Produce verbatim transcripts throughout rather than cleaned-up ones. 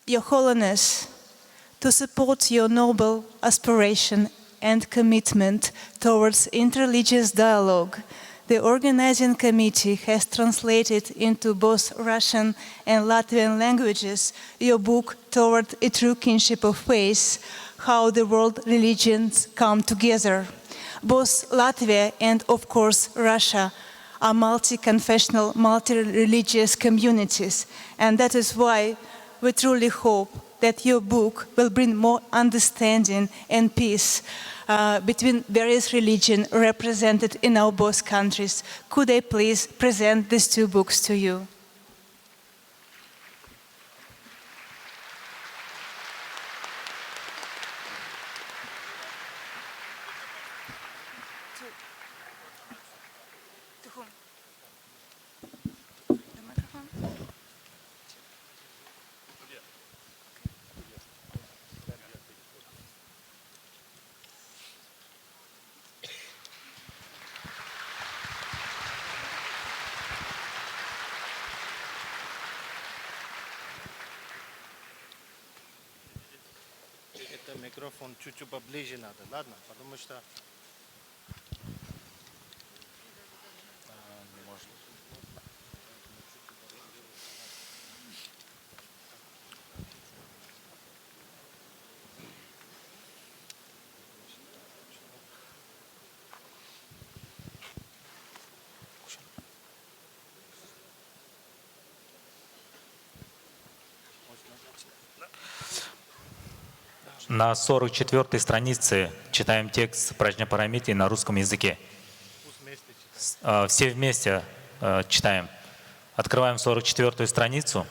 Your Holiness, to support your noble aspiration and commitment towards interreligious dialogue, the organizing committee has translated into both Russian and Latvian languages your book Toward a True Kinship of Faith: How the World Religions Come Together. Both Latvia and, of course, Russia are multi-confessional, multi-religious communities, and that is why we truly hope that your book will bring more understanding and peace, uh, between various religions represented in our both countries. Could I please present these two books to you? To, to whom? The microphone? Это микрофон чуть-чуть поближе надо, ладно? Потому что На сорок четвёртой странице читаем текст Праджнапарамиты на русском языке. С- а, Все вместе э, читаем. Открываем сорок четвёртую страницу.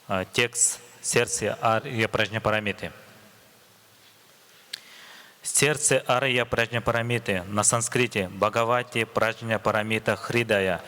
А, Текст сердце Арья Праджнапарамиты. Сердце Арья Праджнапарамиты, на санскрите Бхагавати Праджнапарамита Хридая.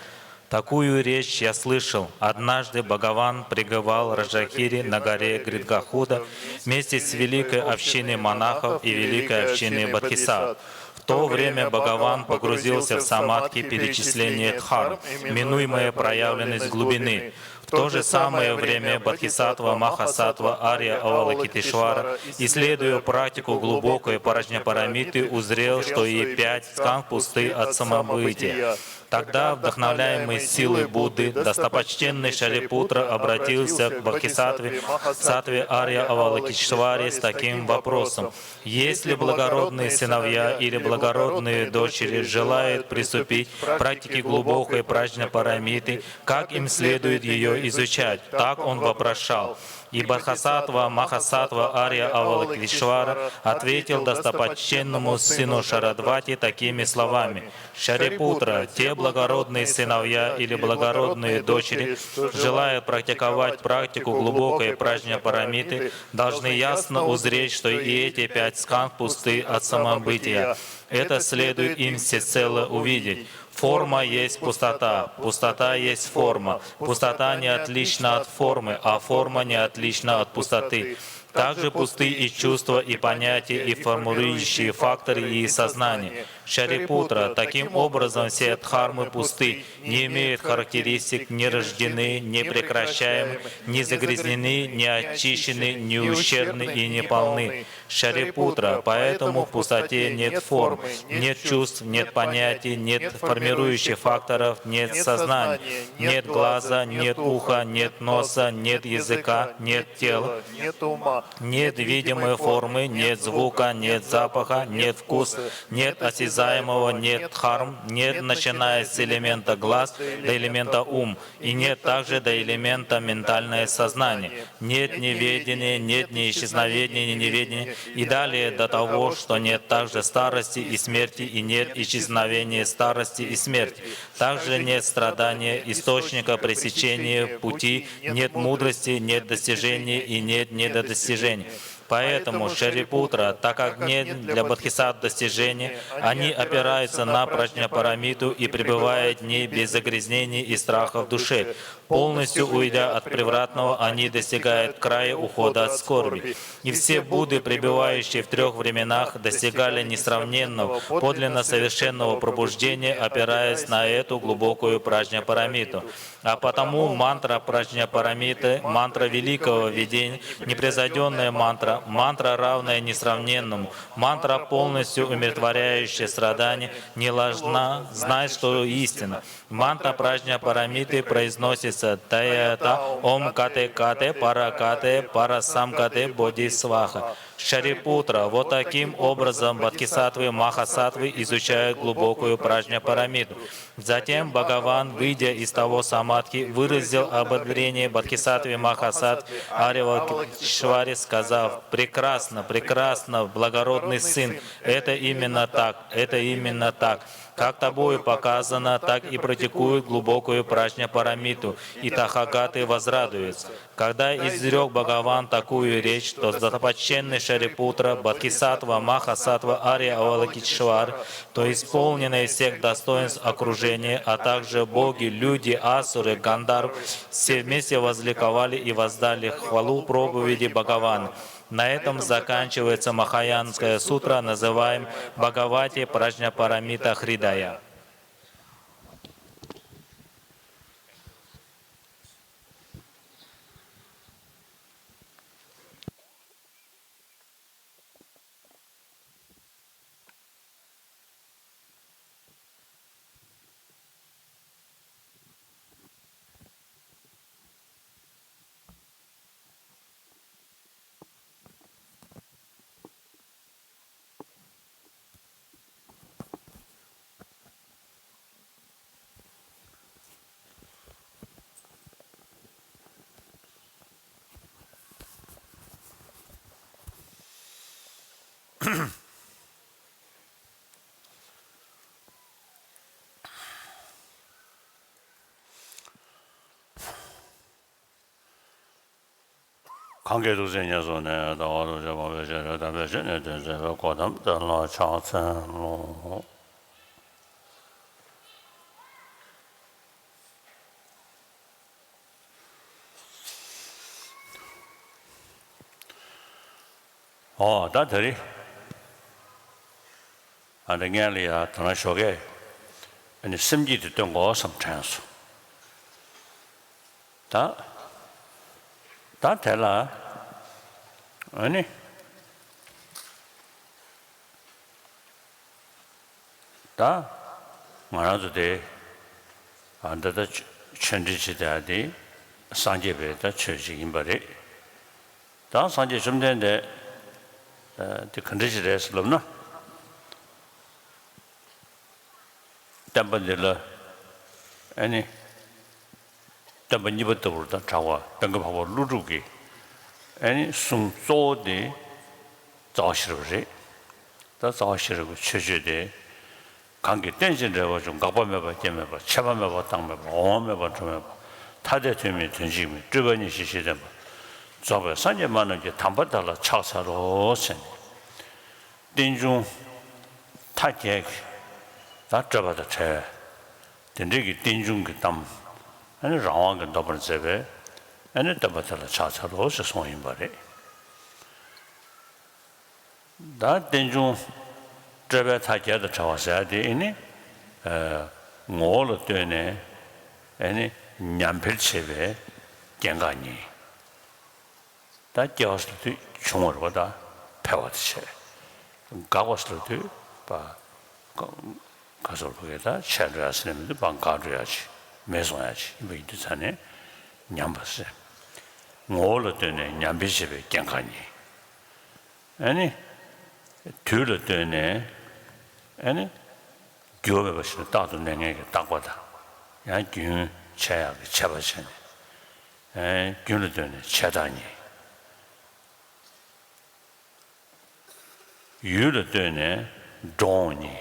Такую речь я слышал. Однажды Бхагаван пребывал в Раджагире на горе Гридгахуда вместе с великой общиной монахов и великой общиной бодхисаттв. В то время Бхагаван погрузился в самадхи перечисления дхарм, минуемое проявленность глубины. В то же самое время Бодхисаттва Махасаттва Арья Авалокитешвара, исследуя практику глубокой праджнапарамиты, узрел, что и пять скандх пусты от самобытия. Тогда, вдохновляемый силой Будды, достопочтенный Шарипутра обратился к Бодхисаттве Махасаттве Арья Авалокитешваре с таким вопросом: Если благородные сыновья или благородные дочери желают приступить к практике глубокой праджнапарамиты, как им следует ее изучать? Так он вопрошал. И Бодхисаттва Махасаттва Арья Авалокитешвара ответил достопочтенному сыну Шарадвати такими словами: Шарипутра, те благородные сыновья или благородные дочери, желая практиковать практику глубокой праджнапарамиты, должны ясно узреть, что и эти пять скандх пусты от самобытия. Это следует им всецело увидеть. Форма есть пустота, пустота есть форма, пустота не отлична от формы, а форма не отлична от пустоты. Также пусты и чувства, и понятия, и формирующие факторы, и сознание. Шарипутра, таким образом все дхармы пусты, не имеют характеристик, не рождены, не прекращаемы, не загрязнены, не очищены, не ущербны и не полны. Шарипутра, поэтому в пустоте нет форм, нет чувств, нет понятий, нет формирующих факторов, нет сознания, нет глаза, нет уха, нет носа, нет языка, нет тела, нет видимой формы, нет звука, нет запаха, нет вкуса, нет осязаемого, нет дхарм, нет, начиная с элемента глаз до элемента ум, и нет также до элемента ментальное сознание. Нет неведения, нет ни исчезновения, ни неведения, и далее до того, что нет также старости и смерти, и нет исчезновения старости и смерти. Также нет страдания, источника пресечения пути, нет мудрости, нет достижения и нет недодостижения. Поэтому, Шарипутра, так как нет для бодхисаттв достижения, они опираются на праджнапарамиту и пребывают в ней без загрязнений и страха в душе. Полностью уйдя от превратного, они достигают края ухода от скорби. И все Будды, пребывающие в трех временах, достигали несравненного, подлинно совершенного пробуждения, опираясь на эту глубокую праджнапарамиту. А потому мантра праджнапарамиты, мантра великого видения, непревзойдённая мантра, мантра, равная несравненному, мантра, полностью умиротворяющая страдания, не ложна, знай, что истина. Мантра праджнапарамиты произносится Таята Ом Кате Кате Пара Кате Пара Сам Кате Бодхи Сваха. Шарипутра, вот таким образом бодхисаттвы махасаттвы изучают глубокую праджнапарамиту. Затем Бхагаван, выйдя из того самадхи, выразил ободрение бодхисаттве махасаттве Арьявалокитешваре, сказав: «Прекрасно, прекрасно, благородный сын, это именно так, это именно так. Как тобою показано, так и практикуют глубокую праджнапарамиту, и тахагаты возрадуются». Когда изрёк Бхагаван такую речь, то достопочтенный Шарипутра, Бодхисаттва, Махасаттва, Арья Авалокитешвар, то исполненное всех достоинств окружение, а также боги, люди, асуры, гандхарвы, все вместе возликовали и воздали хвалу проповеди Бхагавана. На этом заканчивается Махаянская сутра, называемая Бхагавати Праджнапарамита Хридая. གང་གིས་ཐུགས་བརྩེ་ཉེར་བཟུང་ནས། ཟླ་བ་རྡོ་རྗེ་འཕགས་པའི་ཞལ་རས་བསྟན་པའི་ཞིང་ནས་ཐོན་མཛད་པའི་གོ་ཏམ་བསྟན་ལ་ཕྱག་འཚལ་ལོ། ཨོ་ད་དེ་རིང་། ཨ་འདི་སྔོན་ལ་ཡ་དེ་ན་ཞོགས་ཀས་ཨ་ནི་སེམས་བསྐྱེད་དེ་སྟོན་དགོས་བསམ་དྲན་སོང་། ད་ད་དེ་ལ་ཨ་ནི་ད་ང་རང་ཚོ་དེ་ཨ་འདི་ད་ཆོས་འབྲེལ་བྱེད་བསྡད་དེ་སངས་རྒྱས་པའི་ད་ཆོས་ཅིག་ཡིན་པ་རེད། ད་སངས་རྒྱས་བཅོམ་ལྡན་འདས་དེ་ག་འདྲ་ཞིག་རེད་ཟེར་ལབ་ན། བསྟན་པ་འདི་ལ་ཨ་ནི་བསྟན་པ་གཉིས་པ་ལྟ་བུར་ད་གྲགས་པ་པད་དཀར་འཕགས་པ་ཀླུ་སྒྲུབ་ཀྱི་ཨ་ནི་གསུང་གཙོ་བོ་དེ་རྩ་བ་ཤེས་རབ་རེད། ད་རྩ་བ་ཤེས་རབ་ཀྱི་ཆོས་སྤྱོད་དེ། གང་གིས་རྟེན་ཅིང་འབྲེལ་བར་འབྱུང་། འགག་པ་མེད་པ་སྐྱེ་མེད་པ། ཆད་པ་མེད་པ་རྟག་མེད་པ། འོང་བ་མེད་པ་འགྲོ་མེད་པ། ཐ་དད་དོན་མིན་དོན་གཅིག་མིན། སྤྲོས་པ་གཉིས་ཞི་ཞི་བརྟན་པ། རྫོགས་པའི་སངས་རྒྱས་སྨྲ་རྣམས་ཀྱི། དམ་པ་དེ་ལ་ཕྱག་འཚལ་ལོ་ཟེར་ནས། རྟེན་འབྱུང་མཐའ་རྒྱས་ཀྱི་ད་སྤྲོས་པ་དང་བྲལ་བའི་དེ་འདྲའི་གི་རྟེན་འབྱུང་གི་གཏམ། ཨ་ནི་རང་དབང་གིས་འདོན་པར་མཛད་པའི་ཨ་ནི་བསྟན་པ་དེ་ལ་ཕྱག་འཚལ་ལོ་ཞེས་གསུངས་ཡིན་པ་རེད། ད་རྟེན་འབྱུང་སྤྲོས་པའི་མཐའ་རྒྱས་དང་བྲལ་བ་ཟེར་ཡ་དེ་ཨ་ནི་ངོ་བོ་ལ་ལྟོས་ནས་ཨ་ནི་ཉམས་འཕེལ་བྱེད་པའི་སྐྱེ་འགག་གཉིས། ད་སྐྱེ་བ་ཟེར་དུས་བྱུང་བ་རེད་པ། ད་འཕེལ་བ་དེ་བྱས། འགག་པ་ཟེར་དུས་པ། ག་ཟེར་བ་གི་ད་ཆད་འགྲོ་ཡ་ཟེར་ནས་མི་འདུག་པ། འགག་འགྲོ་ཡ་ཅིག་མེད་སོང་ཡ་ཅིག་ཡིན་པ་ཡིན་དུས་ཙང་ནས་ཉམས་པ་ཟེར། ངོ་བོ་ལ་ལྟོས་ནས་ཉམས་འཕེལ་བྱེད་པའི་སྐྱེ་འགག་གཉིས། ཨ་ནི། དུས་ལ་ལྟོས་ནས་ཨ་ནི། འགྱུར་བ་མེད་པ་ཞིག་ཏུ་རྟག་ཏུ་གནས་ངེས་ཀྱི་རྟག་པ་དང་། ཡང་རྒྱུན་ཆད་ཡག་གི་ཆད་པ་བྱས་ནས། ཨ། རྒྱུན་ལ་ལྟོས་ནས་ཆད་རྟགས་གཉིས། ཡུལ་ལ་ལྟོས་ནས་འགྲོ་འོང་གཉིས།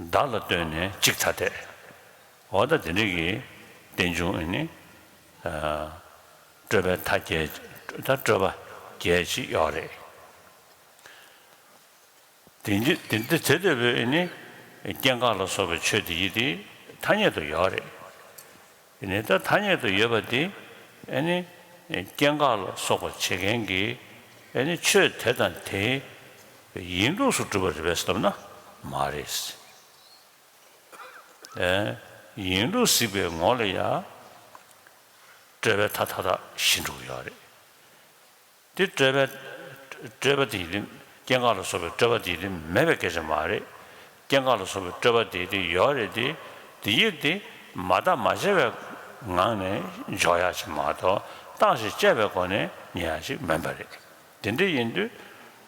བདག་ལ་ལྟོས་ནས་གཅིག་ཐ་དད། འོ་ད་དེ་འདྲ་གི་རྟེན་འབྱུང་ཨ་ནི། ཨ། སྤྲོས་པའི་མཐའ་རྒྱས། ད་སྤྲོས་པ་ བརྒྱད་ཅིག་ཡོད་རེད། དེ་འདི་དེ་འདི་དེ་ལྟ་བུའི་ཨེ་ནི་སྐྱེ་འགག་ལ་སོགས་པའི་ཆོས་དེ་ཡི་དེ་ཐ་སྙད་དུ་ཡོད་རེད། ཨེ་ནི་ད་ཐ་སྙད་དུ་ཡོད་པ་དེ་ཨེ་ནི་སྐྱེ་འགག་ལ་སོགས་པ་བྱེད་མཁན་གྱི་ཨེ་ནི་ཆོས་དེ་དང་དེ་ཡིན་ལུགས་སུ་གྲུབ་པ་རེད་པས་ཟེར་ན་མ་རེད། ཨེ་ཡིན་ལུགས་གཟིགས་པའི་ངོ་ལ་ཡང་སྤྲོས་པའི་མཐའ་མཐའ་དག་ཞི་འགྲོ་གི་ཡོད་རེད། དེ་སྤྲོས་པའི་སྤྲོས་པ་དེ་ཡི་དེ་སྐྱེ་འགག་ལ་སོགས་པའི་སྤྲོས་པ་དེ་ཡི་དེ་མེད་པའི་སྐད་ཆ་མ་རེད། སྐྱེ་འགག་ལ་སོགས་པའི་སྤྲོས་པ་དེ་ཡི་དེ་ཡོད་རེད་དེ། དེ་ཡི་དེ་མ་བརྟགས་མ་དཔྱད་པའི་ངང་ནས་འཇོག་ཡག་ཅིག་མ་གཏོགས་བརྟགས་ཤིང་དཔྱད་པའི་སྒོ་ནས་ཉན་ཡག་ཅིག་མིན་པ་རེད། དེ་འདྲ་ཡིན་དུས་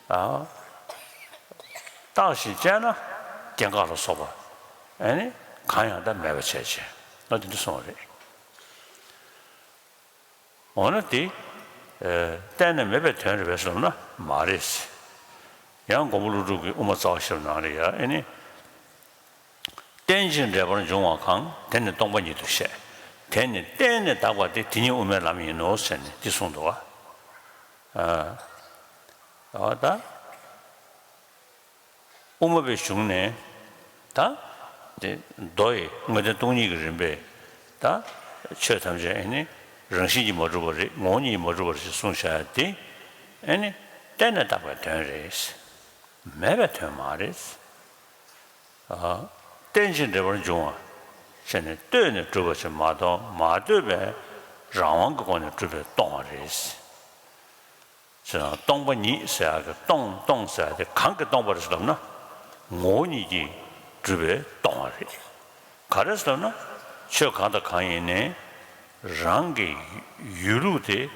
ཨ་བརྟགས་ཤིང་དཔྱད་ན་སྐྱེ་འགག་ལ་སོགས་པ་ཨ་ནི་གང་ཡང་དག་མེད་པ་བྱས་བྱས་ང་དེ་འདྲ་གསུངས་པ་རེད། འོ་ན་དེ་ཨེ་གཏན་ནས་མེད་པའི་དོན་རེད་པས་ཟེར་ན་མ་རེད། ཡང་མགོན་པོ་ཀླུ་སྒྲུབ་ཀྱི་དབུ་མ་རྩ་བ་ཤེས་རབ་ནང་ལ་ཡང་ཨེ་ནི། རྟེན་ཅིང་འབྲེལ་པར་འབྱུང་བ་གང་། དེ་ནི་སྟོང་པ་ཉིད་དུ་བཤད། དེ་ནི་བརྟེན་ནས་བཏགས་པ་སྟེ། དེ་ཉིད་དབུ་མའི་ལམ་ཡིན་ནོ་ཟེར་ནས་འདི་གསུངས་འདུག་བ། ཨ་ཨ་ད། དབུ་མ་པའི་གཞུང་ནས་ད་དེ་མདོ་ཡི་དངོས་བསྟན་སྟོང་ཉིད་ཀྱི་རིམ་པས་ད་ཆོས་ཐམས་ཅད་ཨེ་ནི་རང་བཞིན་གྱིས་མ་གྲུབ་པ་རེད། ངོ་བོ་ཉིད་ཀྱིས་མ་གྲུབ་པ་རེད་ཅེས་གསུངས་བཞག་ཡ་དེ་ཨེ་ནི་བརྟེན་ནས་བཏགས་པའི་དོན་རེད། མེད་པའི་དོན་མ་རེད། ཨ་རྟེན་ཅིང་འབྲེལ་པར་འབྱུང་བ་བྱས་ནས་ལྟོས་ནས་གྲུབ་པ་ཞིག་མ་གཏོགས་མ་ལྟོས་པའི་རང་དབང་གི་སྒོ་ནས་གྲུབ་པའི་སྟོང་བ་རེད། ཟེར་ན་སྟོང་པ་ཉིད་ཟེར་ཡག་གི་སྟོང་སྟོང་ཟེར་ཡག་དེ་གང་གིས་སྟོང་པ་རེད་ཟེར་ལབ་ན། ངོ་བོ་ཉིད་ཀྱིས་གྲུབ་པའི་སྟོང་བ་རེད། ག་རེ་ཟེར་ལབ་ན་ཆོས་གང་དང་གང་ཡིན་ནའི་རང་གི་ཡོད་ལུགས་དེ་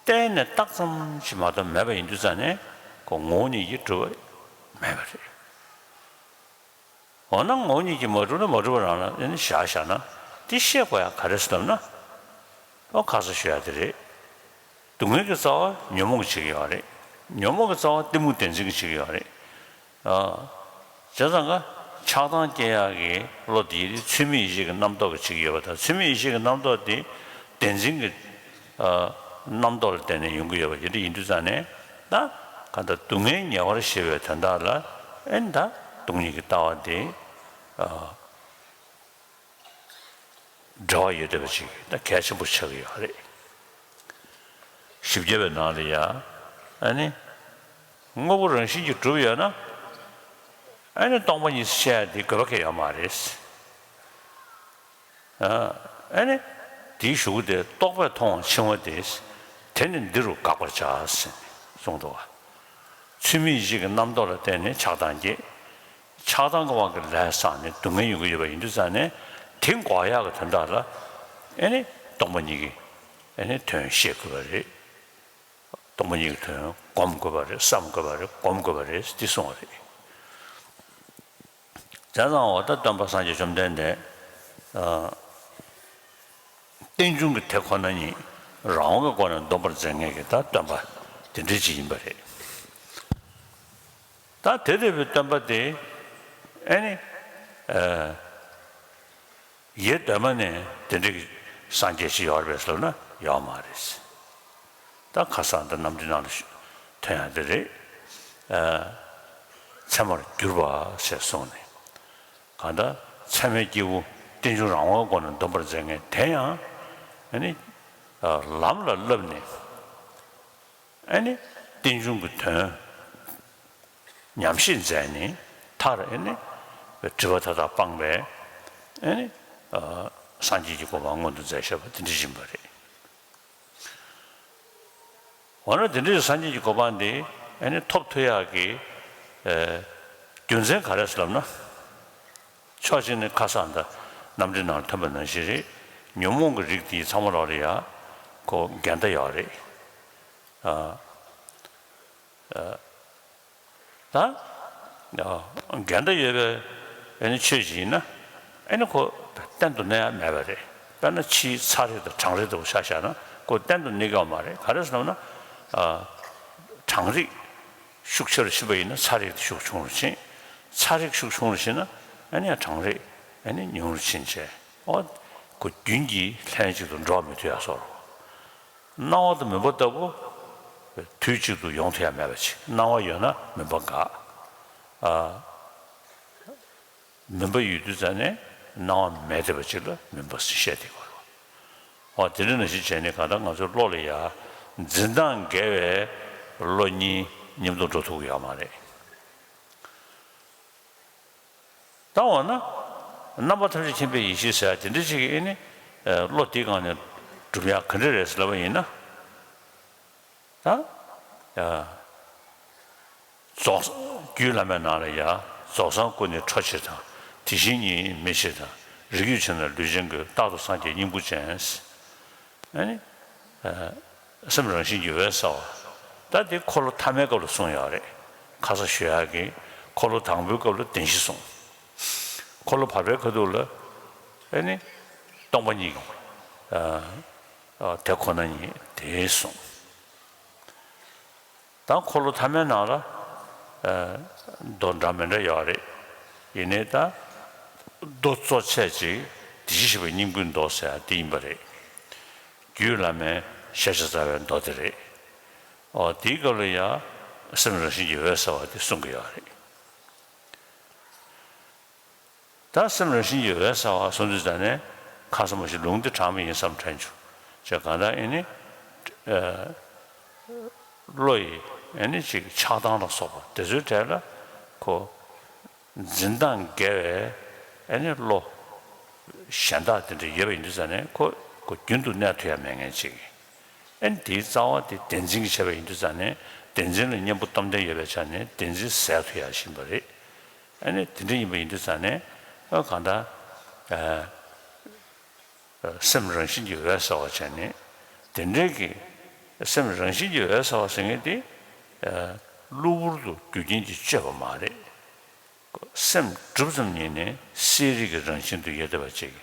བརྟེན་ནས་བཏགས་ཙམ་ཞིག་མ་གཏོགས་མེད་པ་ཡིན་དུས་ཙང་ནས་ཁོ་ངོ་བོ་ཉིད་ཀྱིས་གྲུབ་པ་མེད་པ་རེད། འོ་ན་ངོ་བོ་ཉིད་ཀྱིས་མ་གྲུབ་ན་མ་གྲུབ་པ་རང་ལ་ཨེ་ནི་བཞག་བཞག་ན་དེ་ཤེས་དགོས་ཡག་ག་རེ་ཟེར་ལབ་ན། ཨོ་ཁ་སང་ཞུ་ཡག་དེ་རེད། སྡུག་བསྔལ་གྱི་རྩ་བ་ཉོན་མོངས་ཀྱིས་བྱེད་ཀྱི་ཡོད་རེད། ཉོན་མོངས་ཀྱི་རྩ་བ་གཏི་མུག་བདེན་འཛིན་གྱིས་བྱེད་ཀྱི་ཡོད་རེད། ཨ་བྱས་ཙང་ཀ་ཆགས་སྡང་སྐྱེ་ཡག་གི་བློ་དེ་ཚུལ་མིན་ཡིད་བྱེད་ཀྱི་རྣམ་རྟོག་གིས་བྱེད་ཀྱི་ཡོད་པ་དང་། ཚུལ་མིན་ཡིད་བྱེད་ཀྱི་རྣམ་རྟོག་དེ་བདེན་འཛིན་གྱི་ཨ་རྣམ་རྟོག་ལ་བརྟེན་ནས་ཡོང་གི་ཡོད་པ་དེ་འདྲ་ཡིན་དུས་ཙང་ནས་ད་གང་ལྟར་སྡུག་བསྔལ་ཉེ་བར་ཞི་བའི་དོན་དག་ལ་ཨེ་ནི་ད་སྟོང་ཉིད་ཀྱི་ལྟ་བ་དེ་ཨ་འབྲེལ་བ་ཡོད་བསྡད་པ་ཅིག་ད་གལ་ཆེན་པོ་ཆགས་ཀྱི་ཡོད་རེད། བཞི་བརྒྱ་པའི་ནང་ལ་ཡང་ཨ་ནི་དངོས་པོ་རང་བཞིན་གྱིས་གྲུབ་ཡོད་ན་ཨ་ནི་སྟོང་པ་ཉིད་ཟེར་བཤད་ཡ་དེ་དགོས་པ་གང་ཡང་ཡོད་མ་རེད། ཨ་ནི་དེའི་གཞུག་གུ་དེ་རྟོག་པས་མཐོང་བ་འཆིང་བ་སྟེ། དེ་ནི་འདི་རུ་དགག་པར་བྱ་ཟེར་ནས་གསུངས་འདུག་བ། ཚུལ་མིན་ཡིད་བྱེད་ཀྱི་རྣམ་རྟོག་ལ་བརྟེན་ནས་ཆགས་སྡང་སྐྱེ། ཆགས་སྡང་གི་དབང་གིས་ལས་བསགས་ནས་སྡུག་བསྔལ་ཡོང་གི་ཡོད་པ་ཡིན་དུས་ཙང་ནས་དེ་འགོག་ཡག་གི་དོན་དག་ལ་ཨེ་ནི་སྟོང་པ་ཉིད་ཀྱི་ཨེ་ནི་དོན་ཤེས་དགོས་པ་རེད། སྟོང་པ་ཉིད་ཀྱི་དོན་སྒོམ་དགོས་པ་རེད། བསམ་དགོས་པ་རེད། སྒོམ་དགོས་པ་རེད། འདི་གསུངས་པ་རེད། བྱས་ཙང་འོ་ད་སྟོན་པ་སངས་རྒྱས་བཅོམ་ལྡན་འདས་ཨ་རྟེན་འབྱུང་གི་དེ་ཁོ་ན་ཉིད་རང་དབང་གི་སྒོ་ནས་འདོམས་པར་མཛད་མཁན་གྱི་ད་སྟོན་པ་དེ་འདྲ་ཅིག་ཡིན་པ་རེད། ད་དེ་ལྟ་བུའི་སྟོན་པ་དེ་ཨེ་ནི་ཨ་ཡེ་གདོད་མ་ནས་དེ་འདྲ་གི་སངས་རྒྱས་ཤིག་ཡོད་རེད་པས་ཟེར་ན་ཡོད་མ་རེད། ད་ཁ་སང་ད་རྣམ་འགྲེལ་ནང་ལ་ཐོན་ཡག་དེ་རེད། ཨ་ཚད་མར་གྱུར་པ་ཞེས་གསུངས་ནས། གང་ལྟར་ཚད་མའི་སྐྱེས་བུ་རྟེན་འབྱུང་རང་དབང་སྒོ་ནས་འདོམས་པར་མཛད་མཁན་དེ་ཡང་ཨ་ནི་ཨ་ལམ་ལ་བསླབས་ནས་ཨ་ནི་རྟེན་འབྱུང་གི་དོན་ཉམས་བཞེས་མཛད་ནས་མཐར་ཨེ་ནི་སྒྲིབ་པ་མཐའ་དག་སྤངས་པའི་ཨེ་ནི་ཨ་སངས་རྒྱས་ཀྱི་གོ་འཕང་མངོན་དུ་མཛད་བཞག་པ་དེ་འདྲ་ཡིན་པ་རེད། འོ་ན་དེ་འདྲའི་སངས་རྒྱས་ཀྱི་གོ་འཕང་འདི་ཨེ་ནི་ཐོབ་ཐུབ་ཡག་གི་ཨེ་རྒྱུ་མཚན་ག་རེ་ཟེར་ལབ་ན། ཕྱོགས་གཅིག་ནས་ཁ་སང་ད་རྣམ་འགྲེལ་ནང་ཐོན་པ་ནང་བཞིན་རེད། ཉོན་མོངས་ཀྱི་རིགས་དེ་ཚང་མ་ལོག་ལ་ཡ་ཁོ་འགལ་ཟླ་ཡོད་རེད། ཨ་ཨ་ད་འགལ་ཟླ་ཡོད་པའི་ཨེ་ནི་ཆོས་ཅིག་ཡིན་ན་ཨེ་ནི་ཁོ་གཏན་དུ་གནས་ཡ་མེད་པ་རེད། དཔེར་ན་ཕྱིའི་ཚ་རེག་དང་གྲང་རེག་དང་ཆ་བཞག་ན་ཁོ་གཏན་དུ་གནས་ཀྱི་ཡོད་མ་རེད། ག་རེ་ཟེར་ན་ཨ་གྲང་རེག་ཤུགས་ཆེ་རུ་ཕྱིན་པ་ཡིན་ན་ཚ་རེག་དེ་ཤུགས་ཆུང་རུ་ཕྱིན། ཚ་རེག་ཤུགས་ཆུང་རུ་ཕྱིན་ན་ཨ་ནི་ཡང་གྲང་རེག་ཨ་ནི་ཉུང་རུ་ཕྱིན་བྱས། ཨོ་ཁོ་རྒྱུན་གྱིས་ལྷན་ཅིག་ཏུ་འགྲོ་མི་ཐུབ་ཡ་བཟོ་འདྲ། སྣང་བ་དང་མུན་པ་ལྟ་བུ་ དུས་གཅིག་ཏུ་ཡོང་ཐུབ་ཡ་མེད་པ་ཅིག་སྣང་བ་ཡོད་ན་མུན་པ་འགག་ཨ། མུན་པ་ཡོད་དུས་ཙ་ནས་སྣང་བ་མེད་བསྡད་པ་ཅིག་ལ་མུན་པ་ཟེར་བཤད་བསྡད་ཡོད་རེད། འོ་དེ་འདྲ་ནང་བཞིན་བྱས་ནས་གང་ལྟར་ང་ཚོའི་བློ་ལ་ཡ་འཛིན་སྟངས་འགལ་བའི་བློ་གཉིས་མཉམ་དུ་འགྲོ་ཐུབ་ཀྱི་ཡོད་མ་རེད། ད་འོ་ན་རྣམ་པ་ཐམས་ཅད་མཁྱེན་པའི་ཡེ་ཤེས་ཟེར་ཡ་དེ་འདྲ་ཅིག་གིས་ཨེ་ནི་བློ་དེའི་སྒང་ནས་སྒྲུབ་ཡ་ག་འདྲ་རེད་ཟེར་ལབ་པ་ཡིན་ན། ད། རྫོགས། རྒྱུད་བླ་མའི་ནང་ལ་ཡ། རྫོགས་སངས་སྐུ་ནི་ཁྲོ་ཆེ་དང་། དེ་བཞིན་ཉིད་མི་ཆེ་དང་། རིགས་རྒྱུད་ཆེ་ན་ལུས་ཅན་ཀུན། རྟག་ཏུ་སངས་རྒྱས་སྙིང་པོ་ཅན། ཨ་ནི། སེམས་རང་བཞིན་གྱིས་འོད་གསལ་བ། ད་དེ་འཁོར་ལོ་ཐ་མའི་སྐབས་ལ་གསུངས་ཡོད་རེད། ཁ་ས་ཞུ་ཡག་གི་འཁོར་ལོ་དང་པོའི་སྐབས་ལ་བདེན་བཞི་གསུངས། འཁོར་ལོ་བར་པའི་ཁ་ཐུག་ལ། ཨ་ནི། སྟོང་པ་ཉིད་ཀྱི། དེ་ཁོ་ན་ཉིད་དེ་གསུངས། ད་འཁོར་ལོ་ཐ་མའི་ནང་ལ། མདོ་འདྲ་མི་འདྲ་ཡོད་རེད། ཡིན་ནའི་ད། མདོ་གཙོ་ཆེ་ཅིག་དེ་བཞིན་གཤེགས་པའི་སྙིང་པོའི་མདོ་ཟེར་ཡ་དེ་ཡིན་པ་རེད། རྒྱུད་བླ་མའི་ཤེས་བྱ་རྩ་བའི་མདོ་དེ་རེད། འོ་དེའི་སྐབས་ལ་ཡང་སེམས་རང་བཞིན་གྱིས་འོད་གསལ་བ་དེ་གསུང་གི་ཡོད་རེད། ད་སེམས་རང་བཞིན་གྱིས་འོད་གསལ་བ་གསུང་དུས་ཙ་ནས་ཁ་སང་མ་ཞིག་ལུང་འདི་དྲངས་པ་ཡིན་བསམ་དྲན་བྱུང་། བྱས་གང་ལྟར་ཨེ་ནི། བློ་ཡི་ཨེ་ནི་ཅིག་ཆགས་སྡང་ལ་སོགས་པ་དེ་ཚོའི་གྲས་ལ་ཁོ། འཛིན་སྟངས་འགལ་བའི་ཨེ་ནི་བློ། གཞན་དག་དེ་འདྲ་ཡོད་པ་ཡིན་དུས་ཙ་ནས་ཁོ་ཁོ་རྒྱུན་དུ་གནས་ཐུབ་ཡ་མེད་མཁན་ཅིག་ཨེ་ནི་དེའི་རྩ་བ་དེ་བདེན་འཛིན་གྱིས་བྱས་པ་ཡིན་དུས་ཙ་ནས་བདེན་འཛིན་ལ་གཉེན་པོ་སྟོབས་ལྡན་ཡོད་པའི་ཆ་ནས་བདེན་འཛིན་ཟད་ཐུབ་ཡ་ཞིག་ཡིན་པ་རེད། ཨེ་ནི་དེ་འདྲ་ཡིན་པ་ཡིན་དུས་ཙ་ནས་ཨ་གང་ལྟར། སེམས་རང་བཞིན་གྱིས་འོད་གསལ་བ་བྱས་ནས་དེ་འདྲའི་གི་སེམས་རང་བཞིན་གྱིས་འོད་གསལ་བ་ཟེར་མཁན་དེ་གློ་བུར་དུ་རྒྱུ་རྐྱེན་གྱིས་བསྐྱོད་པ་མ་རེད། སེམས་གྲུབ་ཙམ་ཉིད་ནས་གསལ་རིག་གི་རང་བཞིན་དུ་ཡོད་བསྡད་པ་ཅིག་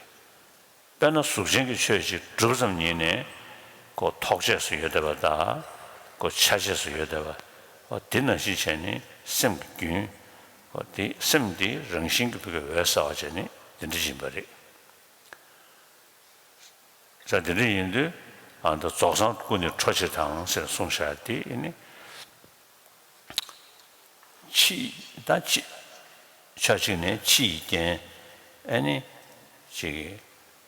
དཔེར་ན་གཟུགས་ཅན་གྱི་ཆོས་ཅིག་གྲུབ་ཙམ་ཉིད་ནས་ཁོ་ཐོགས་བཅས་སུ་ཡོད་བསྡད་པ་དང་ཁོ་ཆ་བཅས་སུ་ཡོད་བསྡད་པ། འོ་དེ་ནང་བཞིན་བྱས་ནས་སེམས་ཀྱི་རྒྱུན། འོ་དེ་སེམས་དེ་རང་བཞིན་གྱིས་ཕ་གི་འོད་གསལ་བ་བྱས་ནས་དེ་འདྲ་ཡིན་པ་རེད། ས་དེ་འདྲ་ཡིན་དུས་ཨ་ད་རྫོགས་སངས་སྐུ་ནི་ཁྲོ་ཆེ་དང་ཟེར་གསུངས་བཞག་དེ་ཨེ་ནི། ཕྱི་ད་ཕྱི་ཕྱོགས་གཅིག་ནས་ཕྱི་ཡི་རྐྱེན་ཨེ་ནི་ཅིག་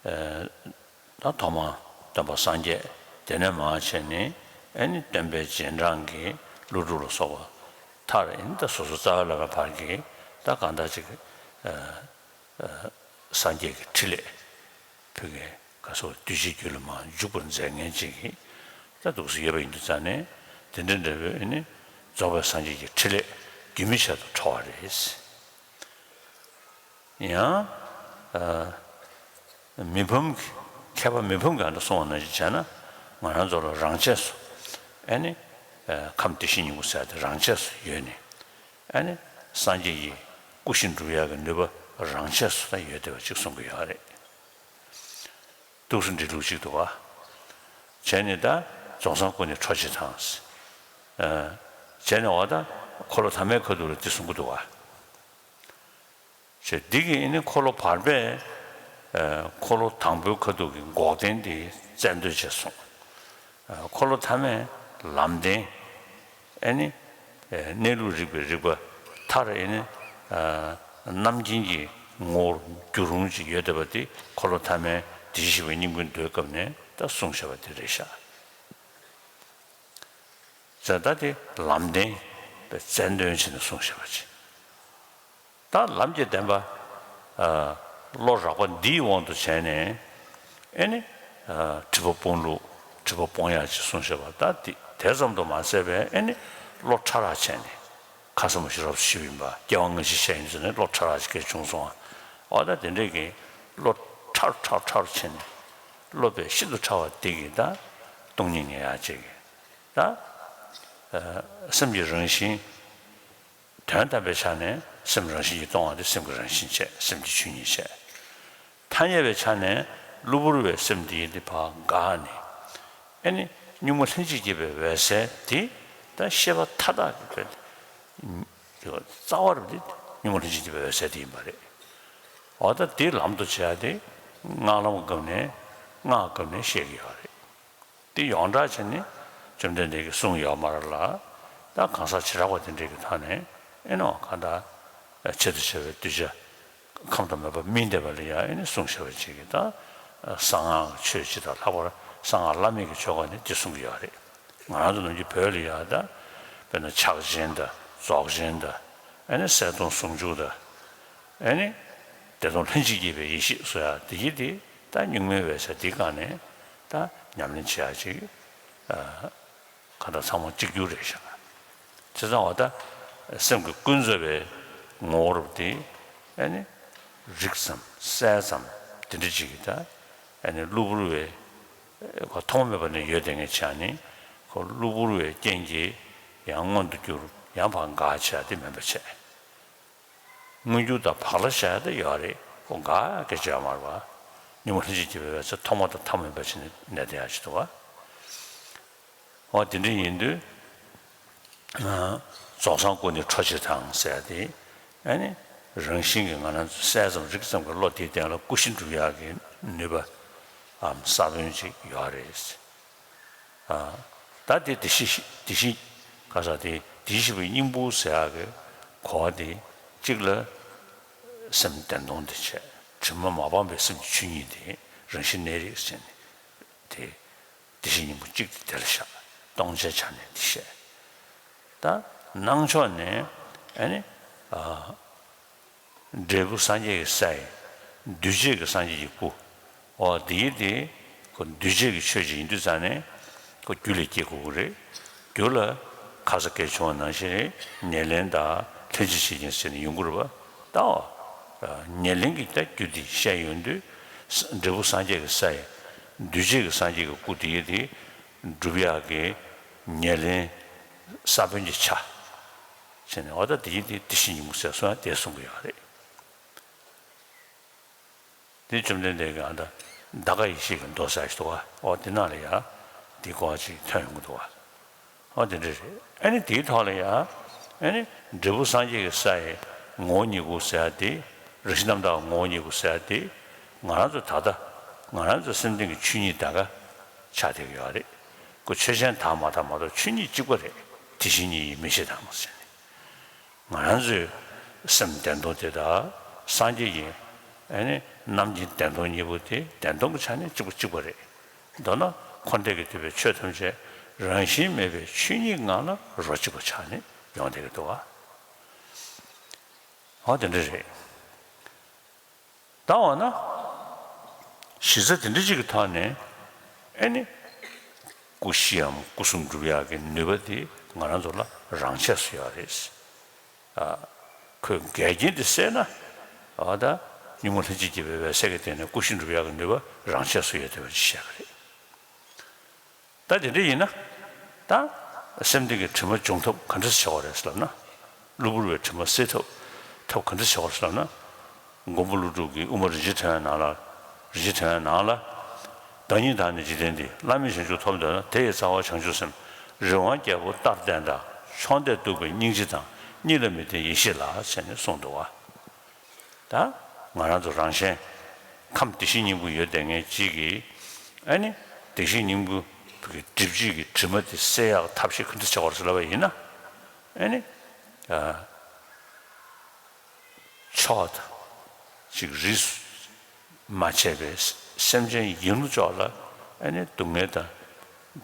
ད་ཐོག་མར་སྟོན་པ་སངས་རྒྱས་དེ་ནས་མར་བྱས་ནས་ཨེ་ནི་སྟོན་པའི་རྗེས་འབྲང་གི་ཀླུ་སྒྲུབ་ལ་སོགས་པ་མཐར་ཨེ་ནི་ད་སོ་སོ་རྩ་བའི་བླ་མའི་བར་གྱི་ད་གང་ལྟར་ཅིག་སངས་རྒྱས་ཀྱི་ཕྲིན་ལས་ཕུལ་མཁན་ག་སོགས་གདུལ་བྱའི་རྒྱུད་ལ་མར་འཇུག་པར་མཛད་མཁན་ཅིག་གིས་ད་འདུག་སེ་ཡོད་པ་ཡིན་དུས་ཙང་ནས་དེ་འདྲ་འདྲ་བའི་ཨེ་ནི་རྫོགས་པའི་སངས་རྒྱས་ཀྱི་ཕྲིན་ལས་རྒྱུན་མི་ཆད་དུ་འཕྲོ་བ་རེད། ཡང་མི་ཕམ་གྱི་མཁས་པ་མི་ཕམ་གྱིས་ཨ་འདྲ་གསུངས་པ་ནང་བཞིན་བྱས་ན་ང་རང་ཚོ་ལ་རང་ཆས་སུ་ཨེ་ནི་ཁམས་བདེ་གཤེགས་སྙིང་པོ་ཟེར་དེ་རང་ཆས་སུ་ཡོད་ནས། ཨ་ནི་སངས་རྒྱས་ཀྱི་སྐུ་བཞིན་སྒྲུབ་ཡག་གི་ནུས་པ་རང་ཆས་སུ་ད་ཡོད་བསྡད་པ་ཅིག་གསུང་གི་ཡོད་རེད། ཏུག་སུ་འབྲི་ལུགས་ཅིག་འདུག་ག་བྱས་ནས་ད་རྫོགས་སངས་སྐུ་ནི་ཁྲོ་ཆེ་དང་། བྱས་ནས་འོ་ད་འཁོར་ལོ་ཐ་མའི་ཁ་ཐུག་ལ་འདི་གསུང་གི་འདུག་ག་བྱས་འདི་གི་ཨ་ནི་འཁོར་ལོ་བར་པས་འཁོར་ལོ་དང་པོའི་ཁ་ཐུག་གི་འགོག་བདེན་དེ་བཙལ་འདོད་བྱས་སོང་། འཁོར་ལོ་ཐ་མས་ལམ་བདེན། ཨེ་ནི། གནས་ལུགས་རིག་པའི་རིག་པ། མཐར་ཨེ་ནི། རྣམ་མཁྱེན་གྱི་ངོ་བོར་འགྱུར་རུང་ཅིག་ཡོད་བསྡད་པ་དེ་འཁོར་ལོ་ཐ་མའི་དེ་བཞིན་གཤེགས་པའི་སྙིང་པོའི་མདོའི་སྐབས་ནས་ད་གསུངས་བཞག་པ་དེ་རེད་ཤག་ཟེར་ད་དེ་ལམ་བདེན་པའི་རྩལ་འདོན་བྱས་ནས་གསུངས་བཞག་པ་ཅིག་ད་ལམ་གྱི་བདེན་པ། བློ་རགས་པ་འདིའི་དབང་དུ་བྱས་ནས། ཨེ་ནི། སྒྲིབ་པ་སྤོང་ལུགས་སྒྲིབ་པ་སྤོང་ཡག་ཅིག་གསུངས་བཞག་པ་ད་དེ་དེ་ཙམ་དུ་མ་ཟད་པའི་ཨེ་ནི། བློ་ཕྲ་རགས་བྱས་ནས། ཁ་སང་མ་ཞིག་རབ་ཏུ་ཞི་བ་ཡིན་པ་སྐྱེ་བ་སྔ་ཕྱི་བཤད་ཡིན་ཟེར་ནས་བློ་ཕྲ་རགས་ཅིག་སྐད་བྱུང་སོང་ཨ། འོ་ད་དེ་འདྲས་ཀྱི་བློ་ཕྲ་ཕྲ་ཕྲ་བྱས་ནས། བློ་དཔེ་ཤིན་ཏུ་ཕྲ་བ་དེ་གིས་ད། སྟོང་ཉིད་ངེས་ཡག་ཅིག་གིས། ད། སེམས་ཀྱི་རང་བཞིན། དོན་དམ་པའི་ཆ་ནས་སེམས་རང་བཞིན་གྱིས་སྟོང་བ་དེ་སེམས་ཀྱི་རང་བཞིན་བྱས་སེམས་ཀྱི་ཆོས་ཉིད་བྱས། ཐ་སྙད་པའི་ཆ་ནས་གློ་བུར་བའི་སེམས་དེ་ཡིན་ཏེ་ཕར་འགགས་ནས། ཨེ་ནི་གཉུག་མ་ལྷན་ཅིག་སྐྱེས་པའི་འོད་གསལ་དེ་ད་ཤེས་པ་མཐའ་དག་གི་རྩ་བ་རུ་དེ་གཉུག་མ་ལྷན་ཅིག་སྐྱེས་པའི་འོད་གསལ་དེ་ཡིན་པ་རེད། འོ་ད་དེ་ལམ་དུ་བྱས་ཏེ་སྔགས་ལམ་སྐབས་ནས་སྔགས་སྐབས་ནས་བཤད་ཀྱི་ཡོད་རེད། དེ་ཡོངས་གྲགས་བྱས་ནས་ བཅོམ་ལྡན་འདས་ཀྱིས་གསུངས་ཡོད་མ་རེད་ལ། ད་གང་ཟག་བྱེ་བྲག་པ་དེ་འདྲ་གི་ཐོག་ནས་ཨེ་ནོ་གང་ལྟར་ཆེད་དུ་བྱ་བའི་གདུལ་བྱ་ཁམས་དང་མོས་པ་སྨིན་བསྡད་པ་ལ་ཡང་ཨེ་ནི་གསུངས་བཞག་པ་ཅིག་གིས་ད་གསང་སྔགས་ཆོས་སྤྱི་དང་ལྷག་པར་གསང་སྔགས་བླ་མེད་ཀྱི་ཆོ་ག་ནི་འདི་གསུང་གི་ཡོད་རེད། ང་རང་ཚོ་ནམ་རྒྱུན་བོད་ལ་ཡང་ད་དཔེར་ན་ཕྱག་ཆེན་དང་རྫོགས་ཆེན་དང་ཨེ་ནི་གསལ་སྟོང་ཟུང་འཇུག་དང་ཨེ་ནི་བདེ་སྟོང་ལྷན་ཅིག་སྐྱེས་པའི་ཡེ་ཤེས་སོགས་ཡང་དེ་གི་དེ་ད་གཉུག་མའི་འོད་གསལ་འདི་སྒང་ནས་ད་ཉམས་ལེན་བྱེད་ཡག་ཅིག་གང་ལྟར་ཚང་མ་གཅིག་གྱུར་རེད་ཤག་བྱས་ཙང་འོ་ད་སེམས་ཀྱི་ཀུན་རྫོབ་པའི་ངོ་བོ་དེ་ཨེ་ནི་རིག་ཙམ་གསལ་ཙམ་དེ་འདྲ་ཅིག་གིས་ད་ཨེ་ནི་གློ་བུར་བའི་ཁོ་ཐོག་མ་མེད་པ་ནས་ཡོད་བསྡད་མཁན་ཆགས་ནས་ཁོ་གློ་བུར་བའི་རྐྱེན་གྱིས་ཡང་མངོན་དུ་གྱུར། ཡང་ཕར་འགག་བྱས་དེ་མིན་པ་བྱས། མངོན་གྱུར་དང་བག་ལ་ཞ་དེ་ཡོད་རེད། ཁོ་འགའ་སྐད་ཆ་ཡོད་མ་རེད་བ། ཉོན་མོངས་ལྷན་ཅིག་སྐྱེས་པའི་འོད་གསལ་ཐོག་མ་དང་ཐ་མ་མེད་པ་ཅིག་ནས་གནས་བསྡད་ཡག་ཅིག་འདུག་བ། འོ་དེ་འདྲ་ཡིན་དུས། རྫོགས་སངས་སྐུ་ནི་འཕྲོ་ཕྱིར་དང་ཟེར་ཡག་དེ། ཨ་ནི་རང་བཞིན་གྱིས་ང་རང་ཚོ་གསལ་ཙམ་རིག་ཙམ་གྱི་བློ་དེའི་སྟེང་ལ་སྐུ་བཞི་འགྲུབ་ཡག་གི་ནུས་པའམ་ས་བོན་ཅིག་ཡོད་རེད། ད་དེ་དེ་བཞི་དེ་བཞི་ག་ས་དེ་དེ་བཞི་པའི་སྙིང་པོ་ཟེར་ཡག་གི་གོ་བ་དེ་གཅིག་ལ་སེམས་བདེན་སྟོང་དེ་བྱས། དྲི་མ་མ་སྤངས་པའི་སེམས་ཀྱི་ཆོས་ཉིད་དེ་རང་བཞིན་གནས་རིགས་ཟེར་ནས་དེ་དེ་བཞི་སྙིང་པོ་གཅིག་དེ་དེ་ལ་བཞག་སྟོང་ཆའི་ཆ་ནས་དེ་བཤད། ད་སྣང་ཕྱོགས་ནས་ཨ་ནི་འབྲས་བུ་སངས་རྒྱས་ཀྱི་ས་ཡི་འདུས་བྱས་ཀྱི་སངས་རྒྱས་ཀྱི་སྐུ། འོ་དེའི་དེ་ཁོ་འདུས་བྱས་ཀྱི་ཆོས་ཅིག་ཡིན་དུས་ཙང་ནས་ཁོ་རྒྱུ་ལས་སྐྱེ་དགོས་ཀྱི་རེད། རྒྱུ་ལ་ཁ་ས་སྐད་བྱུང་བ་ནང་བཞིན་རེད། ཉེར་ལེན་དང་ལྷན་ཅིག་བྱེད་རྐྱེན་ཟེར་ནས་ཡོང་གི་རེད་པ། ད་འོ་ཉེར་ལེན་གྱི་ད་རྒྱུ་དེ་བཤད་ཡོང་དུས་འབྲས་བུ་སངས་རྒྱས་ཀྱི་ས་ཡི་འདུས་བྱས་ཀྱི་སངས་རྒྱས་ཀྱི་སྐུ་དེའི་དེ་སྒྲུབ་ཡག་གི་ཉེར་ལེན་ས་བོན་གྱི་ཆ་བྱས་ནས་འོ་ད་དེ་ཡིན་དེ་དེ་བཞི་ཉིན་མོ་ཟེར་སོང་ཡང་དེ་གསུང་གི་ཡོད་རེད། དེ་བཅོམ་ལྡན་འདས་ཀྱི་ཨ་ད་འདའ་ཀ་ཡེ་ཤེས་ཀྱི་མདོ་ཟེར་ཞིག་འདུག་བ། འོ་དེ་ནང་ལ་ཡང་དེ་གོ་བ་ཅིག་ཐོན་ཡོང་གི་འདུག་བ། འོ་དེ་འདྲ་རེད། ཨ་ནི་དེའི་ཐོག་ལ་ཡང་ཨ་ནི་འབྲས་བུ་སངས་རྒྱས་ཀྱི་ས་ཡི་ངོ་བོ་ཉིད་སྐུ་ཟེར་ཡ་དེ། རང་བཞིན་རྣམ་དག་ངོ་བོ་ཉིད་སྐུ་ཟེར་ཡ་དེ། ང་རང་ཚོ་ད་ལྟ་ང་རང་ཚོ་སེམས་གཏིང་གི་ཆོས་ཉིད་ད་ག་ཆགས་བསྡད་ཀྱི་ཡོད་རེད། ཁོ་ཆོས་ཅན་དག་མ་དག་མ་གཏོགས་ཆོས་ཉིད་གཅིག་པ་རེད། དེ་བཞིན་ཉིད་ཡིན་མི་ཤེས་དང་ཟེར་ནས། ང་རང་ཚོའི་སེམས་བདེན་སྟོང་དེ་དག་སངས་རྒྱས་ཀྱི་ཨ་ནི་རྣམ་མཁྱེན་བདེན་སྟོང་གཉིས་པོ་དེ་བདེན་སྟོང་གི་ཆ་ནས་གཅིག་པ་གཅིག་པ་རེད། མདོར་ན་འཁོར་འདས་ཀྱིས་བསྡུས་པའི་ཆོས་ཐམས་ཅད་རང་བཞིན་མེད་པའི་ཆོས་ཉིད་ངང་ལ་རོ་གཅིག་པ་ཆགས་ནས་ཡོང་བསྡད་ཀྱི་འདུག་བ། འོ་དེ་འདྲ་རེད། ད་འོ་ན་གཞི་རྩ་དེ་འདྲ་ཅིག་གི་ཐོག་ནས་ཨེ་ནི་སྐུ་བཞིའམ་སྐུ་གསུམ་སྒྲུབ་ཡག་གི་ནུས་པ་དེ་ང་རང་ཚོ་ལ་རང་ཆས་སུ་ཡོད་རེད། ཨ། ཁོས་འགལ་རྐྱེན་དེ་བསལ་ན། འོ་ད་གཉུག་མ་ལྷན་ཅིག་སྐྱེས་པའི་འོད་གསལ་གྱི་སྟེང་ནས་སྐུ་བཞི་འགྲུབ་ཡག་གི་ནུས་པ་རང་ཆས་སུ་ཡོད་བསྡད་པ་ཅིག་བཤད་པ་རེད། ད་དེ་འདྲ་ཡིན་ན། ད་སེམས་གཏིང་གི་དྲི་མ་སྦྱོང་ཐབས་ག་འདྲ་བྱེད་དགོས་རེད་ཟེར་ལབ་ན། གློ་བུར་བའི་དྲི་མ་སེལ་ཐབས་ཐབས་ག་འདྲ་བྱེད་དགོས་རེད་ཟེར་ལབ་ན། མགོན་པོ་ཀླུ་སྒྲུབ་ཀྱིས་དབུ་མ་རིན་ཆེན་ཕྲེང་བའི་ནང་ལ། རིན་ཆེན་ཕྲེང་བའི་ནང་ལ། བདག་ཉིད་དག་ནི་འཇིག་རྟེན་འདིར། བླ་མེད་བྱང་ཆུབ་ཐོབ་འདོད་ན། དེ་ཡི་རྩ་བ་བྱང་ཆུབ་སེམས། རི་དབང་རྒྱལ་པོ་ལྟར་ལྡན་དང་། མཆོག་ལྡན་གདུག་པའི་སྙིང་རྗེ་དང་། གཉིས་ལ་མི་ལྡན་ཡེ་ཤེས་ལགས། ཟེར་ནས་གསུངས་འདུག་བ། ད་ང་རང་ཚོ་རང་གཞན་ཁམས་བདེ་གཤེགས་སྙིང་པོ་ཡོད་བསྡད་མཁན་གཅིག་གིས་ཨ་ནི་བདེ་གཤེགས་སྙིང་པོ་གི་སྒྲིབ་བྱེད་ཀྱི་དྲི་མ་དེ་སེལ་ཡག་ཐབས་ཤེས་ག་འདྲ་བྱེད་དགོས་རེད་ཟེར་ལབ་པ་ཡིན་ན། ཨ་ནི་ཨ། ཕྱོགས་དང་ཅིག་རིས་སུ་མ་ཆད་པའི་སེམས་ཅན་ཡིན་ལུགས་ཕྱོགས་ལ་ཨ་ནི་སྡུག་བསྔལ་དང་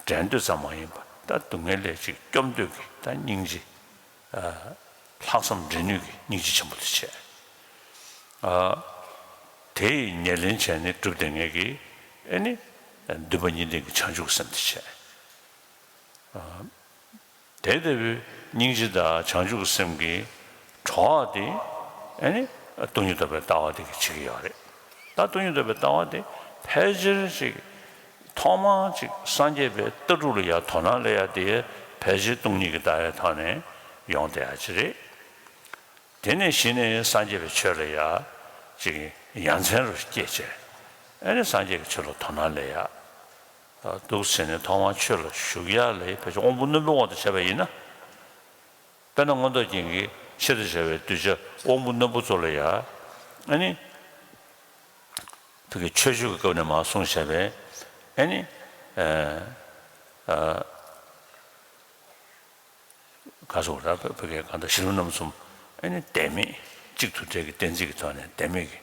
འབྲལ་འདོད་ཙམ་མ་ཡིན་པ་ད་སྡུག་བསྔལ་ལས་ཅིག་སྐྱོབ་འདོད་ཀྱི་ད་སྙིང་རྗེ། ལྷག་བསམ་འདྲེན་ནུས་ཀྱི་སྙིང་རྗེ་ཆེན་པོ་དེ་བྱས། དེ་ཡི་ཉེར་ལེན་བྱས་ནས་གྲུབ་བསྡད་མཁན་གྱི་ཨ་ནི་འདུན་པ་གཉིས་ལྡན་གྱི་བྱང་ཆུབ་ཀྱི་སེམས་དེ་བྱས། དེ་ལྟ་བུའི་སྙིང་རྗེ་དང་བྱང་ཆུབ་ཀྱི་སེམས་ཀྱི་གྲོགས་དེ་ཨ་ནི་སྟོང་ཉིད་རྟོགས་པའི་ལྟ་བ་དེ་གིས་བྱེད་ཀྱི་ཡོད་རེད། ད་སྟོང་ཉིད་རྟོགས་པའི་ལྟ་བ་དེ་ཕལ་ཆེར་ཅིག་ཐོག་མར་ཅིག་སངས་རྒྱས་པའི་ལྟ་གྲུབ་ལ་ཡང་དོ་སྣང་སླེབས་ཡ་དེ་ཕལ་ཆེར་སྟོང་ཉིད་ཀྱི་ལྟ་བའི་ཐོག་ནས་ཡོང་བསྡད་ཡ་ཅིག་རེད། དེ་ནས་གཞི་ནས་སངས་རྒྱས་པའི་ཆོས་ལ་ཡང་ཅིག་ཡ་མཚན་རུ་སྐྱེས་བྱས། ཨ་ནི་སངས་རྒྱས་ཀྱི་ཆོས་ལ་དོ་སྣང་སླེབས་ཡ། འདུག་བྱས་ནས་ཐོག་མར་ཆོས་ལ་ཞུགས་ཡ་ལ་ཕལ་ཆེར་དབང་པོ་རྣོན་པོའི་དབང་དུ་བྱས་པ་ཡིན་ན། དཔེར་ན་མངོན་རྟོགས་རྒྱན་གྱི་ཆེད་དུ་བྱ་བའི་གདུལ་བྱ་དབང་པོ་རྣོན་པོ་ཚོ་ལ་ཡང་ཨ་ནི། ཕ་གི་ཆོས་སྤྱོད་ཀྱི་སྐབས་ནས་མར་གསུངས་བཞག་པའི་ཨ་ནི། ཨ། ཨ། ག་སོགས་ར་བོད་སྐད་གང་ལྟར་གཞི་ལམ་རྣམ་གསུམ་ཨེ་ནི་བདེན་མེད་གཅིག་དུ་འབྲེལ་གྱི་གཏན་ཚིགས་ཀྱི་ཐོག་ནས་བདེན་མེད་ཀྱི་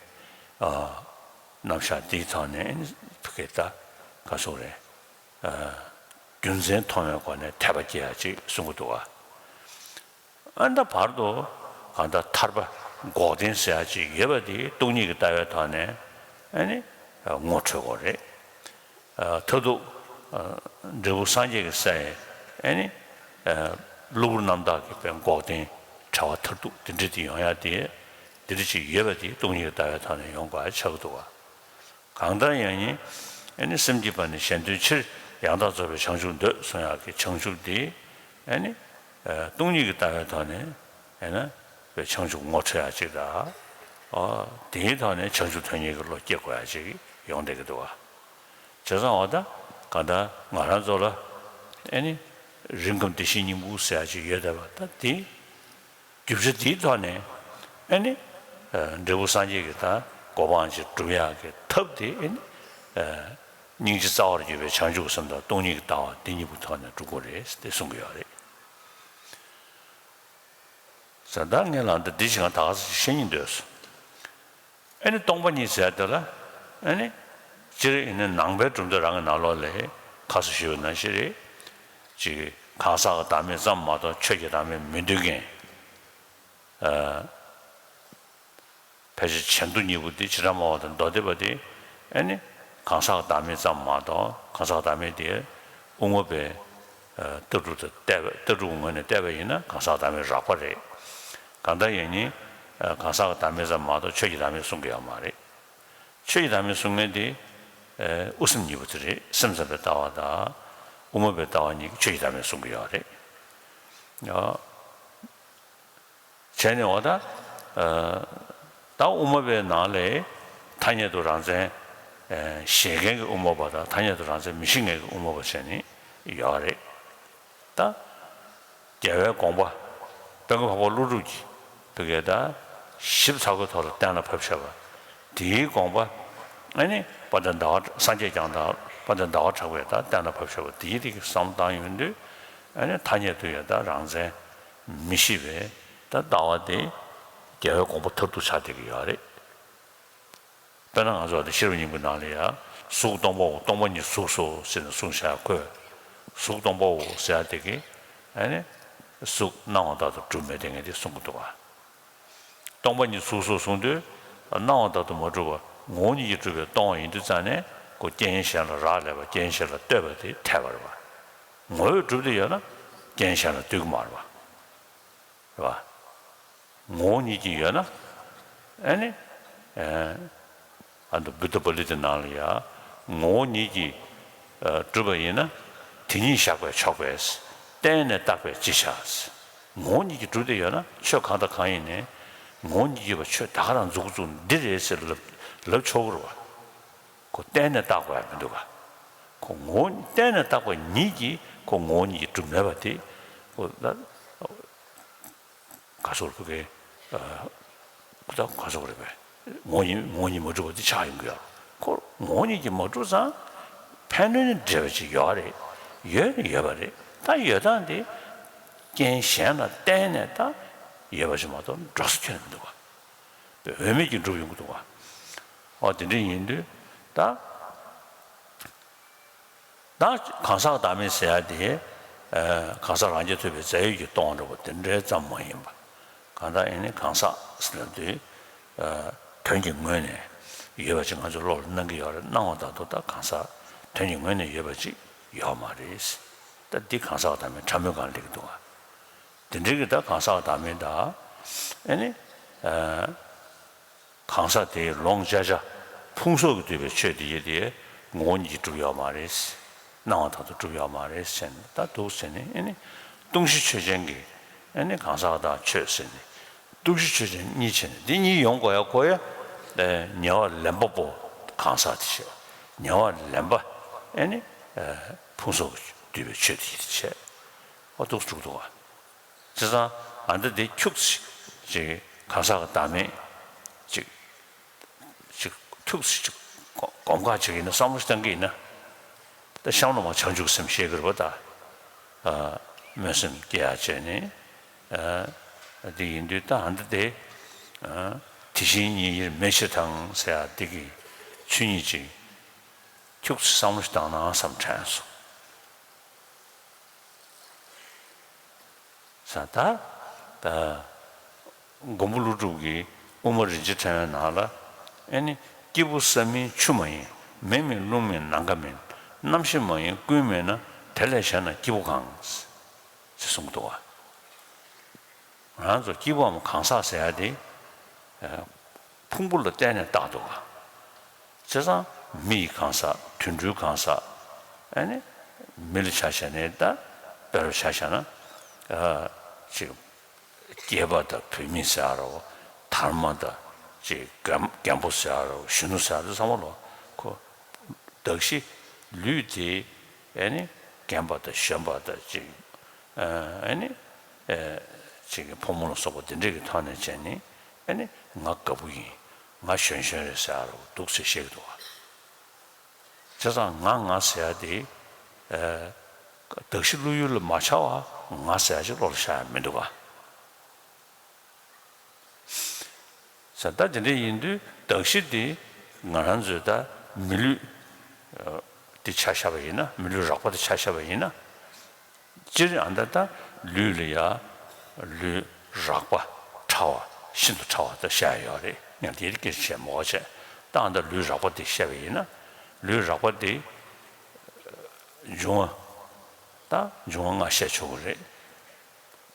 རྣམ་གཞག་འདིའི་ཐོག་ནས་ཨེ་ནི་བོད་སྐད་ད་ག་སོགས་རེད། རྒྱུ་མཚན་མཐོང་བའི་སྒོ་ནས་འཐད་པ་སྐྱེ་ཡ་ཅིག་གསུང་གི་འདུག་བ། ཨ་ནི་ད་བར་དུ་གང་ལྟར་ཐར་པ་འགོག་བདེན་ཟེར་ཡ་ཅིག་ཡོད་པ་དེ་སྟོང་ཉིད་ཀྱི་ལྟ་བའི་ཐོག་ནས་ཨ་ནི་ངོ་འཕྲོད་དགོས་རེད། མཐར་ཐུག་འབྲས་བུ་སངས་རྒྱས་ཀྱི་སའི་ཨ་ནི་གློ་བུར་རྣམ་དག་གི་དཔེ་འགོག་བདེན་བྲལ་བ་མཐར་ཐུག་དེ་འདྲ་དེ་ཡོང་ཡ་དེ་འདི་འདྲ་ཅིག་ཡོད་པ་དེ་སྟོང་ཉིད་ཀྱི་ལྟ་བའི་ཐོག་ནས་ཡོང་དགོས་ཡ་ཆགས་ཀྱི་འདུག་བ། གང་ལྟར་ཡང་ནི་ཨ་ནི་སེམས་ཀྱི་བར་ནས་གཞན་དོན་ཕྱིར་ཡང་དག་རྫོགས་པའི་བྱང་ཆུབ་འདོད་གསུང་ཡག་གི་བྱང་ཆུབ་འདི་ཨ་ནི་སྟོང་ཉིད་ཀྱི་ལྟ་བའི་ཐོག་ནས་ཨ་ནི་བྱང་ཆུབ་ངོ་འཕྲོད་ཡག་ཅིག་ལ་ཨོ་དེའི་ཐོག་ནས་བྱང་ཆུབ་དོན་གཉེར་གྱི་བློ་སྐྱེ་དགོས་ཡག་ཅིག་ཡོང་བསྡད་ཀྱི་འདུག་བ། བྱས་ཙང་འོ་ད་གང་ལྟར་ང་རང་ཚོ་ལ་ཨ་ནི་རིང་ཁམས་བདེ་གཤེགས་སྙིང་པོ་ཟེར་ཡག་ཅིག་ཡོད་བསྡད་པ་ད་དེ། རྒྱུ་ཆ་དེའི་ཐོག་ནས་ཨ་ནི་འབྲས་བུ་སངས་རྒྱས་ཀྱི་ད་གོ་འཕང་ཅིག་སྒྲུབ་ཡག་གི་ཐབས་དེ་ཨ་ནི་སྙིང་རྗེ་རྩ་བར་གྱུར་པའི་བྱང་ཆུབ་སེམས་དང་སྟོང་ཉིད་ཀྱི་ལྟ་བ་འདི་གཉིས་པོའི་ཐོག་ནས་སྒྲུབ་དགོས་རེད་ཟེར་ཏེ་གསུང་གི་ཡོད་རེད། ཟེར་ད་ངས་ལབ་འདི་འདི་བྱས་ང་ད་ག་ས་ཞིག་བཤད་སྙིང་འདོད་སོང་། ཨ་ནི་སྟོང་པ་ཉིད་ཟེར་དེ་ལ་ཨ་ནི་སྤྱིར་ཡིན་ན་ནང་པའི་གྲུབ་མཐའ་རང་གི་ནང་ལོགས་ལས་ཁ་སོ་ཞུ་བའི་ནང་བཞིན་རེད། ཅིག་གང་ཟག་གི་བདག་མེད་ཙམ་མ་གཏོགས་ཆོས་ཀྱི་བདག་མེད་མི་འདོད་མཁན། ཕལ་ཆེར་བྱེ་མདོ་གཉིས་པོ་དེ་བྱེ་བྲག་སྨྲ་བ་དང་མདོ་སྡེ་པ་དེ་ཨ་ནི་གང་ཟག་གི་བདག་མེད་ཙམ་མ་གཏོགས་གང་ཟག་བདག་མེད་དེ་དབུ་མ་པའི་ལྟ་གྲུབ་དང་བལྟས་པ་ལྟ་གྲུབ་ངོས་ནས་བལྟས་པ་ཡིན་ན་གང་ཟག་བདག་མེད་རགས་པ་རེད། གང་ལྟར་ཡང་ནི་གང་ཟག་གི་བདག་མེད་ཙམ་མ་གཏོགས་ཆོས་ཀྱི་བདག་མེད་གསུང་གི་ཡོད་མ་རེད། ཆོས་ཀྱི་བདག་མེད་གསུང་མཁན་དེ་དབུ་སེམས་གཉིས་པོ་དེ་རེད། སེམས་ཙམ་པའི་ལྟ་བ་དང་དབུ་མ་པའི་ལྟ་བ་གཉིས་ཀྱིས་ཆོས་ཀྱི་བདག་མེད་གསུང་གི་ཡོད་རེད། བྱས་ནས་འོ་ད་ད་དབུ་མ་པའི་ནང་ལས་ཐ་སྙད་དུ་རང་མཚན་བཞེད་མཁན་གྱི་དབུ་མ་པ་དང་ཐ་སྙད་དུ་རང་མཚན་མི་བཞེད་མཁན་གྱི་དབུ་མ་པ་བྱས་ནས་ཡོད་རེད། ད་རྒྱལ་བའི་དགོངས་པ་དཔལ་མགོན་འཕགས་པ་ཀླུ་སྒྲུབ་ཀྱིས་བོད་སྐད་ད་ཞིབ་ཚགས་པོའི་ཐོག་ལ་གཏན་ལ་ཕབ་བཞག་པ་དེའི་དགོངས་པ་ཨ་ནི་དཔལ་ལྡན་ཟླ་བ་སངས་རྒྱས་བསྐྱངས་དང་དཔལ་ལྡན་ཟླ་བ་གྲགས་པས་ད་གཏན་ལ་ཕབ་བཞག་པ་དེའི་རིགས་ཀྱི་བསམ་བློ་བཏང་ཡོང་དུས་ཨ་ནི་ཐ་སྙད་དུ་ཡང་ད་རང་མཚན་མི་བཞེད་པའི་ད་ལྟ་བ་དེ་རྒྱལ་བའི་དགོངས་པ་མཐར་ཐུག་ཆགས་བསྡད་ཀྱི་ཡོད་རེད། དཔེར་ན་ང་ཚོ་འདི་ཤེས་རབ་སྙིང་པོའི་ནང་ལ་ཡང་གཟུགས་སྟོང་པའོ། སྟོང་པ་ཉིད་གཟུགས་སོ་ཟེར་ནས་གསུངས་བཞག་ཁོས། གཟུགས་སྟོང་པའོ་ཟེར་ཡ་དེ་གི་ཨ་ནི་གཟུགས་སྣང་བ་ལྟར་དུ་གྲུབ་མེད་དེ་ངས་འདི་གསུང་གི་འདུག་བ། སྟོང་པ་ཉིད་གཟུགས་སོ་གསུངས་དུས་སྣང་བ་ལྟར་དུ་མ་གྲུབ་པ་ངོ་བོ་ཉིད་ཀྱིས་གྲུབ་པའི་སྟོང་པ་ཡིན་དུས་ཙང་ནས་ཁོ་རྐྱེན་གཞན་ལ་རག་ལས་པ་རྐྱེན་གཞན་ལ་ལྟོས་པ་དེ་འཐད་པ་རེད་བ། ངོ་བོས་གྲུབ་སྟེ་ཡོད་ན་རྐྱེན་གཞན་ལ་ལྟོས་ཀྱི་མ་རེད་བ། རེད་བ། ངོ་བོ་ཉིད་ཀྱིས་ཡོད་ན་ཨ་ནི་ཨ་ནི་བུདྡྷ་པཱ་ལི་ཏའི་ནང་ལ་ཡང་ངོ་བོ་ཉིད་ཀྱིས་གྲུབ་པ་ཡིན་ན་དེ་ཉིད་གཞག་པས་ཆོག་པས། བརྟེན་ནས་བརྟགས་པས་ཅི་བྱ། ངོ་བོ་ཉིད་ཀྱིས་གྲུབ་སྟེ་ཡོད་ན་ཆོས་གང་དང་གང་ཡིན་ནའི་ངོ་བོ་ཉིད་ཀྱིས་པ་ཆོས་ད་ག་རང་མཛུབ་གུ་བཙུགས་འདི་རེད་ཟེར་ལབ་ལབ་ཆོག་གི་རེད་བ། ཁོ་བརྟེན་ནས་བརྟག་དགོས་ཡ་མི་འདུག་ག་ཁོ་ངོ་བོ་བརྟེན་ནས་བརྟག་པ་ཉིད་ཀྱིས་ཁོ་ངོ་བོ་ཉིད་ཀྱིས་གྲུབ་མེད་པ་དེ་ཁོ་ད་ག་སོགས་རེད་པས། ཁོ་ད་ག་སོགས་རེད་པས། ངོ་བོ་ཉིད་ངོ་བོ་ཉིད་མ་གྲུབ་པ་དེ་ཆགས་ཡོང་གི་ཡོད། ཁོ་ངོ་བོ་ཉིད་ཀྱིས་མ་གྲུབ་ཙང་ཕན་གནོད་ནི་འབྲེལ་བ་ཅིག་ཡོད་རེད། ཡོད་ནི་ཡོད་པ་རེད། ད་ཡོད་སྟངས་དེ་རྐྱེན་གཞན་ལ་བརྟེན་ནས་ད་ཡོད་པ་ཅིག་མ་གཏོགས་འགྲོ་ས་ཁྱོན་ནས་མི་འདུག་ག་འོས་མེད་ཀྱིས་འགྲུབ་ཡོང་གི་འདུག་བ། ཨོ་དེ་འདྲ་ཡིན་དུས་ད་ད་གང་ཟག་བདག་མེད་ཟེར་ཡ་དེ་གང་ཟག་རང་རྐྱ་ཐུབ་པའི་རྫས་ཡོད་ཀྱི་སྟོང་འདྲ་བོ་དེ་འདྲའི་ཙམ་མ་ཡིན་པ། གང་ལྟར་ཡིན་ནའི་གང་ཟག་ཟེར་ལབ་དུས་དོན་གྱི་ངོས་ནས་ཡོད་པ་ཅིག་ང་ཚོའི་བློ་ལ་སྣང་གི་ཡོད་རེད། སྣང་བ་ལྟར་དུ་ད་གང་ཟག་དོན་གྱི་ངོས་ནས་ཡོད་པ་ཅིག་ཡོད་མ་རེད། ད་འདི་གང་ཟག་བདག་མེད་ཕྲ་མོའི་སྒང་ལ་སླེབས་ཀྱི་འདུག་བ། དེ་འདྲའི་གི་ད་གང་ཟག་བདག་མེད་ད་ཨེ་ནི་གང་ཟག་དེའི་ལོངས་སྤྱད་བྱ་ཕུང་སོགས་ཀྱིས་བསྡུས་པའི་ཆོས་དེ་ཡི་དེ་ངོ་བོ་ཉིད་ཀྱིས་གྲུབ་ཡོད་མ་རེད། སྣང་བ་དག་ཏུ་གྲུབ་ཡོད་མ་རེད་ཟེར་ནས་ད་འདུག་ཟེར་ནས་ཨེ་ནི་སྟོང་གཞི་ཆོས་ཅན་གྱི་ཨེ་ནི་གང་ཟག་དང་ཆོས་ཟེར་ནས་སྟོང་གཞི་ཆོས་ཅན་གཉིས་བྱས་ནས་འདི་གཉིས་ཡོང་དགོས་ཡ་གོ་ཡ། ཉེ་བར་ལེན་པ་པོ་གང་ཟག་དེ་བྱས། ཉེ་བར་ལེན་པ་ཨེ་ནི་ཕུང་སོགས་ཀྱིས་བསྡུས་པའི་ཆོས་དེ་ཡི་དེ་བྱས། ཨོ་འདུག་འགྲོ་གི་འདུག་བ། བྱས་ཙང་ང་འདི་འདི་ཁྱུག་ཙམ་ཅིག་གང་ཟག་གི་བདག་མེད་ཅིག་ཅིག་ཐུག་ཙམ་ཅིག་གོམ་ཁ་ཅིག་ཡིན་ན་བསམ་བློ་བཏང་གི་ཡིན་ན། ད་གཤམ་ལ་མ་བྱང་ཆུབ་སེམས་བཤད་གི་རེད་པ། ད་སྨོན་སེམས་སྐྱེ་ཡ་བྱས་ནས་ ཨ། འདི་ཡིན་དུས་ད་ཨ་འདི་དེ། ཨ། དེ་བཞིན་ཉིད་དབྱེར་མེད་ཕྱིར་དང་ཟེར་ཡ་འདི་གི་ཆོས་ཉིད་ཅིག་ཁྱུག་ཙམ་བསམ་བློ་ཞིག་བཏང་ན་བསམ་དྲན་སོང་། ས་ད། ད། མགོན་པོ་ཀླུ་སྒྲུབ་ཀྱི་དབུ་མ་རིན་ཆེན་ཕྲེང་བའི་ནང་ལ། ཨེ་ནི། སྐྱེས་བུ་ས་མིན་ཆུ་མ་ཡིན། མེ་མིན་རླུང་མིན་ནམ་མཁའ་མིན། རྣམ་ཤེས་མ་ཡིན་ཀུན་མེད་ན། དེ་ལས་གཞན་ན་སྐྱེས་བུ་གང་། ཞེས་གསུངས་འདུག་བ། ང་རང་ཚོ་སྐྱེས་བུའམ་གང་ཟག་ཟེར་ཡ་དེ། ཨ། ཕུང་པོ་ལ་བརྟེན་ནས་བཏགས་འདུག་ག་བྱས་ཙང་མི་ཡི་གང་ཟག་དུད་འགྲོའི་གང་ཟག་ཨ་ནི། མི་ལ་ཆ་བཞག་ནས་ད། དཔེར་ཆ་བཞག་ན། ཨ། ཅིག་སྐྱེས་པ་དང་བུད་མེད་ཟེར་ཡ་རོ། དར་མ་དང་ཅིག་རྒན་རྒན་པོ་ཟེར་ཡ་རོ། གཞོན་ནུ་ཟེར་ཡ་རོ་ཚང་མ་ལོ། ཁོ། གདགས་གཞི་ལུས་དེ། ཨ་ནི། རྒན་པ་དང་གཞོན་པ་དང་ཅིག་ཨ་ནི། ཨེ། ཅིག་གི་ཕོ་མོ་ལ་སོགས་པ་འདི་འདྲས་ཀྱི་ཐོག་ནས་བྱས་ནས། ཨ་ནི། ང་རྒད་པོ་ཡིན། ང་གཞོན་གཞོན་རེད་ཟེར་ཡ་རོ་འདུག་ཟེར་བཤད་ཀྱི་འདུག་བ། བྱས་ཙང་ང་ང་ཟེར་ཡ་དེ། ཨ། གདགས་གཞི་བློ་ཡུལ་ལ་མ་འཆར་བ་ང་ཟེར་ཡ་ཅིག་བློ་ལ་ཤར་ཡ་མི་འདུག་ག་ས་ད་དེ་འདྲ་ཡིན་དུས་གདགས་གཞི་དེ་ང་རང་ཚོའི་ད་མི་ལུས། ཨ། དེ་ཆ་བཞག་པ་ཡིན་ན། མི་ལུས་རགས་པ་དེ་ཆ་བཞག་པ་ཡིན་ན། སྤྱིར་ཨ་ད་ད་ལུས་ལ་ཡ། ལུས་རགས་པ། ཕྲ་བ། ཤིན་ཏུ་ཕྲ་བ་ད་བཤད་ཡ་ཡོད་རེད། ཡང་དེའི་སྐད་ཆ་བཤད་མི་དགོས་བྱས། ད་ཨ་ད་ལུས་རགས་པ་དེ་བཤད་པ་ཡིན་ན། ལུས་རགས་པ་དེ་འབྱུང་བ། ད་འབྱུང་བ་ལྔ་བཤད་ཆོག་གི་རེད།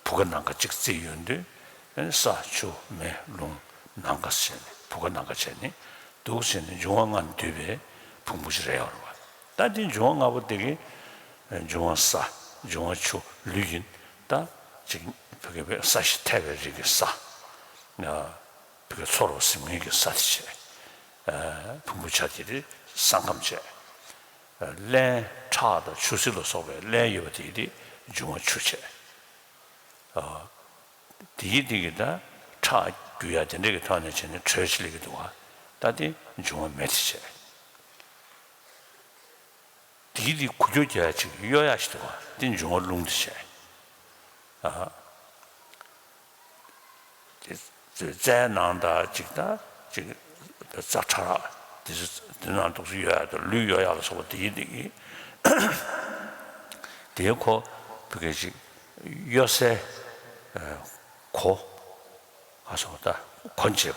བུ་ག་ནམ་མཁའ་གཅིག་བརྩིས་ཡོང་དུས། ཨ་ནི་ས་ཆུ་མེ་རླུང་ནམ་མཁའ་བྱས་ནས་བུ་ག་ནམ་མཁའ་བྱས་ནས་འདུག་བྱས་ནས་འབྱུང་བ་ལྔ་འདུས་པའི་ཕུང་པོ་ཞིག་རེད་ཡོད་རེད་བ། ད་འདི་འབྱུང་བ་ལྔ་པོ་དེ་གི། ཨ། འབྱུང་བ་ས། འབྱུང་བ་ཆུ། ལུས་ཡིན། ད་ཅིག་བོད་སྐད་པའི་ས་གཞི་ཐལ་བའི་རིགས་ཀྱི་ས། ཨ། བོད་སྐད་ཚོར་བ་ཟིན་མཁན་གྱི་ས་དེ་བྱས། ཨ། ཕུང་པོ་ཆ་དེ་དེ་ས་ཁམས་བྱས། ཨ། རླན་ཁྲག་དང་ཆུ་སེར་ལ་སོགས་པའི་རླན་ཡོད་པ་དེ་དེ་འབྱུང་བ་ཆུ་བྱས། ཨ། དེ་གི་དེ་གི་ད་ཁྲག་རྒྱུ་ཡ་དེ་འདྲ་གི་ཐོག་ནས་བྱས་ནས་དྲོད་ཅིག་སླེབས་ཀྱི་འདུག་བ། ད་དེ་འབྱུང་བ་མེ་དེ་བྱས། དེ་གི་དེ་འགུལ་སྐྱོད་རྒྱག་ཡ་ཅིག་གཡོ་ཡ་ཞིག་འདུག་བ། དེ་འབྱུང་བ་རླུང་དེ་བྱས། ཨ། དེ་རྩའི་ནང་དང་ཅིག་ད་ཅིག་རྩ་ཕྲ་རགས་དེ་ཚོ་དེ་ནང་འདུག་སེ་གཡོ་ཡ་དང་། ལུས་གཡོ་ཡ་ལ་སོགས་པ་དེ་གི་དེ་གི། དེའི་ཁོ་བོད་སྐད་ཅིག་གཡོ་སའི། ཨ། གོ། ཨ། སོགས་ད་གོ་འབྱེད་པ།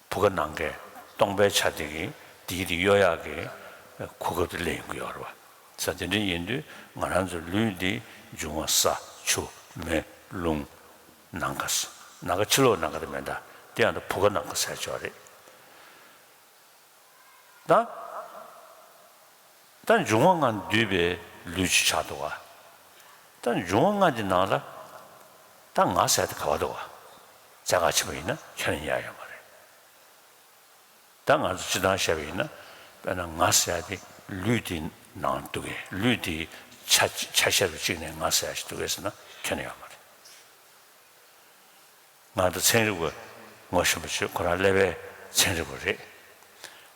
བུ་ག་ནམ་མཁའི་སྟོང་པའི་ཆ་དེ་གི་དེ་གི་དེ་གཡོ་ཡག་གི་གོ་སྐབས་དེ་སླེབས་ཡོང་གི་ཡོད་རེད་བ། ས་དེ་འདྲ་ཡིན་དུས་ང་རང་ཚོའི་ལུས་འདི་འབྱུང་བ་ས་ཆུ་མེ་རླུང་ནམ་མཁའ། ནམ་མཁའ་ཕྱི་ལོགས་ནམ་མཁའ་དེ་མེད་ད། དེ་ཡང་ད་བུ་ག་ནམ་མཁའ་ཟེར་ཆོག་རེད། ད། ད་འབྱུང་བ་ལྔ་འདུས་པའི་ལུས་ཅིག་ཆགས་འདུག་བ། ད་འབྱུང་བ་ལྔ་འདི་ནང་ལ་ད་ང་ཟེར་དེ་ག་བ་འདུག་བ། རྩ་ཁ་ཕྱེ་བ་ཡིན་ན་ཁྱོན་ནས་ཡལ་ཡོད་མ་རེད། ད་ང་ཚོ་སྤྱིར་བཏང་བཤད་པ་ཡིན་ན། དཔེར་ན་ང་ཟེར་དེ་ལུས་དེ་ནང་འདུག་གས། ལུས་དེ་ཆ་ཆ་ཤས་རུ་གཅིག་ནས་ང་ཟེར་ཞིག་འདུག་གས་ཟེར་ན་ཁྱོན་ནས་ཡོད་མ་རེད། ང་ཚོ་ཚན་རིག་པ་ངོ་ཤེས་པ་ཅིག་ཁོ་རང་ཀླད་པའི་ཚན་རིག་པ་རེད།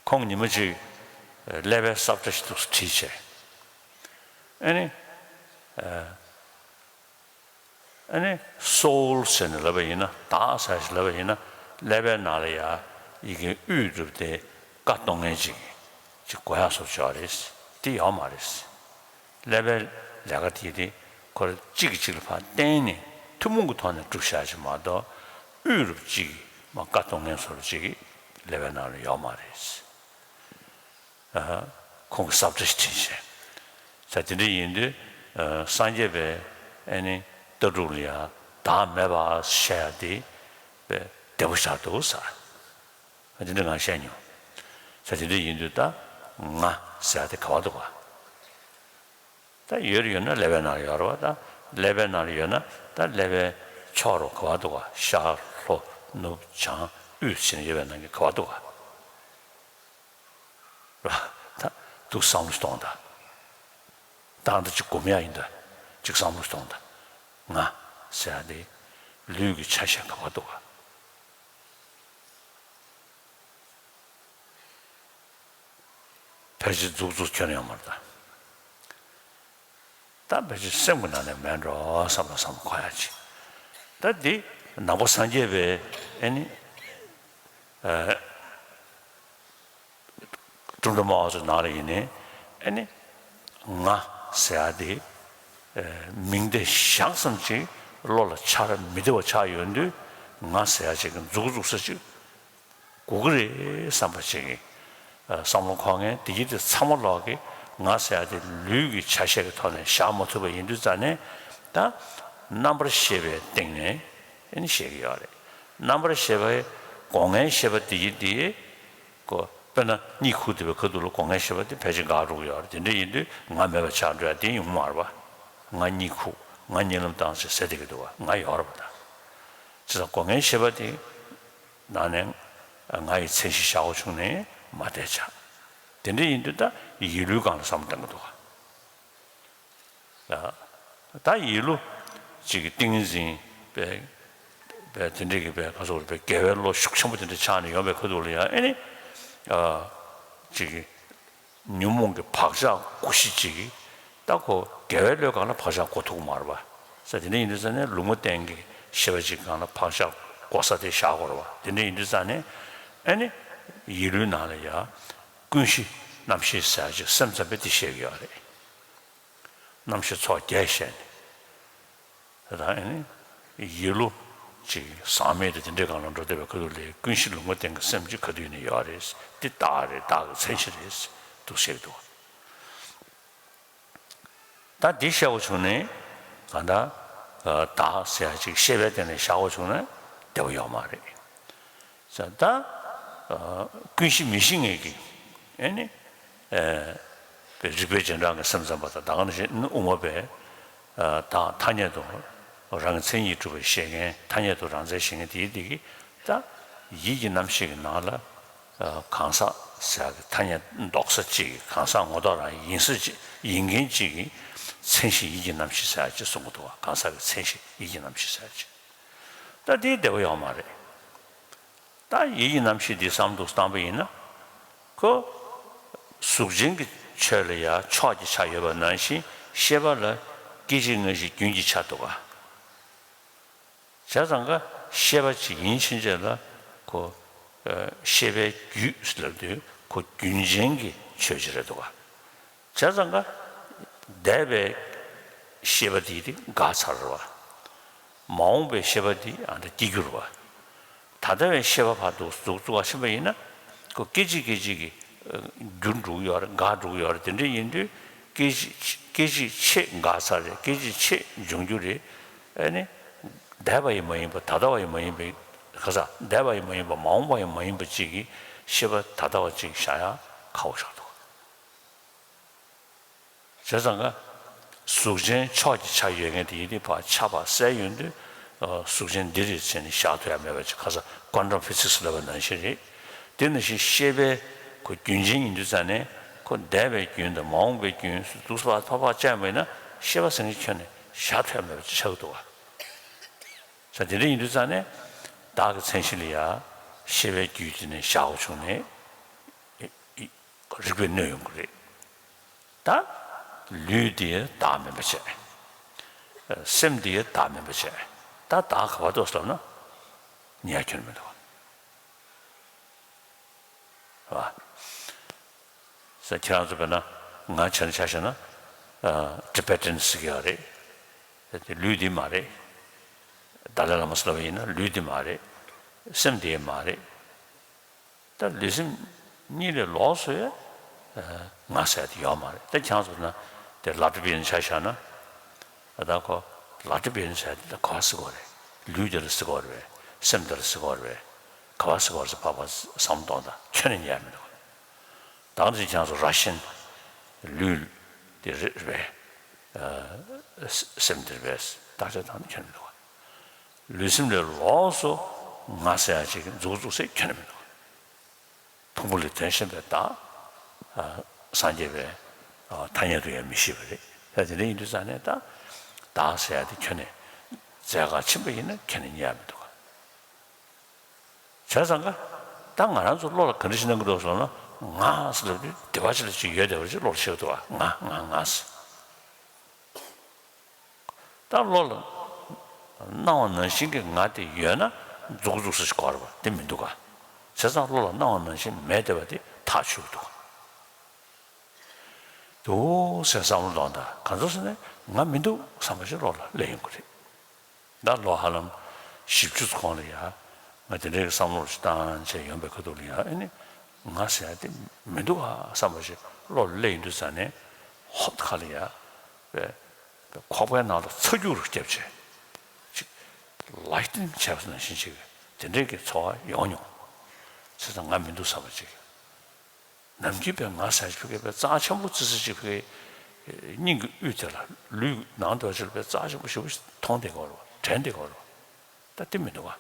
ཁོང་ཉི་མ་གཅིག་ཀླད་པའི་ས་བཀྲ་ཞིག་འདུག་སེ་བྲིས་བྱས། ཨ་ནི། ཨ་ནི་སོའུལ་ཟེར་ནས་ལབ་པ་ཡིན་ན། བདག་ཟེར་ཞིག་ལབ་པ་ཡིན་ན། ཀླད་པའི་ནང་ལ་ཡ་ཡི་གེ་དབུས་གྲུབ་སྟེ་ཀ་གཏོང་མཁན་ཅིག་ཅིག་དགོས་ཡག་བཟོ་ཆོག་རེད། དེ་ཡོད་མ་རེད། ཀླད་པའི་ལས་ཀ་དེ་དེ་ཁོ་རང་གཅིག་གིས་གཅིག་ལ་ཕར་བརྟེན་ནས་ཐུན་མོང་གི་ཐོག་ནས་གྲུབ་བཞག་ཅིག་མ་གཏོགས། དབུས་གྲུབ་གཅིག་མ་ཀ་གཏོང་མཁན་བཟོ་འདྲ་ཅིག་ཀླད་པའི་ནང་ལ་ཡོད་མ་རེད། ཨ། ཁོང་གིས་ས་བཀྲ་ཞིག་བྲིས་བྱས། ས་དེ་འདྲ་ཡིན་དུས། ཨ། སངས་རྒྱས་པའི་ཨ་ནི་ལྟ་གྲུབ་ལ་ཡ་བདག་མེད་པ་བཤད་ཡ་དེ་བདེ་པོ་ཆགས་འདུག་ས། ཨ། དེ་འདྲ་ང་བཤད་མྱོང་། ས་དེ་འདྲ་ཡིན་དུས་ད་ང་ཟེར་ཡ་དེ་ག་བ་འདུག་ག་ད་ཡོད་རེད། ཡོད་ན་ཀླད་པའི་ནང་ལ་ཡོད་རེད་བ། ད་ཀླད་པའི་ནང་ལ་ཡོད་ན་ད་ཀླད་པའི་ཕྱོགས་རུ་ག་བ་འདུག་ག་ཤར་ལྷོ་ནུབ་བྱང་དབུས་ཟེར་ནས་ཡོད་པའི་ནང་གི་ག་བ་འདུག་ག་ད་འདུག་བསམ་བློ་གཏོང་དང་། ད་འདི་ཅིག་སྒོམ་ཡག་ཡིན་ད། ཅིག་བསམ་བློ་གཏོང་དང་། ང་ཟེར་ཡ་དེ་ལུས་ཀྱི་ཆ་ཤས་ག་བ་འདུག་ག་ཕལ་ཆེར་རྫུགས་རྫུགས་ཁྱོན་ཡོད་མ་རེད་ད། ད་ཕལ་ཆེར་སེམས་ཀྱི་ནང་ནས་མེད་འགྲོ་བསམ་པ་བསམ་གོ་ཡ་ཅིག་ད་འདི་ནང་པ་སངས་རྒྱས་པའི་ཨེ་ནི་ཨ་གྲུབ་མཐའ་སྨྲ་བ་ཚོའི་ནང་ལ་ཡིན་ནའི་ཨེ་ནི་ང་ཟེར་ཡ་དེ་ཨ་མིང་དེ་བཞག་ཙམ་ཅིག་བློ་ལ་འཆར་མི་བདེ་བ་ཆགས་ཡོང་དུས། ང་ཟེར་ཡ་ཅིག་གི་མཛུག་གུ་འཛུགས་ས་ཅིག་དགོས་ཀྱི་རེད་བསམ་པ་ཅིག་གི་བསམ་བློ་འཁོར་མཁན་དེ་གྱིས་དེ་ཚང་མ་ལོག་གི་ང་ཟེར་ཡ་དེ་ལུས་ཀྱི་ཆ་ཤས་ཀྱི་ཐོག་ནས་བཞག་མ་ཐུབ་པ་ཡིན་དུས་ཙང་ནས། ད་རྣམ་པར་ཤེས་པའི་སྟེང་ནས་ཨེ་ནི་བཤད་ཀྱི་ཡོད་རེད། རྣམ་པར་ཤེས་པའི་སྒོ་ལྔའི་ཤེས་པ་དེ་གྱིས་དེ་ཀོ་དཔེར་ན་གཉིད་ཁུག་བསྡད་པའི་ཁ་ཐུག་ལ་སྒོ་ལྔའི་ཤེས་པ་དེ་ཕལ་ཆེར་འགག་འགྲོ་གི་ཡོད་རེད། དེ་འདྲ་ཡིན་དུས་ང་མེད་པ་ཆགས་འགྲོ་ཡ་དེ་ཡོང་མ་རེད་པ། ང་གཉིད་ཁུག་ང་གཉིད་ལམ་བཏང་ཟེར་ཟེར་བསྡད་ཀྱི་འདུག་པ། ང་ཡོད་རེད་པ། ད་བྱས་ཙང་སྒོ་ལྔའི་ཤེས་པ་དེ་ནང་ནས་ང་ཡི་མཚན་གཞི་བཞག་དགོས་བྱུང་ནས་མ་བསྡད་བྱ། དེ་འདྲ་ཡིན་དུས་ད་ཡིད་ལུས་སྒང་ལ་བསམ་བློ་གཏང་གི་འདུག་ག་ད་ཡིད་བློ་གཅིག་གི་ཏིང་ངེ་འཛིན་པའི་པའི་དེ་འདྲ་གི་པའི་ཁ་སོགས་པའི་དགེ་བའི་བློ་ཤུགས་ཆེན་པོ་དེ་འདྲ་ཆགས་ནས་ཡོང་པའི་ཁ་ཐུག་ལ་ཡང་ཨེ་ནི་ཨ་གཅིག་གི་ཉོན་མོངས་ཀྱི་བག་ཆགས་ཀུ་ཤུ་གཅིག་གིས་ད་ཁོ་དགེ་བའི་བློའི་སྒང་ལ་བག་ཆགས་འགོ་ཐུག་མ་རེད་པ། ས་དེ་འདྲ་ཡིན་དུས་ཙང་ནས་ལུང་མ་བསྟན་གྱི་ཤེས་པ་གཅིག་སྒང་ལ་བག་ཆགས་འགོ་ས་དེ་བཞག་དགོས་རེད་པ། དེ་འདྲ་ཡིན་དུས་ཙང་ནས་ཨེ་ནི་ཡིད་ལུས་ནང་ལ་ཡ་ཀུན་གཞི་རྣམ་ཤེས་ཟེར་ཡ་ཅིག་སེམས་ཙམ་པས་དེ་བཤད་ཀྱི་ཡོད་རེད། རྣམ་ཤེས་ཚོགས་བརྒྱད་བཤད་ནས། ད་ཨེ་ནི་ཡིད་བློ་གཅིག་ཟག་མེད་དེ་དེ་འདྲའི་སྒང་ལ་འགྲོ་བསྡད་པའི་ཁ་ཐུག་ལ་ཀུན་གཞི་ལུང་མ་བསྟན་གྱི་སེམས་ཀྱི་ཁ་ཐུག་ནས་ཡོད་རེད། འདི་བདག་རེད། བདག་གི་མཚན་གཞི་རེད་འདུག་བཤད་འདུག་ད་འདི་བཤད་དགོས་བྱུང་ནས་གང་ལྟར་བདག་ཟེར་ཡ་ཅིག་ཤེས་པའི་སྟེང་ནས་བཞག་དགོས་བྱུང་ན་བདེ་བ་ཡོད་མ་རེད། ད་ཀུན་གཞི་མི་ཤེས་མཁན་གྱི་ཨེ་ནི་རིགས་པའི་རྗེས་འབྲང་གི་སེམས་ཙམ་པ་དང་། ད་ག་ནང་བཞིན་དབུ་མ་པའི་བདག་ཐ་སྙད་དུ་རང་གི་མཚན་ཉིད་གྲུབ་པའི་བཤད་མཁན། ཐ་སྙད་དུ་རང་མཚན་བཤད་མཁན་དེའི་དེ་གི་ད་ཡིད་ཀྱི་རྣམ་ཤེས་ཀྱི་ནང་ལ་གང་ཟག་ཟེར་ཡ་གི་ཐ་སྙད་འདོགས་ས་གཅིག་གི་གང་ཟག་ངོ་ཐོག་རང་ཡིན་ས་གཅིག་ཡིན་མཁན་གཅིག་གི་མཚན་གཞི་ཡིད་ཀྱི་རྣམ་ཤེས་ཟེར་ཡ་གཅིག་གསུང་གི་འདུག་བ། གང་ཟག་གི་མཚན་གཞི་ཡིད་ཀྱི་རྣམ་ཤེས་ཟེར་ཡ་གཅིག་ད་དེའི་བདེ་བ་ཡོད་མ་རེད། ད་ཡིད་ཀྱི་རྣམ་ཤེས་འདི་བསམ་དུ་བཏང་པ་ཡིན་ན། ཁོ་གཟུགས་ཅན་གྱི་ཆོས་ལ་ཡང་ཕྱོགས་ཀྱི་ཆ་ཡོད་པ་ནང་བཞིན་ཤེས་པ་ལ་སྐད་ཅིག་སྔ་ཕྱི་རྒྱུན་གྱི་ཆ་འདུག་ག་བྱས་ཙང་ཀ་ཤེས་པ་ཅིག་ཡིན་ཕྱིན་ཆད་ལ་ཁོ་ཤེས་པའི་རྒྱུད་ལབ་དུས་ཁོ་རྒྱུན་ཅན་གྱི་ཆོས་ཅིག་རེད་འདུག་ག་བྱས་ཙང་ཀ་འདས་པའི་ཤེས་པ་དེ་དེ་འགག་ཚར་བ། མ་འོངས་པའི་ཤེས་པ་དེ་ཨ་འདྲ་སྐྱེ་རྒྱུ་རེད་བ། ད་ལྟ་བའི་ཤེས་པ་ཕར་འདུག་འདུག་བཙུགས་པ་ཕྱིན་པ་ཡིན་ན། ཁོ་སྐད་ཅིག་སྐད་ཅིག་གིས་འགྱུར་འགྲོ་གི་ཡོད་རེད། འགག་འགྲོ་གི་ཡོད་རེད། དེ་འདྲ་ཡིན་དུས་སྐད་ཅིག་སྐད་ཅིག་ཕྱེད་འགག་ཚར་རེད། སྐད་ཅིག་ཕྱེད་འབྱུང་རྒྱུ་རེད། ཨ་ནི་འདས་པ་ཡང་མ་ཡིན་པ། ད་ལྟ་བ་ཡང་མ་ཡིན་པའི་ག་ས་འདས་པ་ཡང་མ་ཡིན་པ། མ་འོངས་པ་ཡང་མ་ཡིན་པ་ཅིག་གི་ཤེས་པ་ད་ལྟ་བ་ཅིག་བཞག་ཡ་ཁག་པོ་ཆགས་འདུག་བྱས་ཙང་ཀ་གཟུགས་ཅན་ཕྱོགས་ཀྱི་ཆ་ཡོད་མཁན་དེ་ཡིན་དུས་ཕར་ཆ་ཕར་གསལ་ཡོང་དུས་གཟུགས་ཅན་འདི་རེད་ཟེར་ནས་བཞག་ཐུབ་ཡ་མེད་པ་ཅིག་ག་ས་ཀོན་ཊམ་ཕི་ཛིག་སི་ལབ་པ་ནང་བཞིན་རེད། དེ་ནང་བཞིན་ཤེས་པའི་ཁོ་རྒྱུན་ཅན་ཡིན་དུས་ཙང་ནས་ཁོ་འདས་པའི་རྒྱུན་དང་མ་འོངས་པའི་རྒྱུན་འདུག་སེ་ཕར་ཕར་ཕར་བཅད་པ་ཡིན་ན་ཤེས་པ་ཟེར་མཁན་ཁྱོན་ནས་བཞག་ཐུབ་ཡ་མེད་པ་ཅིག་ཆགས་ཀྱི་འདུག་བ། ས་དེ་འདྲ་ཡིན་དུས་ཙང་ནས་བདག་གི་མཚན་གཞི་ལ་ཡ་ཤེས་པའི་རྒྱུད་དེ་ནས་བཞག་དགོས་བྱུང་ནས་རིགས་པས་གནོད་ཡོང་གི་རེད། ད་ལུས་དེ་བདག་མིན་པ་བྱས། སེམས་དེ་བདག་མིན་པ་བྱས། ད་བདག་ག་པར་འདུག་ཟེར་ན་ཉལ་ཁྱོན་མི་འདུག་བ། ས་ཁྱེད་རང་ཚོ་དཔེར་ན་ང་བྱས་ན་ཆ་བཞག་ན་ཨ་ཊི་བེ་ཊན་ཟེར་གྱི་ཡོད་རེད། དེ་ལུས་འདི་མ་རེད། ཏཱ་ལའི་བླ་མ་ཟེར་བ་ཡིན་ན་ལུས་འདི་མ་རེད། སེམས་འདི་མ་རེད། ད་ལུས་སེམས་གཉིས་ལས་ལོགས་སུ་ཡང་ང་ཟེར་དེ་ཡོད་མ་རེད། ད་ཁྱེད་རང་ཚོ་ན་དེ་ལ་ཊི་བེ་ཊན་ཆ་བཞག་ན། ད་ཁོ་ལ་ཊི་བེ་ཊན་ཟེར་དེ་ག་པར་ཟེར་གྱི་ཡོད་རེད། ལུས་དེ་ལ་ཟེར་གྱི་ཡོད་རེད་པས། སེམས་དེ་ལ་ཟེར་གྱི་ཡོད་རེད་པས། ག་པར་ཟེར་གྱི་ཡོད་རེད་ཟེར་ཕར་ཕར་བསམ་བློ་གཏོང་དང་། ཁྱོན་ནས་ཉལ་མི་འདུག་ད་ག་ནང་བཞིན་ཁྱེད་རང་ཚོ་ར་ཤན་ལུས་དེ་རེད་པས། ཨ་སེམས་དེ་རེད་པས། བརྟག་དཔྱད་བཏང་ན་ཁྱོན་ནས་མི་འདུག་ལུས་སེམས་ལས་ལོགས་སུ་ང་ཟེར་ཡ་ཅིག་མཛུབ་བཙུགས་ས་ཁྱོན་ནས་མི་འདུག་ཕུང་པོ་ལས་དོན་གཞན་པའི་བདག་ཨ་སངས་རྒྱས་པའི་ཨ་ཐ་སྙད་དུ་ཡང་མི་བཞེད་པ་རེད། ད་དེ་འདྲ་ཡིན་དུས་ཙང་ནས་ད་བདག་ཟེར་ཡ་དེ་ཁྱོན་ནས་རྫས་འགའ་ཕྱིན་པ་ཡིན་ན་ཁྱོན་ནས་རྙེད་ཡ་མི་འདུག་བྱས་ཙང་ཀ་ད་ང་རང་ཚོ་བློ་ལ་ག་འདྲ་ཞིག་སྣང་གི་འདུག་ཟེར་ན། ང་ཟེར་ལབ་དུས་དེ་བ་ཅིག་ལ་ཅིག་ཡོད་བསྡད་པ་ཅིག་བློ་ལ་ཤར་གི་འདུག་བ། ང་ང་ང་ཟེར། ད་བློ་ལ་ སྣང་བ་ནང་བཞིན་གྱི་ང་དེ་ཡོད་ན་འཛུགས་འཛུགས་སུ་གོ་བ་དེ་མི་འདུག་ག་བྱས་ཙང་བློ་ལ་སྣང་བ་ནང་བཞིན་མེད་བསྡད་པ་དེ་ཐག་ཆོད་འདུག་འདུག་ཟེར་བསམ་བློ་གཏོང་དང་གང་ཚོད་ཟེར་ནས་ང་མི་འདུག་བསམ་པ་ཞིག་བློ་ལ་སླེབས་ཡོང་གི་རེད། ད་ལོ་ཧ་ལམ་བཞི་བཅུ་ཙམ་གོང་ལ་ཡ་ང་དེ་འདྲའི་བསམ་བློ་ཞིག་བཏང་བྱས་ཡོང་པའི་ཁ་ཐུག་ལ་ཡ་ཨེ་ནི་ང་ཟེར་ཡ་དེ་མི་འདུག་ཨ་བསམ་པ་ཞིག་བློ་ལ་སླེབས་ཡོང་དུས་ཙ་ནས་ཧོབ་ཁ་ལ་ཡ་པའི་ཁོག་པའི་ནང་ལ་ཚ་རྒྱུག་རུ་བརྒྱབ་བྱས་ཅིག་ལའི་ཊི་ནིང་བྱས་པ་ནང་བཞིན་ཅིག་དེ་འདྲའི་གི་ཚོར་བ་ཡོང་མྱོང་། བྱས་ཙང་ང་མི་འདུག་བསམ་པ་ཅིག་ནམ་རྒྱུན་པའི་ང་ཟེར་ཕ་གི་པའི་རྩ་ཆེན་པོ་ཙི་ཙི་ཅིག་ཕ་གི་སྙིང་གི་དབུས་དེ་ལ་ལུས་ནང་དུ་ཕྱིར་པའི་རྩ་ཆེན་པོ་ཞེ་པོ་ཞིག་མཐོང་བསྡད་ཀྱི་ཡོད་རེད་བ། དྲན་བསྡད་ཀྱི་ཡོད་རེད་བ། ད་དེ་མི་འདུག་བ།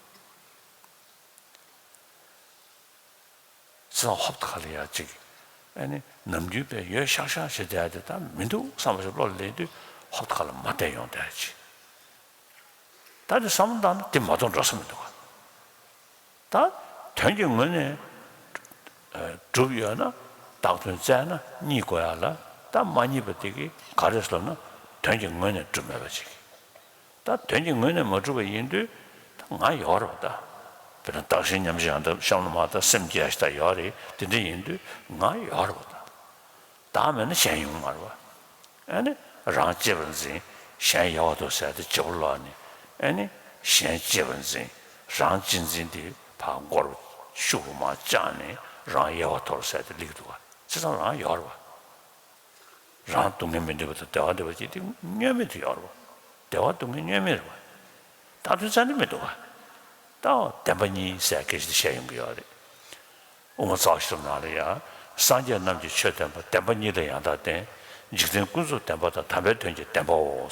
བྱས་ཙང་ཧོབ་ཁ་ལ་ཡ་ཅིག་ཨ་ནི་ནམ་རྒྱུན་པའི་ཡོད་ཤག་ཤག་བྱེད་བསྡད་ཡ་དེ་ད་མི་འདུག་བསམ་པ་ཞིག་བློ་ལ་སླེབས་དུས་ཧོབ་ཁ་ལ་མར་བསྡད་ཡོང་བསྡད་ཡ་ཅིག་ད་དེ་བསམ་བློ་བཏང་ན་དེ་མ་གཏོགས་འགྲོ་ས་མི་འདུག་ག་ད་དོན་གྱི་ངོས་ནས་གྲུབ་ཡོད་ན་བཏགས་དོན་བཙལ་ན་གཉིས་དགོས་ཡ་ལ། ད་མ་རྙེད་པ་དེ་གིས་ག་རེ་ཟེར་ལབ་ན་དོན་གྱི་ངོས་ནས་གྲུབ་མེད་པ་ཅིག་ད་དོན་གྱི་ངོས་ནས་མ་གྲུབ་པ་ཡིན་དུས་ད་ང་ཡོད་རེད་བ། ད་དཔེར་ན་བདག་གཞན་མཉམ་བརྗེ་ཡང་དག་གཤམ་ལ་མ་ད་སེམས་སྐྱེ་ཡ་ཞིག་ད་ཡོད་རེད། དེ་འདྲ་ཡིན་དུས་ང་ཡོད་རེད་བ། ད། བདག་མེད་ན་གཞན་ཡོང་མ་རེད་བ། ཨ་ནི་རང་གཅེས་པར་འཛིན། གཞན་ཡལ་བར་དོར་ཟེར་དེ་བརྗེ་པོ་ལོག་ནས་ཨ་ནི་གཞན་གཅེས་པར་འཛིན། རང་གཅེས་འཛིན་དེ་ཕར་མགོར་ཤུགས་པོ་མར་བཅངས་ནས་རང་ཡལ་བར་དོར་ཟེར་དེ་སླེབས་འདུག་བ། བྱས་ཙང་རང་ཡོད་རེད་བ། རང་སྡུག་བསྔལ་མི་འདོད་པ་དང་བདེ་བ་འདོད་པ་ཅིག་དེ་བསྙོན་མེད་དུ་ཡོད་རེད་བ། བདེ་བ་སྡུག་བསྔལ་བསྙོན་མེད་རེད་བ། ད་དུས་ཙམ་ནས་མི་འདུག་བ། ད་བདེན་པ་གཉིས་ཟེར་སྐད་ཆ་དེ་བཤད་ཡོང་གི་ཡོད་རེད། དབུ་མ་རྩ་བ་ཤེས་རབ་ནང་ལ་ཡང་སངས་རྒྱས་རྣམས་ཀྱི་ཆོས་བདེན་པ། བདེན་པ་གཉིས་ལ་ཡང་དག་བརྟེན། འཇིག་རྟེན་ཀུན་རྫོབ་བདེན་པ་དང་། དམ་པའི་དོན་གྱི་བདེན་པའོ།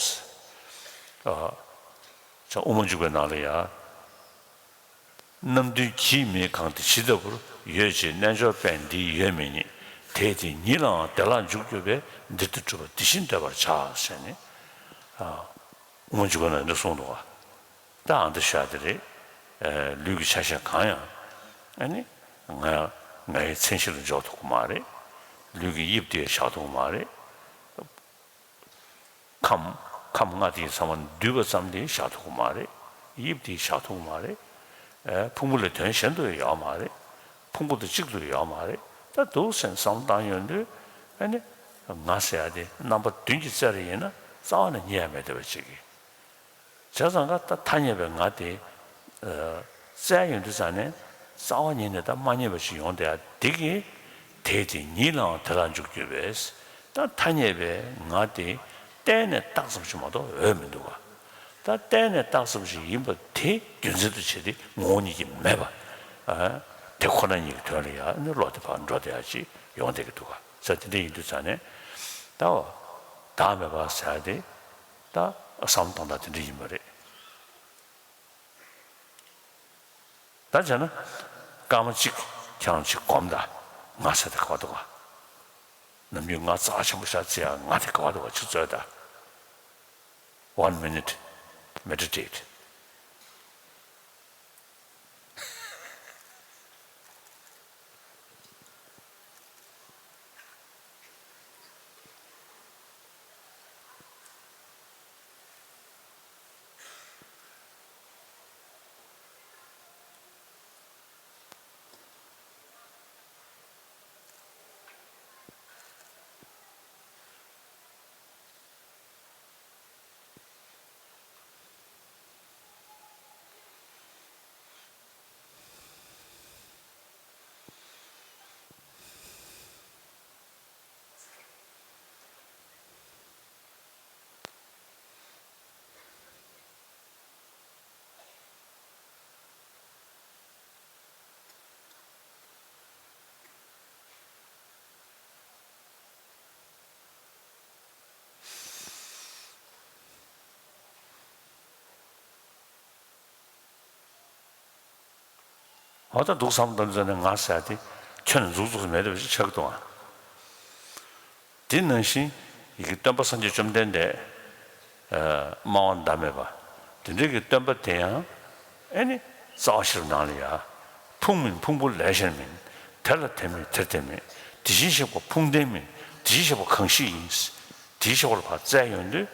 ཨ། དབུ་མ་འཇུག་པའི་ནང་ལ་ཡང་། རྣམ་བདུན་གྱིས་མི་གང་སྟེ་ཇི་ལྟ་བུར། ཡོད་ཅེས་རྣལ་འབྱོར་པས་འདི་ཡོད་མི་རྙེད། དེས་དེ་ཉིད་ལའང་དེ་ལ་འཇུག་གྱུར་པས། འདིར་དེ་གྲུབ་པ་དེ་བཞིན་འདོད་པར་བྱ། ཟེར་ནས། ཨ། དབུ་མ་འཇུག་པ་ནང་འདི་གསུངས་འདུག་བ། ད་ཨ་འདི་ཤ་དེ་རེད། ལུས་ཀྱི་ཆ་ཤས་གང་ཡང་ཨ་ནི་ང་ངའི་མཚན་གཞི་ལ་འཇོག་ཐུབ་ཀྱི་མ་རེད། ལུས་ཀྱི་དབྱིབས་དེ་བཞག་ཐུབ་ཀྱི་མ་རེད། ཁམས་ཁམས་ལྔ་དེ་ཚང་མ་འདུས་པ་ཙམ་དེ་བཞག་ཐུབ་ཀྱི་མ་རེད། དབྱིབས་དེ་བཞག་ཐུབ་ཀྱི་མ་རེད། ཕུང་པོ་ལ་དོན་གཞན་དུ་ཡོད་མ་རེད། ཕུང་པོ་དང་གཅིག་ཏུ་ཡོད་མ་རེད། ད་འདུག་སེ་བསམ་བློ་བཏང་ཡོང་དུས་ཨ་ནི་ང་ཟེར་ཡ་དེ་རྣམ་པ་བདུན་གྱིས་བཙལ་རེ་ཡིན་ན་རྩ་བ་ནས་རྙེད་ཡ་མེད་བསྡད་པ་ཅིག་གིས། བྱས་ཙང་ཀ་ད་ཐ་སྙད་པའི་ང་དེ་བཙལ་ཡོང་དུས་ཙང་ནས་རྩ་བ་ཉིད་ནས་ད་མ་རྙེད་པ་ཞིག་ཡོང་བསྡད་ཡ་དེ་གིས། དེས་དེ་ཉིད་ལའང་དེ་ལ་འཇུག་གྱུར་པས། ད་ཐ་སྙད་པའི་ང་དེ་གཏན་ནས་བཏགས་ཙམ་ཞིག་མ་གཏོགས་འོས་མི་འདུག་ག་ད་གཏན་ནས་བཏགས་ཙམ་ཞིག་ཡིན་པ་དེ་རྒྱུ་མཚན་དུ་བྱས་ཏེ་ངོ་བོ་ཉིད་ཀྱིས་མེད་པ། ཨ། དེ་ཁོ་ན་ཉིད་ཀྱི་དོན་ལ་ཡང་ནི་བློ་དེ་ཕར་འགྲོ་བསྡད་ཡ་ཅིག་ཡོང་བསྡད་ཀྱི་འདུག་ག་ས་དེ་འདྲ་ཡིན་དུས་ཙང་ནས་ད་བདག་མེད་པ་ཟེར་ཡ་དེ་ད་བསམ་བློ་གཏོང་སྟངས་དེ་འདྲ་ཡིན་པ་རེད། ད་བྱས་ན་སྐར་མ་གཅིག་ཁྱེད་རང་གཅིག་སྒོམ་དང་། ང་ཟེར་དེ་ག་བ་འདུག་ག་ནམ་རྒྱུན་ང་རྩ་ཆེན་པོ་ཤ་ཚ་ཡ་ང་དེ་ག་བ་འདུག་ག་ཅིག་རྩོད་དང་། One minute meditate. འོ་ད་འདུག་བསམ་བློ་བཏང་དུས་ཙམ་ནས་ང་ཟེར་ཡ་དེ་ཁྱོན་ནས་འཛུགས་འཛུགས་མེད་པ་ཞིག་ཆགས་འདུག་ཨ། དེ་ནང་བཞིན་ཡི་གེ་སྟོན་པ་སངས་རྒྱས་བཅོམ་ལྡན་འདས། ཨ། སྨྲ་བ་ཟླ་མེད་པ། དེ་འདྲའི་གི་སྟོན་པ་དེ་ཡང་ཨེ་ནི་རྩ་བ་ཤེས་རབ་ནང་ལ་ཡ། ཕུང་མིན་ཕུང་པོ་ལས་གཞན་མིན། དེ་ལ་དེ་མེད་དེར་དེ་མེད། དེ་བཞིན་གཤེགས་པ་ཕུང་ལྡན་མིན། དེ་བཞིན་གཤེགས་པ་གང་ཞིག་ཡིན། དེ་བཞིན་གཤེགས་པ་ལ་ཕར་བཙལ་ཡོང་དུས་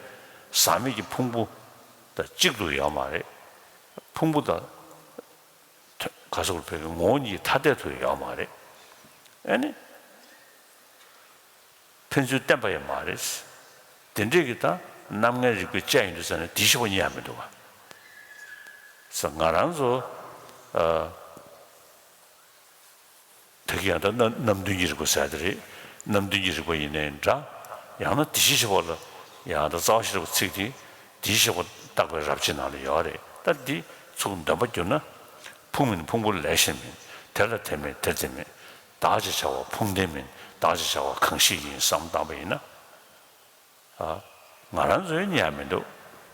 ཟག་མེད་ཀྱི་ཕུང་པོ། དང་གཅིག་ཏུ་ཡོད་མ་རེད། ཕུང་པོ་དང་ག་སོགས་པའི་ངོ་བོ་ཉིད་ཐ་དད་དུ་ཡོད་མ་རེད། ཨེ་ནི། ཕན་ཚུན་བརྟེན་པ་ཡང་མ་རེད། དེ་འདྲས་ཀྱི་ད་རྣམ་ངེས་རིག་པའི་དཔྱད་ཡིན་དུས་ཙ་ནས་དེ་ཤེས་པ་རྙེད་ཡ་མི་འདུག་ག་ས་ང་རང་ཚོ་ཨ། ད་གི་ཡང་ད་རྣམ་རྣམ་བདུན་གྱི་རིག་པ་ཟེར་དེ་རེད། རྣམ་བདུན་གྱི་རིག་པ་ཡིན་ནའི་འདྲ། ཡང་ན་དེ་ཤེས་ཤེས་པ་ལ་ཡང་ད་རྩ་བ་ཤེས་རབ་ཚིག་དེ་དེ་ཤེས་པ་བརྟག་པའི་རབ་བྱེད་ནང་ལ་ཡོད་རེད། ད་འདི་ཚུར་འདོན་པ་བསྒྱུར་ན། ཕུང་མིན་ཕུང་པོ་ལས་གཞན་མིན། དེ་ལ་དེ་མེད་དེར་དེ་མེད། བདག་ཅེས་བྱ་བ་ཕུང་ལྡན་མིན། བདག་ཅེས་བྱ་བ་གང་ཞིག་ཡིན་བསམ་བཏང་པ་ཡིན་ན། ཨ། ང་རང་ཚོས་རྙེད་ཡ་མི་འདུག་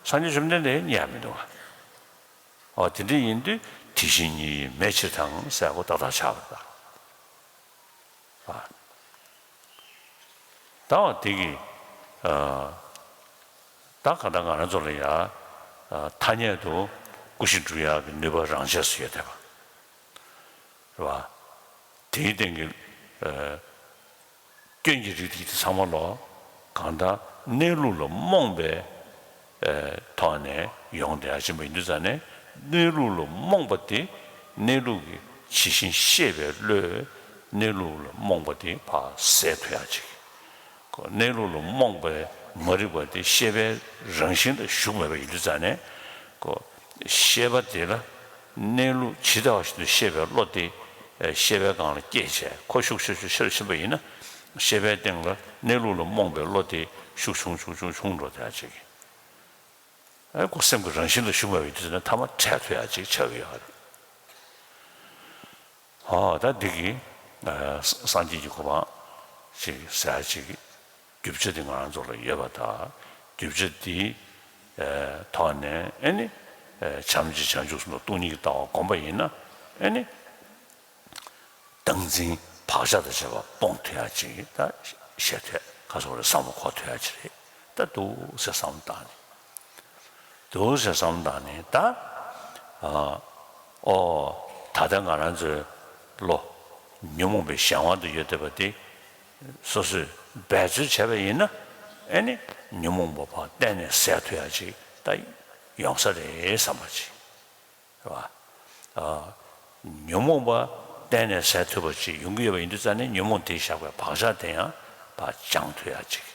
སངས་རྒྱས་བཅོམ་ལྡན་འདས་རྙེད་ཡ་མི་འདུག་ཨ། དེ་འདྲ་ཡིན་དུས་དེ་བཞིན་ཉིད་ཡིན་མེད་ཕྱིར་དང་ཟེར་གོ་ཏག་ཏག་ཆགས་པ་དང་། ཨ། ད་བ་དེ་གི། ཨ། ད་ག་ད་ང་རང་ཚོ་ལ་ཡ། ཨ། ཐ་སྙད་དུ་ཀུན་གཞི་སྒྲུབ་ཡག་གི་ནུས་པ་རང་ཆས་སུ་ཡོད་བསྡད་པ། རེད་བ། དེའི་སྟེང་གི། ཨ། སྐྱོན་གྱི་རིགས་དེ་ཚང་མ་ལོ། གང་ལྟར་གནས་ལུགས་ལ་རྨོངས་པའི། ཨ། ཐོག་ནས་ཡོང་བསྡད་ཡ་ཕྱིན་པ་ཡིན་དུས་ཙ་ནས་གནས་ལུགས་ལ་རྨོངས་པ་དེ་གནས་ལུགས་ཀྱི་ཇི་བཞིན་ཤེས་པའི་བློས་གནས་ལུགས་ལ་རྨོངས་པ་དེ་ཕར་ཟད་ཐུབ་ཡ་ཅིག་གནས་ལུགས་ལ་རྨོངས་པའི་མ་རིག་པ་དེ་ཤེས་པའི་རང་བཞིན་ལ་ཞུགས་མེད་པ་ཡིན་དུས་ཙ་ནས་ཀོ། ཤེས་པ་དེ་ལ་གནས་ལུགས་ཇི་ལྟ་བ་བཞིན་དུ་ཤེས་པའི་བློ་དེ་ཤེས་པའི་སྒང་ལ་སྐྱེས་བྱས་ཁོ་ཤུགས་ཆེ་ཆུང་ཆེ་རུ་ཕྱིན་པ་ཡིན་ན། ཤེས་པའི་སྟེང་ལ་གནས་ལུགས་ལ་རྨོངས་པའི་བློ་དེ་ཤུགས་ཆུང་ཆུང་ཆུང་ཆུང་འགྲོ་བསྡད་ཡ་ཅིག་ཨེ་ཁོ་སེམས་ཀྱི་རང་བཞིན་ལ་ཞུགས་མེད་པ་ཡིན་དུས་ཙ་ནས་ཐ་མ་བྲལ་ཐུབ་ཡ་ཅིག་ཆགས་ཀྱི་ཡོད་རེད། ཨོ་ད་འདི་གི་ཨ་སངས་རྒྱས་ཀྱི་གོ་འཕང་ཅིག་ཟེར་ཡ་ཅིག་རྒྱུ་ཆ་དེ་ང་རང་ཚོ་ལ་ཡོད་པ་དང་རྒྱུ་ཆ་དེའི་ཨ་ཐོག་ནས་ཨེ་ནི་ཨ་བྱམས་བརྩེ་བྱང་ཆུབ་སེམས་དང་སྟོང་ཉིད་ཀྱི་ལྟ་བ་བསྒོམ་པ་ཡིན་ན་ཨེ་ནི་བདག་འཛིན་བག་ཆགས་དང་བཅས་པ་སྤོང་ཐུབ་ཡ་ཅིག་ད་ཤེས་ཐུབ་ཁ་སོགས་རེ་བསམ་བློ་འཁོར་ཐུབ་ཡ་ཅིག་རེད། ད་འདུག་ཟེར་བསམ་བློ་བཏང་ནས། འདུག་ཟེར་བསམ་བློ་བཏང་ནས་ད། ཨ། ཨོ། ད་ལྟ་ང་རང་ཚོའི་བློ། ཉོན་མོངས་པའི་གཞན་དབང་དུ་ཡོད་བསྡད་པ་དེ། སོ་སོས་འབད་རྩོལ་བྱས་པ་ཡིན་ན། ཨེ་ནི། ཉོན་མོངས་པ་ཕར་གཏན་ནས་ཟད་ཐུབ་ཡ་ཅིག་ད་ཡོང་ས་རེད་བསམ་པ་ཅིག་རེད་བ། ཨ། ཉོན་མོངས་པ་གཏན་ནས་ཟད་ཐུབ་པ་ཅིག་ཡོང་གི་ཡོད་པ་ཡིན་དུས་ཙང་ནས་ཉོན་མོངས་དེས་བཞག་པའི་བག་ཆགས་དེ་ཡང་ཕར་སྦྱང་ཐུབ་ཡ་ཅིག་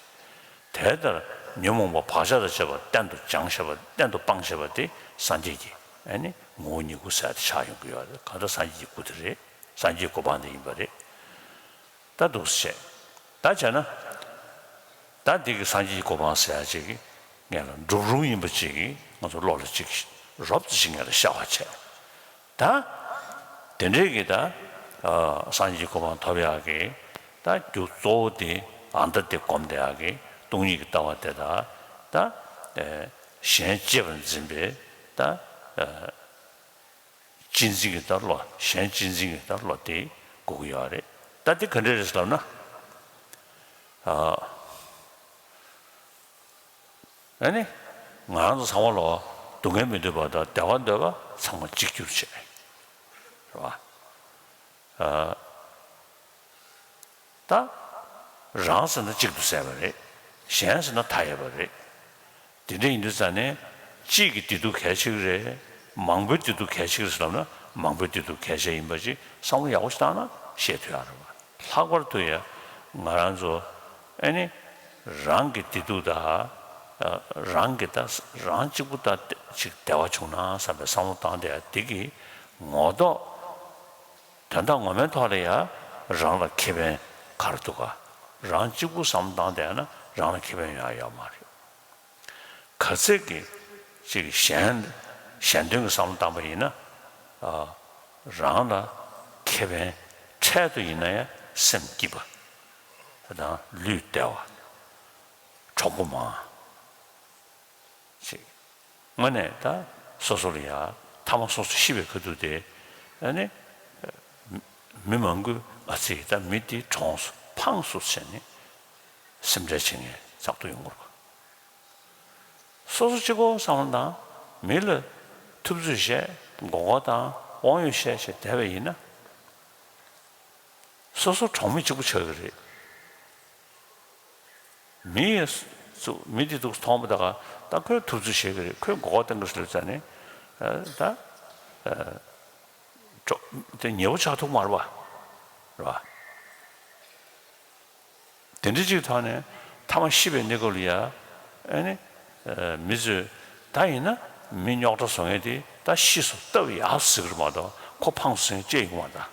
དེ་ལྟར་ཉོན་མོངས་པ་བག་ཆགས་དང་བཅས་པ་གཏན་དུ་སྦྱངས་བཞག་པ་གཏན་དུ་སྤངས་བཞག་པ་དེ་སངས་རྒྱས་ཀྱི་ཨ་ནི་ངོ་བོ་ཉིད་སྐུ་ཟེར་དེ་ཆགས་ཡོང་གི་ཡོད་རེད། གང་ལྟར་སངས་རྒྱས་ཀྱི་སྐུ་དེ་རེད། སངས་རྒྱས་ཀྱི་གོ་འཕང་དེ་ཡིན་པ་རེད། ད་འདུག་སེ་བྱས། ད་བྱས་ན། ད་འདི་གི་སངས་རྒྱས་ཀྱི་གོ་འཕང་ཟེར་ཡ་ཅིག་གི་ངས་ལ་འགྲུབ་རུང་ཡིན་པ་ཅིག་གི་ང་ཚོ་བློ་ལ་ཅིག་རོབ་ཙམ་ཅིག་ངས་ལ་ཤར་བ་བྱས། ད། དེ་འདྲའི་གི་ད། ཨ། སངས་རྒྱས་ཀྱི་གོ་འཕང་ཐོབ་ཡག་གི་ད་རྒྱུ་གཙོ་བོ་དེ་ཨ་མཐའ་དེ་སྒོམ་བསྡད་ཡག་གི་སྟོང་ཉིད་ཀྱི་ལྟ་བ་དེ་དང་ད། ཨ། གཞན་གཅེས་པར་འཛིན་པའི་ད། ཨ། གཅེས་འཛིན་གྱི་ད་བློ། གཞན་གཅེས་འཛིན་གྱི་ད་བློ་དེ་དགོས་ཀྱི་ཡོད་རེད། ད་དེ་ག་འདྲ་རེད་ཟེར་ལབ་ན། ཨ། ཨ་ནི། ང་རང་ཚོ་ཚང་མ་ལོ་སྡུག་བསྔལ་མི་འདོད་པ་དང་བདེ་བ་འདོད་པ་ཚང་མ་གཅིག་གྱུར་བྱས། རེད་བ། ཨ། ད། རང་ཟེར་ན་གཅིག་ཏུ་ཟད་པ་རེད། གཞན་ཟེར་ན་མཐའ་ཡས་པ་རེད། དེ་འདྲ་ཡིན་དུས་ཙང་ནས་གཅིག་གི་བདེ་སྡུག་གལ་ཆེ་གི་རེད། མང་པོའི་བདེ་སྡུག་གལ་ཆེ་གི་རེད་ཟེར་ལབ་ན་མང་པོའི་བདེ་སྡུག་གལ་ཆེ་ཡིན་པ་ཅིག་བསམ་བློ་ཡག་པོ་ཞིག་བཏང་ན་ཤེས་ཐུབ་ཡག་རེད་བ། ལྷག་པར་དུ་ཡ་ང་རང་ཚོ་ཨ་ནི་རང་གི་བདེ་སྡུག་དང་རང་གི་ད་རང་གཅིག་པུ་ད་ཅིག་བདེ་བ་བྱུང་ན་བསམ་པའི་བསམ་བློ་བཏང་བསྡད་ཡ་དེ་གི་ངོ་ཐོག་དོན་དག་ངོ་མའི་ཐོག་ལ་ཡང་རང་ལ་ཁེ་ཕན་ག་རེ་འདུག་ག་རང་གཅིག་པུ་བསམ་བློ་བཏང་བསྡད་ན་རང་ལ་ཁེ་ཕན་ཡོང་ཡ་ཡོད་མ་རེད། ག་ཚད་ཀྱི་ཅིག་གཞན་གཞན་དོན་གྱི་བསམ་བློ་བཏང་པ་ཡིན་ན། ཨ། རང་ལ་ཁེ་ཕན་འཕྲལ་དུ་ཡིན་ན་ཡང་སེམས་སྐྱིད་པ། དང་ལུས་བདེ་བ། གྲོགས་པོ་མང་། ཅིག་དངོས་གནས་ད་སོ་སོ་ལ་ཡ་ཐ་མ་སོ་སོ་ཤི་བའི་ཁ་ཐུག་དེ་ཨ་ནི་མི་མང་པོས་ཨ་ཙི་ད་མི་དེ་གྲོངས་སོ་ཕངས་སོ་ཟེར་ནས་སེམས་ཁྲལ་བྱེད་མཁན་ཙག་ཏུ་ཡོང་གི་རེད་པ། སོ་སོ་གཅིག་པོ་བསམ་བློ་བཏང་མི་ལ་ཐུབ་ཚོད་བཤད་མགོ་སྐོར་བཏང་དབང་ཡོད་བཤད་བྱས་བསྡད་པ་ཡིན་ན། སོ་སོ་གྲོགས་མེད་གཅིག་པུ་ཆགས་ཀྱི་རེད། མི་ཡི་ ཚུགས་མི་དེ་འདུག་མཐོང་པ་ད་ག་ད་ཁོས་ཐུབ་ཚོད་བྱེད་ཀྱི་རེད། ཁོས་མགོ་སྐོར་གཏོང་གི་རེད་ཟེར་ནས་ད་གྲོ་དེ་ཉེ་བོ་ཆགས་ཐུབ་མ་རེད་པ། རེད་པ། དེ་འདྲ་ཅིག་ཐོག་ནས་ཐ་མ་ཤི་བའི་གནས་སྐབས་ལ་ཡ་ཨ་ནི་མི་ཚོས་ད་ཡིན་ན་མི་རྙོག་དྲ་བཟོ་མཁན་དེ་ད་ཤི་སོང་སྟབས་ཡག་ཟེར་གི་རེད་མ་གཏོགས་ཁོ་ཕངས་སེམས་སྐྱེ་ཡོང་བ་ད།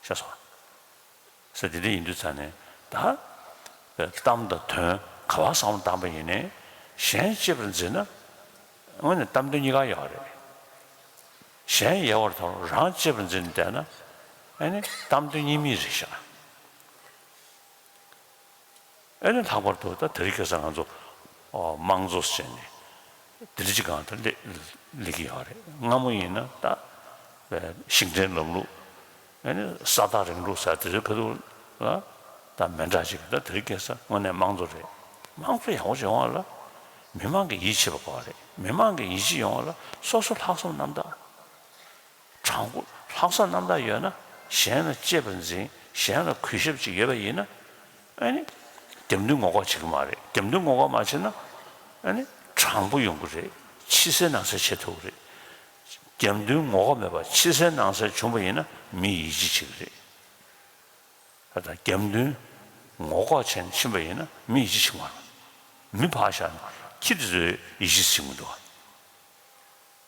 ཤེས་སོང་། ཟེར་དེ་འདྲ་ཡིན་དུས་ཙང་ནས་ད། གཏམ་དང་དོན་ག་པར་བསམ་བློ་བཏང་པ་ཡིན་ནའི་གཞན་གཅེས་པར་འཛིན་ན་དངོས་གནས་གཏམ་དོན་གཉིས་ཀ་ཡོད་རེད། གཞན་ཡལ་བར་དོར་རང་གཅེས་པར་འཛིན་བསྡད་ན་ཨ་ནི་གཏམ་དོན་གཉིས་མེད་རེད་ཤག་ཨ་ནི་ལྷག་པར་དུ་ད་དེ་རིང་ཁ་སང་ང་ཚོ་དམངས་གཙོ་ཟེར་ནས་དེ་འདྲ་ཅིག་སྒང་དུ་སླེབས་སླེབས་ཀྱི་ཡོད་རེད། སྔ་མོ་ཡིན་ན་ད་ཤིང་བྲན་ལམ་ལུགས། ཨ་ནི་ས་ཐག་རིང་ལུགས་ཟེར་དེ་ཚོའི་ཁ་ཐུག་ལ་ད་མི་འདྲ་ཅིག་ད་དེ་རིང་ཁ་སང་དངོས་གནས་དམངས་གཙོ་རེད། དམངས་གཙོ་ཡག་པོ་ཡོང་བ་ལ་མི་མང་གི་ཡིད་ཆེས་པ་དགོས་པ་རེད། མི་མང་གི་ཡིད་ཆེས་ཡོང་བ་ལ་སོ་སོ་ལྷག་བསམ་རྣམ་དག་དྲང་པོ་ལྷག་བསམ་རྣམ་དག་ཡོད་ན་གཞན་ལ་གཅེས་པར་འཛིན། གཞན་ལ་གུས་ཞབས་ཅིག་ཡོད་པ་ཡིན་ན་ཨ་ནི་རྒྱབ་མདུན་ངོ་ལྐོག་བྱེད་ཀྱི་མ་རེད། རྒྱབ་མདུན་ངོ་ལྐོག་མ་བྱེད་ན་ཨ་ནི་དྲང་པོ་ཡོང་གི་རེད། ཕྱི་གསལ་ནང་གསལ་བྱེད་ཐུབ་ཀྱི་རེད། རྒྱབ་མདུན་ངོ་ལྐོག་མེད་པར་ཕྱི་གསལ་ནང་གསལ་བྱུང་བ་ཡིན་ན་མི་ཡིད་ཆེས་བྱེད་ཀྱི་རེད། ད་ལྟ་རྒྱབ་མདུན་ངོ་ལྐོག་བྱས་ནས་ཕྱིན་པ་ཡིན་ན་མི་ཡིད་ཆེས་བྱེད་ཀྱི་མ་རེད། མི་ཕར་བཞག་ན་ཁྱི་དེ་ཚོས་ཡིད་ཆེས་བྱེད་ཀྱི་མི་འདུག་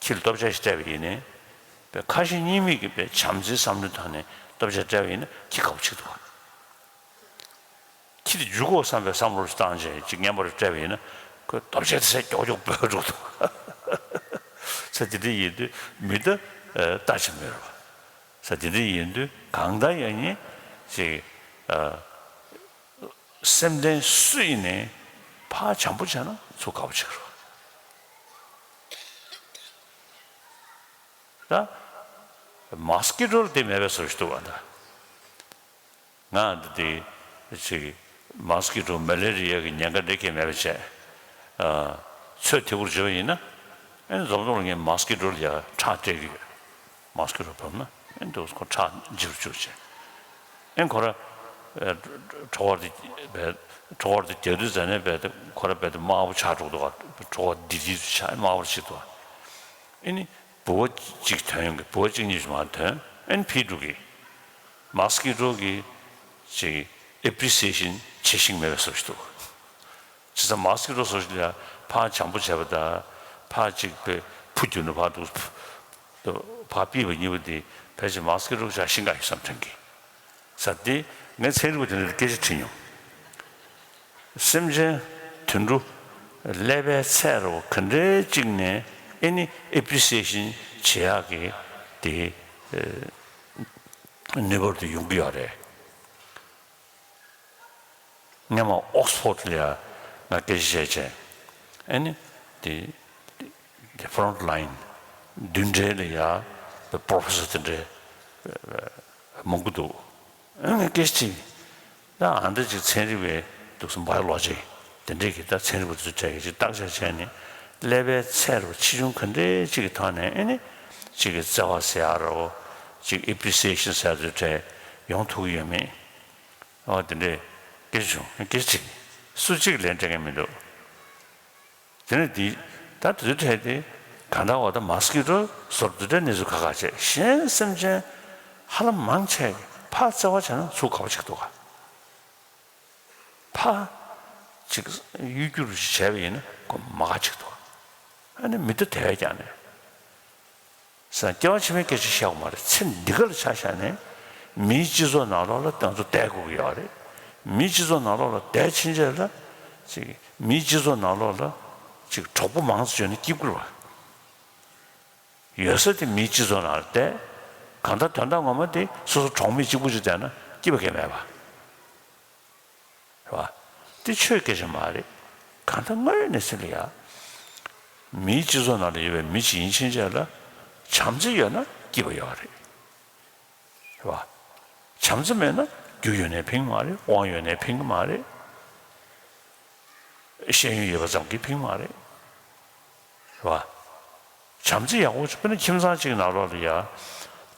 ཁྱི་ལ་ལྟོ་ཆས་ཤིག་སྤྲད་པ་ཡིན་ནའི་པའི་ཁ་ཞེ་གཉིས་མེད་ཀྱི་པའི་བྱམས་བརྩེའི་བསམ་བློའི་ཐོག་ནས་ལྟོ་ཆས་སྤྲད་པ་ཡིན་ན་ཁྱི་དགའ་པོ་བྱེད་ཀྱི་འདུག་ཁྱི་དེ་རྒྱུག་དགོས་བསམ་པའི་བསམ་བློ་ཞིག་བཏང་བྱས་ཅིག་རྔན་པ་རེ་སྤྲད་པ་ཡིན་ན་ཁོས་ལྟོ་ཆས་དེ་ཚོ་མགྱོགས་མགྱོགས་འབོད་འགྲོ་འདུག་ས་དེ་འདྲ་ཡིན་དུས་མི་ད་ལྟ་བྱེད་མི་རུང་བ། ས་དེ་འདྲ་ཡིན་དུས་གང་ལྟར་ཡང་ཉིད་ཅིག་ཨ། སེམས་ལྡན་སུ་ཡིན་ནའི་ཕར་བྱམས་པོ་བྱས་ན་ཚུར་དགའ་པོ་བྱེད་རོགས། ད་མོས་ཀི་ཊོ་ལ་དེ་མེད་པའི་བཟོ་ཞིག་འདུག་པ་ད། ང་འདི་དེ་ཅིག་མོས་ཀི་ཊོ་མེ་ལེ་རི་ཡ་གི་ཉེན་ཁ་འདི་གས་མེད་པ་བྱས། ཨ། ཚོད་ཐིག་པོར་བྱེད་པ་ཡིན་ན། ཨེ་འཛོམས་ཐོག་ལ་ངས་མོས་ཀི་ཊོ་ལ་ཡ་ཁྲག་སྤྲད་ཀྱི་ཡོད། མོས་ཀི་ཊོ་བབས་ན་ཨེ་འདུག་ཁོ་ཁྲག་འཇིབ་རུ་བཅུག་བྱས། ཨེ་ཁོ་ར། ཨེ། གྲོད་ཁོག་དེ་བས། གྲོད་ཁོག་དེ་རྒྱག་དུས་ཙ་ནས་བས་ཏེ་ཁོ་ར་བས་ཏེ་དམར་པོ་ཆགས་འགྲོ་གི་འདུག་ག་གྲོད་ཁོག་ལྡིར་ལྡིར་དུ་ཆགས་དམར་པོ་ཆགས་འདུག་ག་ཨེ་ནི་འབུ་བ་གཅིག་ཐོན་ཡོང་གི། འབུ་བ་གཅིག་གཉིས་ཤིག་མར་ཐོན། ཨེ་ནི་ཕྱིས་འགྲོ་གི། མོས་ཀི་ཊོ་གི་ཅིག་ཨེ་པི་རི་སི་ཨེ་ཤན་བྱེད་ཤེས་མེད་པའི་བཟོ་ཞིག་འདུག་བྱས་ཙང་མོས་ཀི་ཊོ་བཟོ་ཞིག་ལ་ཕར་བྱམས་པོ་བྱས་པ་དང་ཕར་ཅིག་པའི་བུ་རྒྱུག་ནས་ཕར་འདུག་ཕར་ཕུད་པ་གཉིས་པོ་དེ་ཕལ་ཆེར་མོས་ཀི་ཊོ་ཆ་ཤིང་ཀ་ཡོད་བསམ་དྲན་གི། ས་དེ་ངས་ཚན་རིག་པ་དེ་འདྲ་ལ་སྐད་ཆ་དྲིས་མྱོང་། སེམས་ཅན་དུད་འགྲོ་ཀླད་པའི་ཚད་རུ་ག་འདྲའི་གཅིག་ནས་ཨེ་ནི་ཨེ་པི་རི་སི་ཨེ་ཤན་བྱེད་ཡག་གི་དེ་ནུས་པ་དེ་ཡོང་གི་ཡོད་རེད། སྔོན་མ་ཨོག་སི་ཕོར་ཌི་ལ་ཡ་ང་སྐད་ཆ་བཤད་བྱས། ཨ་ནི་དེ་དེ་ཕོ་རོན་ཊི་ལ་ཡིན་མདུན་གྲལ་ལ་ཡ་པོ་རོ་ཕེ་སར་དེ་འདྲའི་མང་པོ་འདུག་ཨ་ནི་ངས་སྐད་ཆ་དྲིས། ད་ཨ་འདྲ་ཅིག་ཚན་རིག་པའི་འདུག་སེ་བྷའི་ཨོ་ལོ་ཇི་དེ་འདྲའི་གི་ད་ཚན་རིག་པ་ཚོའི་གྲས་ཀྱི་ཅིག་བརྟག་དཔྱད་བྱས་ནས་ཀླད་པའི་ཚད་རུ་ཆེ་ཆུང་ག་འདྲའི་ཅིག་གི་ཐོག་ནས་ཨ་ནི་ཅིག་གི་བརྩེ་བ་ཟེར་ཡ་རུ་ཅིག་ཨེ་པི་རི་སི་ཨེ་ཤན་ཟེར་ཡ་ཚོའི་གྲས་ཡོང་ཐུབ་ཀྱི་ཡོད་མེད། ཨོ་དེ་འདྲས་སྐད་ཆ་བྱུང་། སྐད་ཆ་དྲིས། སུ་གཅིག་ལན་སྤྲད་མཁན་མི་འདུག་དེ་ནས་འདི་ད་དེ་ཚོའི་གྲས་དེ་གང་ལྟར་འོ་ད་མོས་ཀི་ཊོ་སོགས་དེ་འདྲའི་གནས་ཚུལ་ཁག་ཁག་བྱས། གཞན་སེམས་ཅན་ཧ་ལམ་མང་ཆེ་ཕར་བརྩེ་བ་བྱས་ན་ཚུར་དགའ་པོ་བྱེད་ཀྱི་འདུག་ག་ཕར་ཅིག་གཡོ་སྒྱུ་རུ་ཞིག་བྱས་པ་ཡིན་ན་ཁོ་མ་དགའ་བྱེད་ཀྱི་འདུག་ཨ་ནི་མི་ད་དེ་བས་ཀྱང་ནས། ས་སྐྱེ་བ་ཕྱི་མའི་སྐད་ཆ་བཤད་དགོས་མ་རེད། ཚེ་འདི་ག་ལ་ཆ་བཞག་ནས་མིའི་སྤྱི་ཚོགས་ནང་ལོགས་ལ་ང་ཚོ་བསྡད་དགོས་ཀྱི་ཡོད་རེད། མིའི་སྤྱི་ཚོགས་ནང་ལོགས་ལ་བསྡད་ཕྱིན་ཆད་ལ་ཅིག་མིའི་སྤྱི་ཚོགས་ནང་ལོགས་ལ་ཅིག་གྲོགས་པོ་མང་ཙམ་བྱུང་ན་སྐྱིད་པོ་རེད་པ། ཡོད་ས་དེ་མིའི་སྤྱི་ཚོགས་ནང་ལ་བསྡད། གང་ལྟར་དོན་དག་ངོ་མ་དེ་སོ་སོ་གྲོགས་མེད་གཅིག་པུ་ཅིག་བསྡད་ན་སྐྱིད་པ་གང་ཡང་མེད་པ། རེད་བ། འདི་ཆོས་སྐད་ཆ་མ་རེད། གང་ལྟར་དངོས་ཡོད་གནས་ཚུལ་ལ་ཡ། མིའི་སྤྱི་ཚོགས་ནང་ལ་ཡོད་པའི་མི་ཞིག་ཡིན་ཕྱིན་ཆད་ལ་བྱམས་བརྩེ་ཡོད་ན་སྐྱིད་པ་ཡོད་རེད། རེད་བ། བྱམས་བརྩེ་མེད་ན་རྒྱུ་ཡོད་ནའི་ཕན་གྱི་མ་རེད། དབང་ཡོད་ནའི་ཕན་གྱི་མ་རེད། ཤེས་ཡོན་ཡོད་པ་ཙམ་གྱིས་ཕན་གྱི་མ་རེད། རེད་བ། བྱམས་བརྩེ་ཡག་པོ་ཅིག་དཔེར་ན་ཁྱིམ་ཚང་གཅིག་ནང་ལོགས་ལ་ཡ།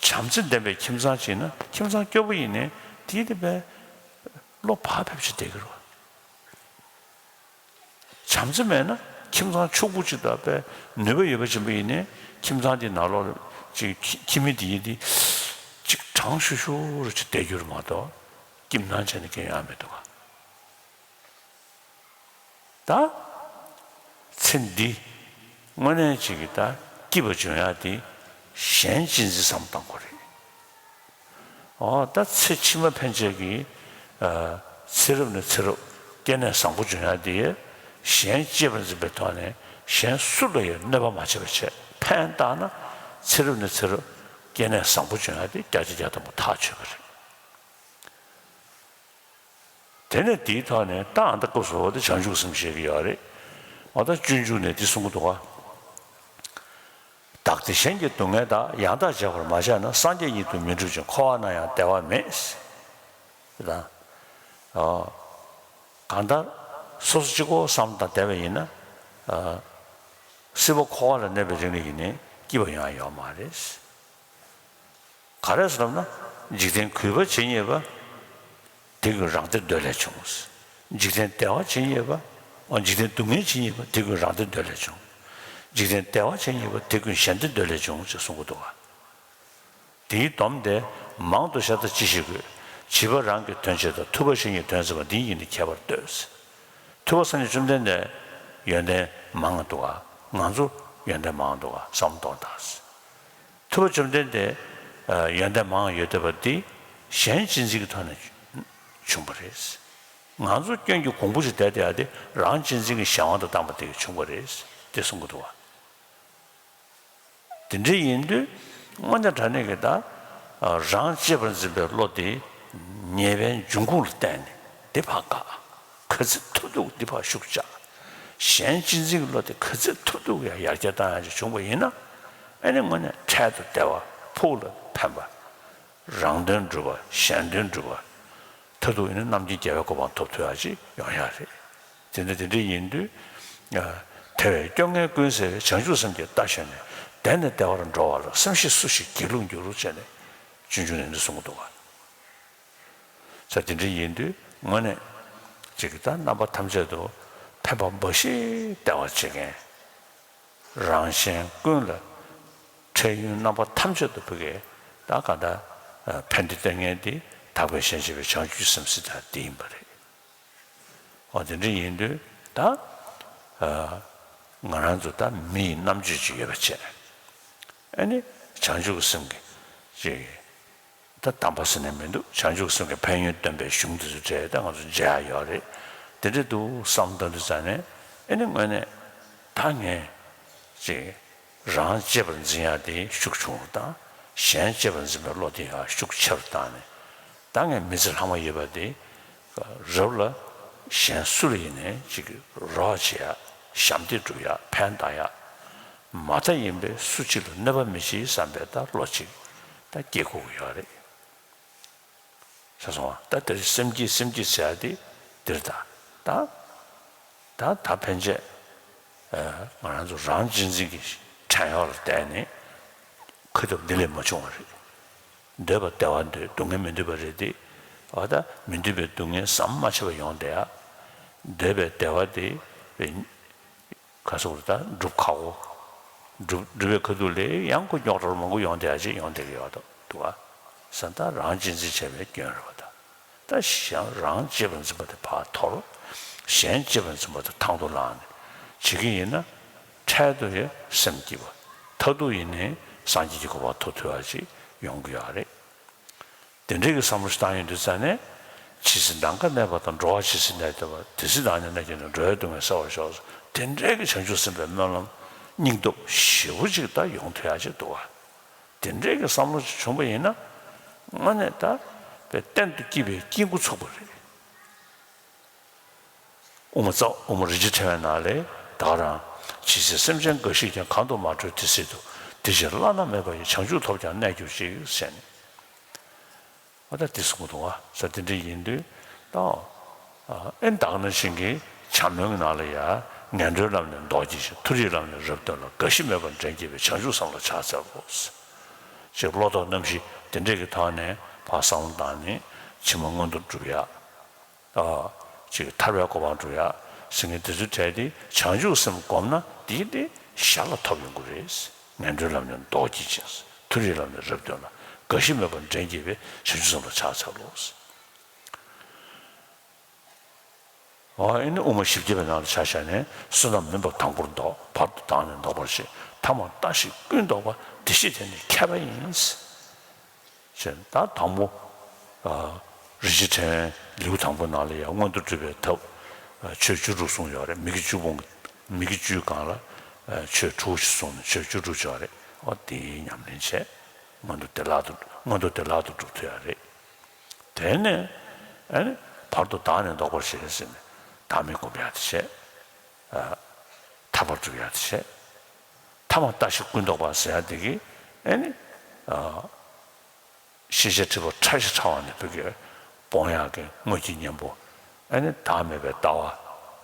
བྱམས་བརྩེ་ལྡན་པའི་ཁྱིམ་ཚང་གཅིག་ན་ཁྱིམ་ཚང་སྐྱོ་པོ་ཡིན་ནའི་དེའི་དེ་བས་བློ་བག་ཕེབས་ཅིག་བསྡད་ཀྱི་རེད་བ། བྱམས་བརྩེ་མེད་ན་ཁྱིམ་ཚང་ཕྱུག་པོ་ཅིག་དང་དཔེ་ནུས་པ་ཡོད་པ་ཅིག་ཡིན་ནའི་ཁྱིམ་ཚང་དེའི་ནང་ལོགས་ལ་ཅིག་ཁྱི་ཁྱི་མི་དེ་ཡིན་དེ་ཅིག་གྲང་ཤུར་ཤུར་ཅིག་བསྡད་རྒྱུ་རེད་མ་གཏོགས་སྐྱིད་སྣང་བྱས་ནས་སྐྱེ་ཡོང་ཡ་མི་འདུག་ག་ད་ཚེ་འདི་དངོས་གནས་ཅིག་གི་ད་སྐྱིད་པ་འབྱུང་ཡ་དེ་གཞན་གཅེས་འཛིན་བསམ་བཏང་དགོས་རེད། ཨོ་ད་ཚེ་ཕྱི་མ་ཕན་ཆད་ཀྱི་ཨ་ཚེ་རབས་ནས་ཚེ་རབས་སྐྱེ་གནས་བཟང་པོ་འབྱུང་ཡ་དེ་གཞན་གཅེས་པར་འཛིན་པའི་ཐོག་ནས་གཞན་སུ་ལ་ཡང་གནོད་པ་མ་བྱས་པ་བྱས་ཕན་བཏགས་ན་ཚེ་རབས་ནས་ཚེ་རབས་སྐྱེ་གནས་བཟང་པོ་འབྱུང་ཡ་དེ་བརྒྱ་ཆ་བརྒྱ་ཐམ་པ་ཐག་ཆོད་པ་རེད། དེ་ནས་དེའི་ཐོག་ནས་ད་ཨ་མདའ་སྐབས་སུ་འོ་དེ་བྱང་ཆུབ་སེམས་བཤད་ཀྱི་ཡོད་རེད། འོ་ད་སྤྱོད་འཇུག་ནས་དེ་གསུང་གི་འདུག་ག་བདག་བདེ་གཞན་གྱི་སྡུག་བསྔལ་དག །ཡང་དག་བྱེད་པར་མ་བྱས་ན། སངས་རྒྱས་ཉིད་དུ་མི་འགྲུབ་ཅིང་། །འཁོར་བ་ན་ཡང་བདེ་བ་མེད། །དེ་དང་། འོ། གང་ལྟར་སོ་སོ་གཅིག་པོ་བསམ་བློ་བཏང་བསྡད་པ་ཡིན་ན། ཨ། སྲིད་པ་འཁོར་བ་ལ་གནས་པའི་རིང་ལ་ཡིན་ནའི་སྐྱིད་པ་ཡོང་ཡ་ཡོད་མ་རེད། ག་རེ་ཟེར་ལབ་ན། འཇིག་རྟེན་གུས་པ་བྱེད་ཉེས་པ། དེ་ཀུན་རང་བདེ་འདོད་ལས་བྱུང་། འཇིག་རྟེན་བདེ་བ་བྱེད་ཉེས་པ། འོ་འཇིག་རྟེན་སྡུག་བསྔལ་བྱེད་ཉེས་པ། དེ་ཀུན་རང་བདེ་འདོད་ལས་བྱུང་། འཇིག་རྟེན་བདེ་བ་བྱེད་ཉེས་པ། དེ་ཀུན་གཞན་བདེ་འདོད་ལས་བྱུང་ཞེས་གསུང་གི་འདུག་ག་དེའི་སྡོམ་དེ་མང་དུ་བཤད་ད་ཅི་ཞིག་དགོས། བྱིས་པ་རང་གི་དོན་བྱེད་དང་། ཐུབ་པ་གཞན་གྱི་དོན་བྱེད་པ། འདི་གཉིས་ནི་ཁྱད་པར་ལྟོས། ཐུབ་པ་སངས་རྒྱས་བཅོམ་ལྡན་འདས་ཡོན་ཏན་མང་འདུག་ག་ང་ཚོ་ཡོན་ཏན་མང་འདུག་ག་བསམ་བློ་གཏོང་དང་། ཐུབ་པ་བཅོམ་ལྡན་འདས་ཡོན་ཏན་མང་ཡོད་བསྡད་པ་འདི་གཞན་གཅེས་འཛིན་གྱི་ཐོག་ནས་བྱུང་བ་རེད། ང་ཚོ་སྐྱོན་གྱི་གོང་བུ་ཞིག་བསྡད་བསྡད་ཡ་དེ་རང་གཅེས་འཛིན་གྱི་གཞན་དབང་དུ་བཏང་བ་དེ་གིས་བྱུང་བ་རེད་དེ་གསུང་གི་འདུག་ག་དེ་འདྲ་ཡིན་དུས་དངོས་གནས་དྲང་གནས་ཀྱི་ད་རང་གཅེས་པར་འཛིན་པའི་བློ་དེ་ཉེས་པའི་འབྱུང་ཁུངས་ལ་བརྟེན་ནས་འདི་ཕར་བཀག་ག་ཚོད་ཐུབ་ཐུབ་འདི་ཕར་ཤུགས་ཆག་གཞན་གཅེས་འཛིན་གྱི་བློ་དེ་ག་ཚོད་ཐུབ་ཐུབ་ཡར་ཡར་རྒྱས་བཏང་ཡག་ཅིག་བྱུང་བ་ཡིན་ན་ཨ་ནི་དངོས་གནས་འཕྲལ་དུ་བདེ་བ་ཕུགས་ལ་ཕན་པ། རང་དོན་སྒྲུབ་པ་གཞན་དོན་སྒྲུབ་པ། མཐར་ཐུག་ཡིན་ན་རྣམ་མཁྱེན་རྒྱལ་བའི་གོ་འཕང་ཐོབ་ཐུབ་ཡག་ཅིག་ཡོང་ཡག་རེད། དེ་འདྲ་དེ་འདྲ་ཡིན་དུས། ཨ། དེ་བས་སྐྱོ་ངལ་ཀུན་སེལ་བའི། བྱང་ཆུབ་སེམས་ཀྱི་རྟ་ཞོན་ནས། བདེ་ནས་བདེ་བར་འགྲོ་བ་ལ། སེམས་ཤེས་སུ་ཞིག་སྒྱིད་ལུག་འགྱུར། ཅེས་ནས་སྤྱོད་འཇུག་ནས་འདི་གསུང་གི་འདུག་ག་ས་དེ་འདྲ་ཡིན་དུས་དངོས་གནས་ཅིག་གི་ད་རྣམ་པ་ཐམས་ཅད་དུ་ཕན་པ་འབའ་ཞིག་སྟེར་བར་བྱེད་མཁན། རང་གཞན་ཀུན་ལ་འཕྲལ་ཡུན་རྣམ་པ་ཐམས་ཅད་དུ་ཕ་གིའི་ད་ག་ད་ཕན་བདེ་སྟེར་མཁན་དེ་དག་པའི་ཞལ་བཞེས་པའི་བྱང་ཆུབ་སེམས་ཟེར་ད་དེ་ཡིན་པ་རེད། འོ་དེ་འདྲ་ཡིན་དུས་ད་ང་རང་ཚོ་ད་མི་ཡི་རྣམ་དཔྱོད་ཅིག་ཡོད་པ་བྱས་ཨ་ནི་བྱང་ཆུབ་སེམས་ཀྱི་ཅིག་ད་དམ་པ་ཟེར་ནས་མི་འདུག་བྱང་ཆུབ་སེམས་ཀྱི་ཕན་ཡོན་སྟོན་པའི་གཞུང་དེ་ཚོ་བྲིས་ད་ང་ཚོ་མཇལ་ཡག་ཡོད་རེད། དེ་འདྲ་འདུག་བསམ་བཏང་དུས་ཙང་ནས་ཨེ་ནི་དངོས་གནས་ད་ངས་ཅིག་རང་གཅེས་པར་འཛིན་ཡག་དེ་ཤུགས་ཆུང་རུ་བཏང་། གཞན་གཅེས་པར་འཛིན་པའི་བློ་དེ་ཡང་ཤུགས་ཆེ་རུ་བཏང་ནས་ད་ངས་མི་ཚེ་ལྷག་མ་ཡོད་པ་དེ་རབ་ལ་གཞན་སུ་ལ་ཡིན་ནའི་ཅིག་རོགས་བྱེད་ཡག་ཞབས་འདེགས་སྒྲུབ་ཡག་ཕན་བཏགས་ཡག་མ་མཐའ་ཡིན་པའི་སུ་གཅིག་ལ་གནོད་པ་མི་བྱེད་བསམ་པའི་ད་བློ་གཅིག་ད་སྐྱེ་དགོས་ཀྱི་ཡོད་རེད། ཤེས་སོང་ང་། ད་དེར་སེམས་བསྐྱེད་སེམས་བསྐྱེད་ཟེར་ཡ་དེ་འདིར་ད་ད་ད་ད་ཕན་ཆད་ང་རང་ཚོ་རང་གཅེས་འཛིན་གྱི་བྲན་གཡོག་ལ་བརྟེན་ནས་ཁ་ཐུབ་འདི་ལས་མ་བྱུང་བ་རེད། འདོད་པ་བདེ་བ་འདོད། སྡུག་བསྔལ་མི་འདོད་པ་རེད་དེ། འོ་ད་མི་འདོད་པའི་སྡུག་བསྔལ་ཟམ་མ་ཆད་པ་ཡོང་བསྡད་ཡ། འདོད་པའི་བདེ་བ་དེ་ག་ཚོད་ད་སྒྲུབ་ཁག་པོ། སྒྲུབ་སྒྲུབ་པའི་ཁ་ཐུག་ལ་ཡང་ཁོ་རྙོག་དྲ་མང་པོ་ཡོང་བསྡད་ཡ་ཅིག་ཡོང་བསྡད་ཀྱི་ཡོད་འདུག་བ། ས་ད་རང་གཅེས་འཛིན་བྱས་པའི་སྐྱོན་རེད་བ་ད། ད་གཞན་རང་གཅེས་པར་འཛིན་པ་དེ་ཕར་དོར། གཞན་གཅེས་པར་འཛིན་པ་དེ་དང་དུ་བླངས་ནས་བྱེད་ཀྱི་ཡིན་ན། འཕྲལ་དུ་ཡང་སེམས་སྐྱིད་པ། མཐར་ཐུག་ཡིན་ནའི་སངས་རྒྱས་ཀྱི་གོ་འཕང་ཐོབ་ཐུབ་ཡ་ཅིག་ཡོང་གི་ཡོད་རེད། དེ་འདྲའི་གི་བསམ་བློ་ཞིག་བཏང་ཡོང་དུས་ཙ་ནས། ཇི་སྲིད་ནམ་མཁའ་གནས་པ་དང་། འགྲོ་བ་ཇི་སྲིད་གནས་བསྡད་པ། དེ་སྲིད་བདག་ནི་གནས་ཀྱི་ནི། འགྲོ་བའི་སྡུག་བསྔལ་སེལ་བར་ཤོག་དེ་འདྲའི་གི་བྱང་ཆུབ་སེམས་དཔའི་སྨོན་ལམ་སྙིང་སྟོབས་ཞེ་པོ་ཅིག་ད་ཡོང་ཐུབ་ཡ་ཅིག་འདུག་བ། དེ་འདྲའི་གི་བསམ་བློ་ཅིག་བྱུང་བ་ཡིན་ན། དངོས་གནས་ད་དཔེ་གཏན་དུ་སྐྱིད་པའི་སྐྱིད་འགོ་ཚུགས་པ་རེད། དབུ་མ་རྩ་དབུ་མ་རིན་ཆེན་ཕྲེང་བའི་ནང་ལས། ད་ག་རང་། ཇི་སྲིད་སེམས་ཅན་འགའ་ཞིག་ཀྱང་། གང་དུ་མ་གྲོལ་དེ་སྲིད་དུ། དེ་ཕྱིར་བླ་ན་མེད་པ་ཡི། བྱང་ཆུབ་ཐོབ་ཀྱང་གནས་གྱུར་ཅིག་ཟེར་ནས། འོ་ད་དེ་གསུང་གི་འདུག་བ། ས་དེ་འདྲ་ཡིན་དུས་ད། ཨེ་བདག་ནི་ཞིང་གི་བྱམས་སྨོན་གྱི་ནང་ལ་ཡ། ངན་འགྲོའི་ལམ་ནི་ཟློག་བགྱིད་ཅིང་། མཐོ་རིས་ལམ་ནི་རབ་སྟོན་ལ། རྒ་ཤི་མེད་པར་འདྲེན་བགྱིད་པའི། བྱང་ཆུབ་སེམས་ལ་ཕྱག་འཚལ་ལོ། ཅེས་བློ་ལྡོག་རྣམ་བཞི་དེ་འདྲས་ཀྱི་ཐོག་ནས་ཕར་བསམ་བློ་བཏང་ནས་ཕྱི་མ་མངོན་མཐོ་སྒྲུབ་ཡ། ཨ། ཅིག་ཐར་པའི་གོ་འཕང་སྒྲུབ་ཡ། ཟེར་མཁན་དེ་ཚོའི་གྲས་དེ་བྱང་ཆུབ་སེམས་བསྒོམས་ན་དེ་དེ་ཞར་ལ་ཐོབ་ཡོང་གི་རེད། ངན་འགྲོའི་ལམ་ནས་ལྡོག་གྱིས་ཤིག། མཐོ་རིས་ལམ་ནས་རབ་སྟོན་ལ། རྒ་ཤི་མེད་པར་འདྲེན་བགྱིད་པའི་བྱང་ཆུབ་སེམས་ལ་ཕྱག་འཚལ་ལོ། ཨ་ཨེ་ནི་དབུ་མ་བཞི་བརྒྱ་པའི་ནང་ལ་ཆ་བཞག་ནས་བསོད་ནམས་མིན་པ་དང་པོར་བཟློག། བར་དུ་བདག་ནི་བཟློག་པར་བྱེད། ཐ་མར་ལྟ་ཞིག་ཀུན་བཟློག་པ། དེ་ཞི་དེ་ནི་མཁས་པ་ཡིན། ཅེས་ད་དང་པོ། ཨ། རིན་ཆེན་ཕྲེང་ལེའུ་དང་པོའི་ནང་ལ་ཡང་མངོན་མཐོ་སྒྲུབ་པའི་ཐབས། ཨ། ཆོས་བཅུ་དྲུག་གསུངས་ཡོད་རེད། མི་དགེ་བཅུ་སྤོང་། མི་དགེ་བཅུའི་སྒང་ལ། ཨ། ཆོས་དྲུག་ཅིག་གསུངས་ནས་ཆོས་བཅུ་དྲུག་ཅིག་ཡོད་རེད། འོ་དེའི་ཉམས་ལེན་བྱས། མངོན་མཐོ་བདེ་བླག་ཏུ་མངོན་མཐོ་བདེ་བླག་ཏུ་སྒྲུབ་ཐུབ་ཡོད་རེད། དེ་ནས་ཨ་ནི་བར་དུ་བདག་ནི་བཟློག་པར་བྱེད་ཟེར་ནས་བདག་མེད་སྒོམ་ཡག་དེ་བྱས། ཨ། ཐར་པར་འཇུག་ཡག་དེ་བྱས། ཐ་མར་ལྟ་ཞིག་ཀུན་བཟློག་པ་ཟེར་ཡག་དེ་གིས་ཨ་ནི། ཨ། ཤེས་བྱའི་སྒྲིབ་པ་ཕྲ་ཞིང་ཕྲ་བ་ནས་ཕ་གིར་སྤོང་ཡག་གི་དངོས་ཀྱི་གཉེན་པོ། ཨ་ནི་བདག་མེད་པའི་ལྟ་བ།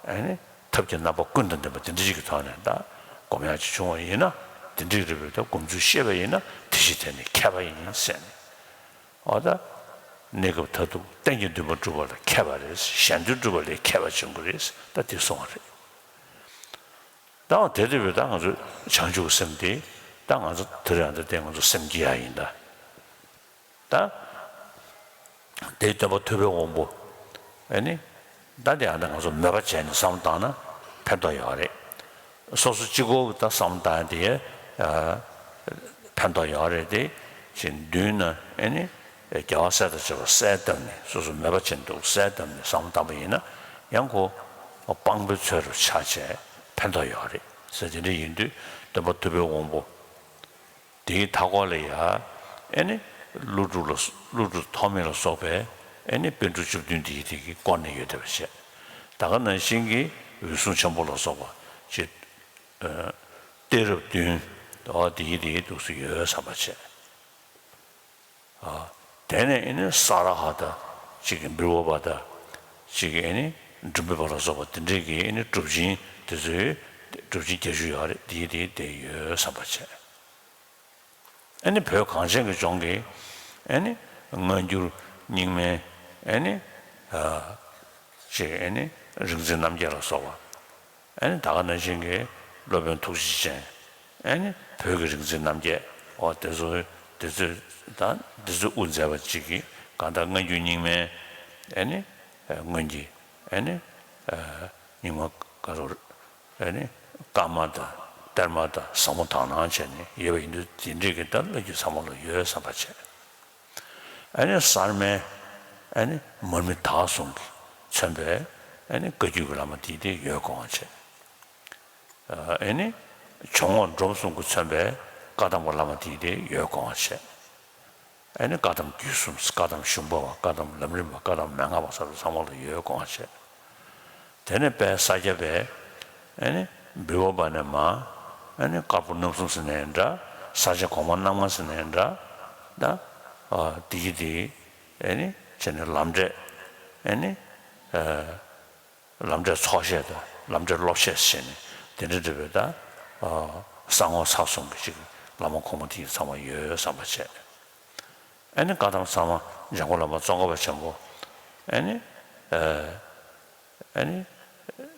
ཨ་ནི་ཐབས་ཀྱི་རྣམ་པ་ཀུན་དང་ལྡན་པ་དེ་འདྲ་ཞིག་གི་ཐོག་ནས་ད་སྒོམ་ཡག་ཅིག་བྱུང་བ་ཡིན་ན། དེ་འདྲའི་རིགས་པའི་ད་སྒོམ་ཚུལ་ཤེས་པ་ཡིན་ན་དེ་ཞི་དེ་ནི་མཁས་པ་ཡིན་ཟེར་ནས། འོ་ད། གནས་སྐབས་མཐར་ཐུག་གཏན་གྱི་འདུན་པ་སྒྲུབ་པ་ལ་མཁས་པ་རེད། གཞན་དོན་སྒྲུབ་པ་ལས་མཁས་པ་བྱུང་གི་རེད། ད་དེ་གསུངས་པ་རེད། ད་འོ་དེ་དེ་བས་ད་ང་ཚོ་བྱང་ཆུབ་སེམས་དེ་ད་ང་ཚོ་དེ་རེད། ད་དེ་ང་ཚོ་སེམས་བསྐྱེད་ཡག་ཡིན་ད། ད་དེའི་སྟོན་པ་ཐུབ་པའི་དབང་པོ། ཨ་ནི་ད་དེ་ཡང་ད་ང་ཚོ་མོས་པ་བྱས་ནས་བསམ་བློ་བཏང་ན་ཕན་ཐོགས་ཡོད་རེད། སོ་སོ་གཅིག་པོ་ད་བསམ་བློ་བཏང་ཡག་དེ། ཨ། ཕན་ཐོགས་ཡོད་རེད་དེ། ཅིག་མདུན་ན་ཨ་ནི་རྒྱལ་བ་སྲས་དང་བཅས་པ་གསལ་བཏབ་ནས་སོ་སོ་མོས་པ་བྱས་འདུག་གསལ་བཏབ་ནས་བསམ་བློ་བཏང་པ་ཡིན་ན་ཡང་ཁོ་དཔང་པོའི་ཚུལ་དུ་ཆགས་བྱས་ཕན་ཐོགས་ཡོད་རེད་ཟེར། དེ་འདྲ་ཡིན་དུས་སྟོན་པ་ཐུབ་པའི་དབང་པོ་དེའི་མཐའ་འཁོར་ལ་ཡ་ཨ་ནི་ཀླུ་སྒྲུབ་ལ་ཀླུ་སྒྲུབ་ཐོགས་མེད་ལ་སོགས་པའི་ཨ་ནི་པཎ་གྲུབ་བཅུ་བདུན་དེ་ཡི་དེ་གིས་བསྐོར་ནས་ཡོད་བསྡད་པ་བྱས། ད་ག་ནང་བཞིན་གྱི་འོད་སྲུང་ཆེན་པོ་ལ་སོགས་པ་ཅིག་ཨ། གཏད་རབས་བདུན། འོ་དེ་ཡི་དེ་ཡི་འདུག་སེ་ཡོད་བསམ་པ་བྱས། ཨ། དེ་ནས་ཨ་ནི་ས་ར་ཧ་དང་གཅིག་གི་བི་རུ་ཝ་པ་དང་གཅིག་གི་ཨ་ནི་འབྲུམ་བུ་པ་ལ་སོགས་པ་དེ་འདྲས་ཀྱི་ཨ་ནི་གྲུབ་ཆེན་དེ་ཚོའི་གྲུབ་ཆེན་བརྒྱད་ཅུ་ཡོད་རེད། དེ་ཡི་དེ་ཡི་དེ་ཡོད་བསམ་པ་བྱས། ཨ་ནི་བོད་གངས་ཅན་གྱི་ལྗོངས་ཀྱི་ཨ་ནི་སྔ་འགྱུར་རྙིང་མའི་ཨ་ནི། ཨ། ཅེས་ཨ་ནི་རིག་འཛིན་རྣམ་རྒྱལ་ལ་སོགས་པ། ཨ་ནི་ད་ག་ནང་བཞིན་གྱི་སློབ་དཔོན་ཐུགས་རྗེ་ཅན། ཨ་ནི་བོད་ཀྱི་རིག་འཛིན་རྣམ་རྒྱལ། འོ་དེ་ཚོ་དེ་ཚོས་ད་འདི་ཚོས་དབུ་མཛད་པ་གཅིག་གིས་གང་ལྟར་སྔ་འགྱུར་རྙིང་མའི་ཨ་ནི་སྔོན་གྱི་ཨ་ནི་རྙིང་མ་ག་རུ། ཨ་ནི་བཀའ་མ་དང་གཏེར་མ་དང་ཟབ་མོ་དག་སྣང་བྱས་ནས་ཡོད་པ་ཡིན་དུས་དེ་འདྲས་ཀྱི་ད་བླ་བརྒྱུད་ཚང་མ་ལ་ཡོད་བསམ་པ་བྱས། ཨ་ནི་གསར་མའི་ཨ་ནི་མར་མི་དྭགས་གསུམ་གྱིས་མཚོན་པའི་ཨ་ནི་བཀའ་བརྒྱུད་ཀྱི་བླ་མ་དེ་དེ་ཡོད་དགོངས་པ་བྱས། ཨ་ནི་ཇོ་བོ་འབྲོམ་གསུམ་གྱིས་མཚོན་པའི་བཀའ་གདམས་ཀྱི་བླ་མ་དེ་དེ་ཡོད་དགོངས་པ་བྱས། ཨ་ནི་བཀའ་གདམས་བརྒྱུད་གསུམ། བཀའ་གདམས་ཞུགས་པ་བ། བཀའ་གདམས་ལམ་རིམ་པ། བཀའ་གདམས་མན་ངག་པ་ཟེར་བ་ཚང་མ་ལ་ཡོད་དགོངས་པ་བྱས། དེ་ནས་དཔལ་ས་སྐྱ་པའི་ཨ་ནི་འབུལ་བ་པ་ནས་མར་ཨ་ནི་དཀར་པོ་རྣམ་གསུམ་ཟེར་ནའི་འདྲ། ས་སྐྱ་གོང་མ་རྣམ་ལྔ་ཟེར་ནའི་འདྲ། ད་ཨ་དེ་གི་དེ་ཨ་ནི་བྱས་ནས་ལམ་འབྲས་ཨ་ནི་ཨ། ལམ་འབྲས་ཚོགས་བཤད་དང་ལམ་འབྲས་སློབ་བཤད་ཟེར་ནས་དེ་འདྲ་འདྲ་བའི་ད་ཨ་གསང་སྔགས་ཚར་གསུམ་གྱི་ཅིག་བླ་མ་གོང་མ་དེ་ཚང་མ་ཡོད་བསམ་པ་བྱས། ཨ་ནི་བཀའ་གདམས་ཚང་མ་འཇམ་མགོན་བླ་མ་ཙོང་ཁ་པ་ཆེན་པོ། ཨ་ནི་ཨ་ཨ་ནི་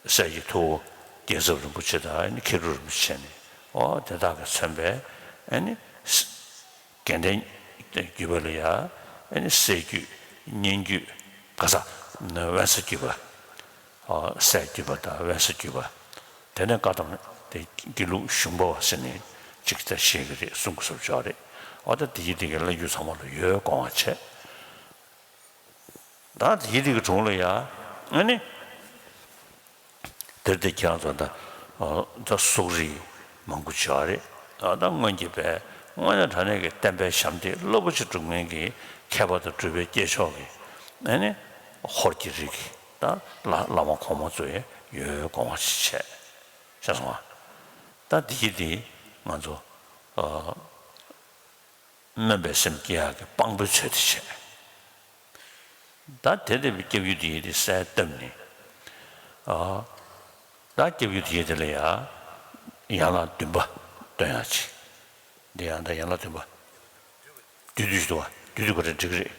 སྲས་ཀྱི་ཐུ་བོ་རྒྱལ་ཚབ་རིན་པོ་ཆེ་དང་ཨ་ནི་མཁས་གྲུབ་རིན་པོ་ཆེ་ནས་འོ་དེ་དག་གིས་མཚོན་པའི་ཨ་ནི་དགེ་ལྡན་བརྒྱུད་པ་ལ་ཡ་ཨ་ནི་སྲས་བརྒྱུད། གཉེན་བརྒྱུད། ག་ས་དབེན་ས་བརྒྱུད་པ། ཨ་སྲས་བརྒྱུད་པ་དང་དབེན་ས་བརྒྱུད་པ། དེ་ནས་བཀའ་གདམས་དེ་དགེ་ལུགས་གཞུང་པ་བ་ཟེར་ནས་གཅིག་ད་བཤད་ཀྱི་རེད། གསུང་གི་སོབ་ཅོག་རེད། འོ་ད་དེ་ཡི་དེ་གའི་བླ་བརྒྱུད་ཚང་མ་ལ་ཡོད་དགོངས་པ་བྱས། ད་དེ་ཡི་དེ་གའི་དྲུང་ལ་ཡ་ཨ་ནི་དེར་དེ་ཁྱེད་རང་ཚོ་ད་ད་སོག་རིགས་མང་པོ་བྱས་རེད། ད་སྔོན་གྱི་པའི་དངོས་གནས་དྲང་གནས་ཀྱི་བསྟན་པའི་ཞབས་འདེགས་རླབས་པོ་ཆེ་སྒྲུབ་མཁན་གྱི་མཁས་པ་དང་གྲུབ་པའི་སྐྱེས་མཆོག་གི་ཨ་ནི་ཧོར་གྱི་རིགས་ཀྱི་ད་བླ་བླ་མ་གོང་མ་ཚོ་ཡང་ཡོད་དགོངས་པ་ཞིག་བྱས། ཤེས་སོང་ང་། ད་འདི་གི་འདི་ང་ཚོ་ཨ་སྨོན་པའི་སེམས་སྐྱེ་ཡག་གི་དཔང་པོའི་ཚུལ་དུ་བྱས། ད་དེ་དེ་བའི་སྐྱབས་ཡུལ་དེ་ཡི་དེ་གསལ་བཏབ་ནས། ཨ་ད་སྐྱབས་ཡུལ་དེ་ཡི་དེ་ལ་ཡ་ཡན་ལག་བདུན་པ་སྟོན་ཡག་ཅིག། འདི་ཡང་ད་ཡན་ལག་བདུན་པ། བསྡུས་བསྡུས་ཤིག་འདུག་བ། བསྡུས་བསྡུས་ག་རེ་འགྲིག་གི་རེད།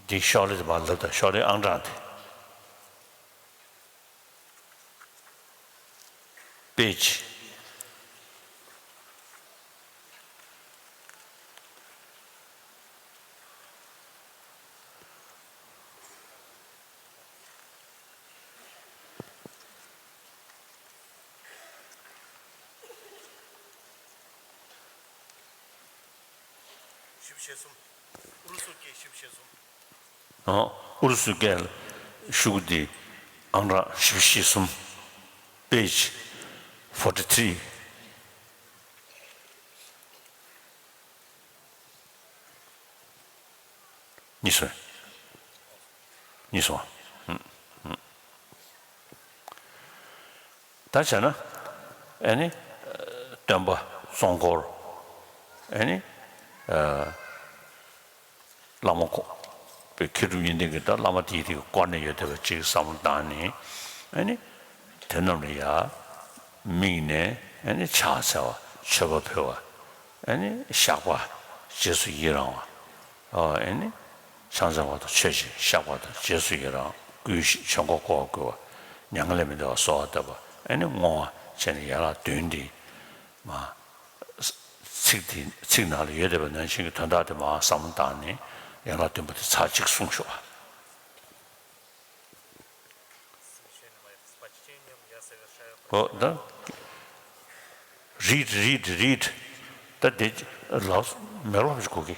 འདི་ཤོག་ལེ་དེ་མར་ལབ་དང་། ཤོག་ལེ་ཨང་གྲངས་དེ། པེ་ཇི། བཞི་བཅུ་ཞེ་གསུམ། ཨུ་རུ་སུ་སྐད་བཞི་བཅུ་ཞེ་གསུམ། ཨོ། ཨུ་རུ་སུའི་སྐད་ལ་ཤོག་གུ་འདི་ཨང་གྲངས་བཞི་བཅུ་ཞེ་གསུམ། པེ་ཇི་ཕོར་ཊི་ཐི་རི། གཉིས་སོང་། གཉིས་སོང་། ཧུམ། ཧུམ། ད་བྱས་ན། ཨེ་ནི། སྟོན་པ་གཙོ་འཁོར། ཨེ་ནི། བླ་མ་ཁོ། པའི་མཁས་གྲུབ་གཉིས་ལྡན་གྱི་ད་བླ་མ་དེའི་དེ་བསྐོར་ནས་ཡོད་བསྡད་པ་ཅིག་བསམ་བློ་བཏང་ནས། ཨེ་ནི། དེ་རྣམས་ལ་ཡ། དམིགས་ནས་ཨེ་ནི་ཕྱག་འཚལ་བ། མཆོད་པ་ཕུལ་བ། ཨེ་ནི་བཤགས་པ། རྗེས་སུ་ཡི་རང་བ། ཨོ། ཨེ་ནི་ཕྱག་འཚལ་བ་དང་མཆོད་ཅིང་བཤགས་པ་དང་རྗེས་སུ་ཡི་རང་། བསྐུལ་ཞིང་བྱང་སྒོ་བསྐོར་བར་བསྐུལ་བ། མྱ་ངན་ལས་མི་འདའ་བར་གསོལ་བ་བཏབ་པ། ཨེ་ནི་བསྔོ་བ་བྱས་ནས་ཡན་ལག་བདུན་འདི་མ། ཚིག་འདི་ཚིག་ནང་ལ་ཡོད་བསྡད་པ་ནང་བཞིན་གྱི་དོན་དག་དེ་མར་བསམ་བློ་བཏང་ནས་ཡན་ལག་བདུན་པོ་དེ་ཚར་གཅིག་གསུངས་ཤོག་ཨ། ཨོ་ད། རིད་རིད་རིད། ད་དེ་ལགས་མེ་ལོག་ཅིག་གོ་གི།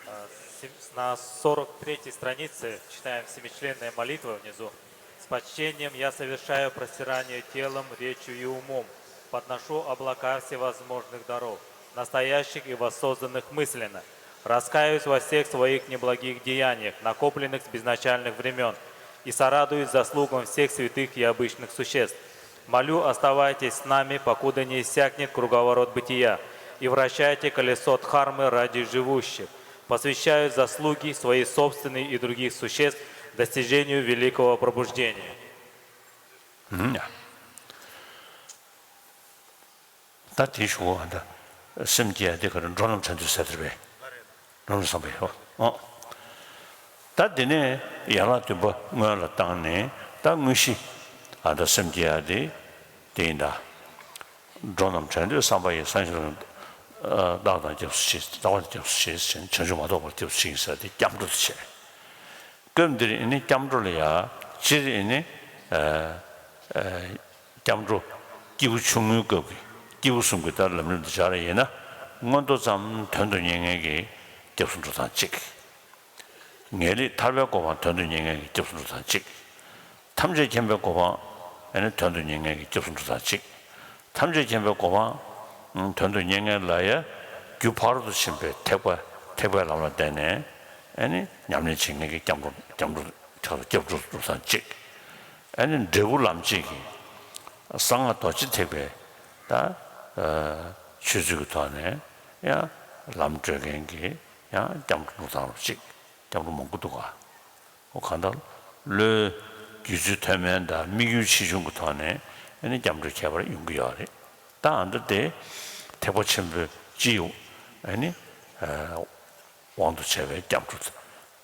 А, сем- На сорок третьей странице читаем семичленная молитва внизу. С почтением я совершаю простирание телом, речью и умом, подношу облака всевозможных даров, настоящих и воссозданных мысленно. Раскаиваюсь во всех своих неблагих деяниях, накопленных с безначальных времен, и сорадуюсь заслугам всех святых и обычных существ. Молю, оставайтесь с нами, покуда не иссякнет круговорот бытия, и вращайте колесо Дхармы ради живущих. Посвящаю заслуги свои собственные и других существ достижению великого пробуждения. ད་དེའི་གཞུག་གུ་ཨ་ད། སེམས་བསྐྱེད་ཡ་དེ་ག་རེ། འགྲོ་རྣམས་བྱང་དུ་ཟད་པའི། འགྲོ་རྣམས་བསམ་པའི་ཨོ། ད་དེ་ནས་ཡན་ལག་བདུན་པ་སྔོན་ལ་བཏང་ནས་ད་དངོས་གཞི་ཨ་ད་སེམས་བསྐྱེད་ཡ་དེ་དེ་ཡིན་ད། འགྲོ་རྣམས་བྱང་དུ་བསམ་པ་ཡིས། སངས་རྒྱས་རྣམས་བདག་དང་སྐྱབས་སུ་མཆི། ལྟ་བ་ནི་སྐྱབས་སུ་མཆི་ཟེར་ནས་བྱང་ཆུབ་མ་ཐོབ་པར་སྐྱབས་སུ་མཆི་ཡིན་ཟེར་དེ་སྐྱབས་འགྲོ་དེ་བྱས། སྐབས་འདིར་ཨེ་ནི་སྐྱབས་འགྲོ་ལ་ཡ་སྤྱིར་ཨེ་ནི། སྐྱབས་འགྲོ་སྐྱེས་བུ་ཆུང་ངུའི་སྐབས་ཀྱི་སྐྱེས་བུ་གསུམ་གྱི་ལྟར་ལམ་རིམ་དུ་སྦྱར་བ་ཡིན་ན། མངོན་མཐོ་ཙམ་དོན་དུ་གཉེར་མཁན་གྱི་སྐྱབས་སུ་འགྲོ་སྟངས་གཅིག། ངེས་ལེགས་ཐར་པའི་གོ་འཕང་དོན་དུ་གཉེར་མཁན་གྱི་སྐྱབས་སུ་འགྲོ་སྟངས་གཅིག། ཐམས་ཅད་མཁྱེན་པའི་གོ་འཕང་ཨེ་ནི་དོན་དུ་གཉེར་མཁན་གྱི་སྐྱབས་སུ་འགྲོ་སྟངས་གཅིག། ཐམས་ཅད་མཁྱེན་པའི་གོ་འཕང་དོན་དུ་གཉེར་མཁན་ལ་ཡ་རྒྱུ་ཕ་རོལ་ཏུ་ཕྱིན་པའི་ཐེག་པ་ཐེག་པའི་ལམ་ལ་བརྟེན་ནས་ཨེ་ནི་ཉམས་ལེན་བྱེད་མཁན་གྱི་སྐྱབས་འགྲོ་སྐྱབས་འགྲོ་ཕྱག་ཏུ་སྐྱབས་འགྲོ་སྒྲུབ་སྟངས་གཅིག། ཨེ་ནི་འབྲས་བུ་ལམ་གཅིག་གི་གསང་སྔགས་རྡོ་རྗེ་ཐེག་པའི་ད་ཆོས་ཚུལ་གྱི་ཐོག་ནས་ཡང་ལམ་བགྲོད་མཁན་གྱི་ཡང་སྐྱབས་འགྲོ་སྒྲུབ་སྟངས་རོ་གཅིག། སྐྱབས་འགྲོ་མང་པོ་འདུག་ག། ཨོ་གང་ལྟར་བློའི་བརྒྱུད་ཚུལ་མཐོ་དམན་དང་དམིགས་ཡུལ་ཆེ་ཆུང་གི་ཐོག་ནས་ཨེ་ནི་སྐྱབས་འགྲོའི་ཁྱད་པར་ཡོང་གི་ཡོད་རེད། ད་ཨ་འདི་དེ་ཐེག་པ་ཆེན་པོའི་སྤྱིའི་ཨེ་ནི་དབང་དུ་བྱས་པའི་སྐྱབས་འགྲོ་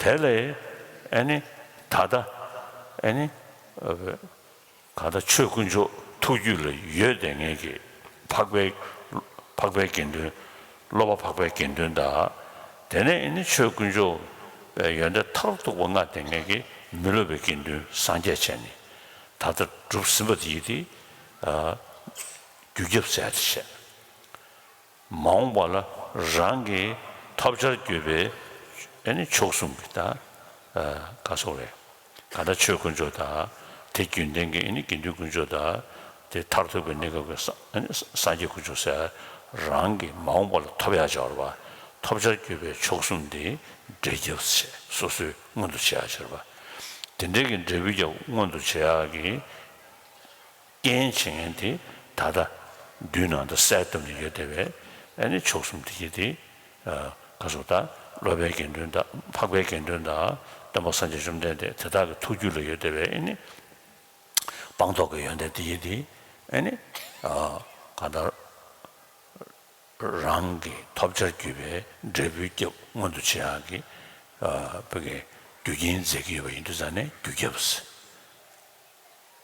དེ་ལས་ཨེ་ནི་ད་ལྟ་ཨེ་ནི། གང་ལྟར་ཆོས་དཀོན་མཆོག་ཐུགས་རྒྱུད་ལ་ཡོད་བསྡད་མཁན་གྱི་འཕགས་པའི་འཕགས་པའི་དགེ་འདུན། སློབ་པ་འཕགས་པའི་དགེ་འདུན་དང་། དེ་ནས་ཨེ་ནི་ཆོས་དཀོན་མཆོག་པའི་ཡོན་ཏན་མཐར་ཐུག་པ་མངའ་བསྡད་མཁན་གྱི་མི་སློབ་པའི་དགེ་འདུན་སངས་རྒྱས་བྱས་ནས་ད་ལྟ་གྲུབ་ཟིན་པ་དེ་ཡིན་ཏེ། རྒྱུ་རྒྱབ་ཟེར་ཡ་དེ་བྱས། མ་འོངས་པ་ལ་རང་གི་ཐོབ་བྱར་གྱུར་པའི་ཨེ་ནི་མཆོག་གསུམ་གྱི་ད་ག་སོགས་རེད། གང་ལྟར་ཆོས་དཀོན་མཆོག་དང་དེ་རྒྱུན་ལྡན་གྱི་ཨེ་ནི་དགེ་འདུན་དཀོན་མཆོག་དང་དེ་མཐར་ཐུག་པའི་གནས་སྐབས་ཀྱི་སངས་ཨེ་ནི་སངས་རྒྱས་དཀོན་མཆོག་ཟེར་རང་གི་མ་འོངས་པ་ལ་ཐོབ་ཡག་སྦྱོར་བ། ཐོབ་བྱར་གྱུར་པའི་མཆོག་གསུམ་དེ་འབྲས་རྒྱབ་བྱས་སོ་སོའི་མངོན་དུ་བྱེད་ཡག་སྦྱོར་བ། དེ་འདྲའི་གི་འབྲས་བུ་རྒྱབ་མངོན་དུ་བྱེད་ཡག་གི་རྐྱེན་བྱེད་མཁན་དེ་ད་ལྟ་མདུན་ནང་དུ་གསལ་བཏབ་ནས་ཡོད་བསྡད་པའི་ཨེ་ནི་མཆོག་གསུམ་དེ་ཡིན་ཏེ། ག་སོགས་དང་སློབ་པའི་དགེ་འདུན་དང་འཕགས་པའི་དགེ་འདུན་དང་སྟོན་པ་སངས་རྒྱས་བཅོམ་ལྡན་འདས་དེ་དག་གི་ཐུགས་རྒྱུད་ལ་ཡོད་བསྡད་པའི་ཨེ་ནི་སྤངས་རྟོགས་ཀྱི་ཡོན་ཏན་དེ་ཡིན་ཏེ། ཨེ་ནི་གང་ལྟར། རང་གི་ཐོབ་བྱར་གྱུར་པའི་འབྲས་བུའི་སྐྱབས་མངོན་དུ་བྱེད་ཡག་གི་ཨ་བོད་ཀྱི་རྒྱུ་རྐྱེན་མཛད་ཀྱི་ཡོད་པ་ཡིན་དུས་ཙང་ནས་རྒྱུ་སྐྱབས་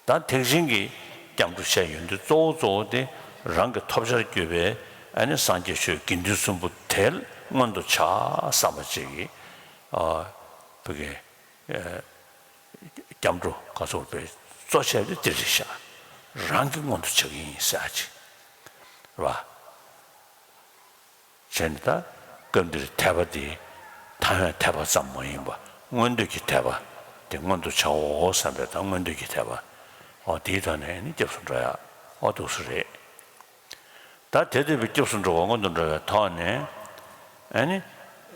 ཟེར། ད་ཐེག་ཆེན་གྱི་སྐྱབས་འགྲོ་བཤད་ཡོང་དུས་གཙོ་བོ་གཙོ་བོ་དེ་རང་གི་ཐོབ་བྱར་གྱུར་པའི་ཨ་ནི་སངས་རྒྱས་ཆོས་དགེ་འདུན་གསུམ་པོ་དེ་མངོན་དུ་བྱ་བསམ་པ་ཅིག་གིས་ཨ་བོད་ཀྱི་ཨ་སྐྱབས་འགྲོ་ག་ཚོད་པའི་གཙོ་ཆེ་བ་དེ་དེ་རེད་ཤག་རང་གི་མངོན་དུ་བྱ་གི་ཡིན་ཟེར་ཅིག་རེད་བ། བྱས་ནས་ད་སྐབས་འདིར་འཐད་པ་དེ་ཐ་ཡང་འཐད་པ་ཙམ་མ་ཡིན་པ་མངོན་འདོད་ཀྱི་འཐད་པ་དེ་མངོན་དུ་བྱའོ་བསམ་པའི་ད་མངོན་འདོད་ཀྱི་འཐད་པ་འོ་དེའི་ཐོག་ནས་ནི་སྐྱབས་སུ་འགྲོ་ཡ་འོ་འདུག་སེ་རེད། ད་དེ་འདོད་པའི་སྐྱབས་སུ་འགྲོ་བ་མངོན་དུ་འགྲོ་བའི་ཐོག་ནས་ཨ་ནི་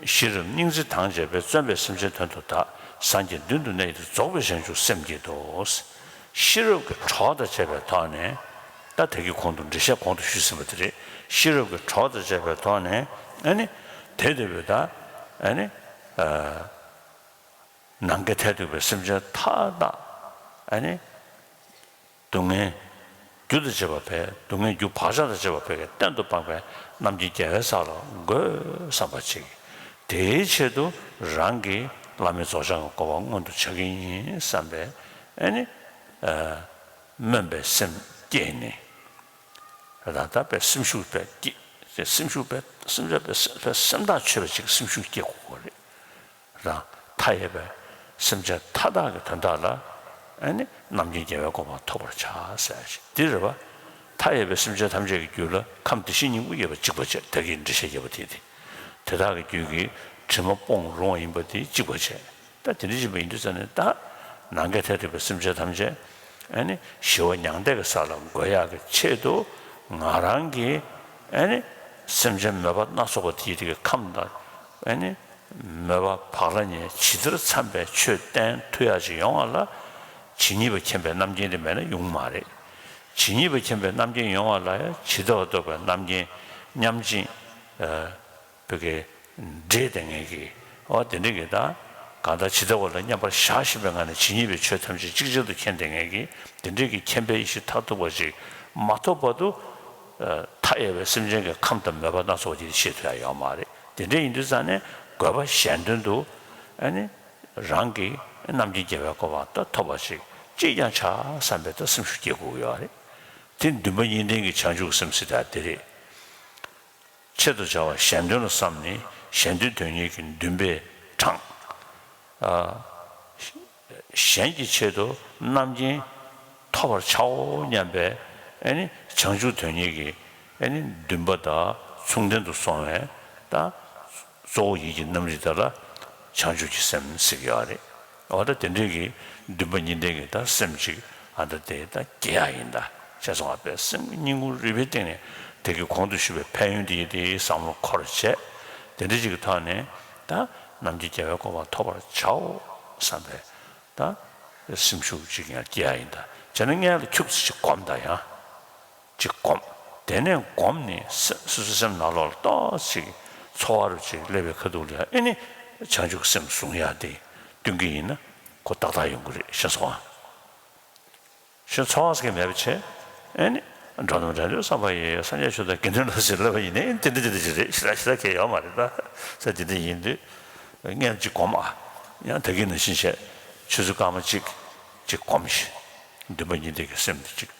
ཤེས་རབ་སྙིང་བརྩེ་དང་བཅས་པས་བརྩོན་པས་སེམས་ཅན་དོན་དུ་དག་སངས་རྒྱས་མདུན་དུ་གནས་ཏེ་རྫོགས་པའི་བྱང་ཆུབ་སེམས་བསྐྱེད་དོ། ཤེས་རབ་ཀྱི་གྲོགས་དང་བཅས་པའི་ཐོག་ནས་ད་དེ་གི་གོང་དུ་འགྲེལ་བཤད་གོང་དུ་ཞུས་ཟིན་པ་དེ་རེད། ཤེས་རབ་ཀྱི་གྲོགས་དང་བཅས་པའི་ཐོག་ནས་ཨ་ནི་དེ་འདོད་པའི་ད་ཨ་ནི་ནམ་མཁའི་མཐས་གཏུགས་པའི་སེམས་ཅན་མཐའ་དག་ཨ་ནི་སྡུག་བསྔལ་རྒྱུ་དང་བཅས་པ་བས་སྡུག་བསྔལ་རྒྱུ་བག་ཆགས་དང་བཅས་པ་བས་གཏན་དུ་སྤངས་པའི་རྣམ་མཁྱེན་རྒྱལ་བའི་ས་ལ་འགོད་བསམ་པ་ཅིག་དེའི་ཆེད་དུ་རང་གིས་བླ་མེད་རྫོགས་བྱང་གི་གོ་འཕང་མངོན་དུ་བྱ་གི་ཡིན་བསམ་པའི་ཨ་ནི་སྨོན་པའི་སེམས་བསྐྱེད་ནས་རང་ད་པའི་སེམས་ཤུགས་པའི་བསྐྱེད་སེམས་ཤུགས་པའི་སེམས་ཅན་པའི་སེམས་པའི་སེམས་ཐག་ཆོད་པ་ཅིག་སེམས་ཤུགས་བསྐྱེད་དགོས་པ་རེད། རང་མཐའ་ཡས་པའི་སེམས་ཅན་མཐའ་དག་གི་དོན་དག་ལ་ཨ་ནི་རྣམ་མཁྱེན་རྒྱལ་བའི་གོ་འཕང་ཐོབ་པར་བྱ་ཟེར་ཞིང་འདི་རེད་བ། མཐའ་ཡས་པའི་སེམས་ཅན་ཐམས་ཅད་ཀྱི་རྒྱུད་ལ་ཁམས་བདེ་གཤེགས་སྙིང་པོ་ཡོད་པ་གཅིག་པ་བྱས་ད་གིན་འགྲེལ་བཤད་བརྒྱབ་པ་དེ་དེ་དེ་དག་གི་རྒྱུད་ཀྱི་དྲི་མ་སྤོང་རུང་བ་ཡིན་པ་དེ་གཅིག་པ་བྱས་ད་དེ་འདྲ་ཡིན་པ་ཡིན་དུས་ཙང་ནས་ད་ནམ་མཁའི་མཐས་གཏུགས་པའི་སེམས་ཅན་ཐམས་ཅད་ཨ་ནི་ཞི་བ་མྱང་འདས་ཀྱི་ས་ལ་འགོད་ཡག་གི་ཆེད་དུ་ང་རང་གིས་ཨ་ནི་སེམས་ཅན་མོས་པ་སྣ་ཚོགས་པ་དེའི་དེ་གི་ཁམས་དང་ཨ་ནི། མོས་པ་བག་ལ་ཉལ་ཇི་ལྟར་འཚམས་པའི་ཆོས་བསྟན་ཐུབ་ཡག་ཅིག་ཡོང་བ་ལ། ཇི་སྙེད་པ་མཁྱེན་པའི་རྣམ་མཁྱེན་དེ་མེད་ན་ཡོང་མ་རེད། ཇི་སྙེད་པ་མཁྱེན་པའི་རྣམ་མཁྱེན་ཡོང་བ་ལ་ཡང་ཇི་ལྟ་བ་རྟོགས་པའི་རྣམ་མཁྱེན་མཉམ་གཅིག་བོད་ཀྱི་འདྲེས་བསྡད་མཁན་གྱི་འོ་དེ་འདྲ་གི་ད་གང་ལྟར་ཇི་ལྟ་བ་ལ་མཉམ་པར་བཞག་བཞིན་པའི་ངང་ནས་ཇི་སྙེད་པའི་ཆོས་ཐམས་ཅད་ཅིག་ཅར་དུ་མཁྱེན་བསྡད་མཁན་གྱི་དེ་འདྲ་གི་མཁྱེན་པའི་ཡེ་ཤེས་མཐར་ཐུག་པ་ཅིག་མ་ཐོབ་བར་དུ། མཐའ་ཡས་པའི་སེམས་ཅན་གྱི་ཁམས་དང་མོས་པ་སྣ་ཚོགས་ཀྱིས་ཤེས་ཐུབ་ཡ་ཡོད་མ་རེད། དེ་འདྲ་ཡིན་དུས་ཙང་ནས་དགོས་པ་གཞན་དོན་དུ་ཨ་ནི་རང་གི་རྣམ་མཁྱེན་རྒྱལ་བའི་གོ་འཕང་ད་ཐོབ་པ་ཞིག་ཅིས་ཀྱང་བྱ་བསམ་པའི་ད་སེམས་ཤུགས་སྐྱེ་དགོས་ཀྱི་ཡོད་རེད། དེ་འདུན་པ་གཉིས་ལྡན་གྱི་བྱང་ཆུབ་སེམས་ཟེར་ཡ་དེ་རེད། ཆེད་དུ་བྱ་བ་གཞན་དོན་ལ་བསམས་ནས་གཞན་དོན་དོན་གཉེར་གྱི་འདུན་པས་དྲངས། གཞན་གྱི་ཆེད་དུ་རྣམ་མཁྱེན་ཐོབ་པར་བྱའོ་སྙམ་པའི་ཨ་ནི་བྱང་ཆུབ་དོན་གཉེར་གྱི་ཨ་ནི་འདུན་པ་དང་མཚུངས་ལྡན་དུ་སོང་བས་ད་གཙོ་བོ་ཡིད་ཀྱི་རྣམ་རིག་དེ་ལ་བྱང་ཆུབ་ཀྱི་སེམས་ཟེར་གྱི་ཡོད་རེད། འོ་ད་དེ་འདྲའི་གི་འདུན་པ་གཉིས་ལྡན་གྱི་ད་སེམས་ཅིག་ཨ་ད་དེ་ད་སྐྱེ་ཡ་ཡིན་ད་ཅེས་གསུངས་པ་པས་སེམས་ཀྱི་སྙིང་ཁུང་རུས་པའི་གཏིང་ནས་དེ་གི་གོང་དུ་ཞུས་པའི་ཕན་ཡོན་དེ་ཡི་དེའི་བསམ་བློ་འཁོར་བྱས་དེ་འདྲ་ཅིག་གི་ཐོག་ནས་ད་རྣམ་མཁྱེན་རྒྱལ་བའི་གོ་འཕང་ཐོབ་པར་བྱའོ་བསམ་པའི་ད་སེམས་ཤུགས་ཅིག་ཡང་སྐྱེ་ཡ་ཡིན་ད་བྱས་ན་སྔོན་ལ་ཁྱུག་ཙམ་ཅིག་སྒོམ་ད་ཡང་། ཅིག་སྒོམ། དེ་ནས་སྒོམ་ནས་སེ་སོ་སོའི་སེམས་ནང་ལོགས་ལ་ཏོག་ཙམ་ཅིག་ཚོར་བ་རུ་ཅིག་སླེབས་པའི་ཁ་ཐུག་ལ་ཨེ་ནི་བྱང་ཆུབ་སེམས་བཟུང་ཡ་དེ་སྟོན་གྱི་ཡིན་ན་ཁོ་ཏག་ཏག་ཡོང་གི་རེད་ཤེས་སོང་ཨ། ཤེས་ཚོར་བ་ཟེར་མཁན་མེད་པ་བྱས་ཨེ་ནི་འགྲོ་དང་འགྲོ་འདོད་བསམ་པ་ཡོད་སངས་རྒྱས་ཆོས་དང་དགེ་འདུན་ལ་ཟེར་ལབ་པ་ཡིན་ནའི་དེ་འདྲ་དེ་འདྲ་ཅིག་རེད་ཤི་ར་ཤི་ར་གས་ཡོད་མ་རེད་ད་ས་དེ་འདྲ་ཡིན་དུས་སྔོན་ཅིག་སྒོམ་ཨ། ཡང་ད་གིན་ནང་བཞིན་བྱས་ཆུ་ཚོད་སྐར་མ་གཅིག་ཅིག་སྒོམ་ཞིག་འདུན་པ་གཉིས་ལྡན་གྱི་སེམས་དེ་ཅིག་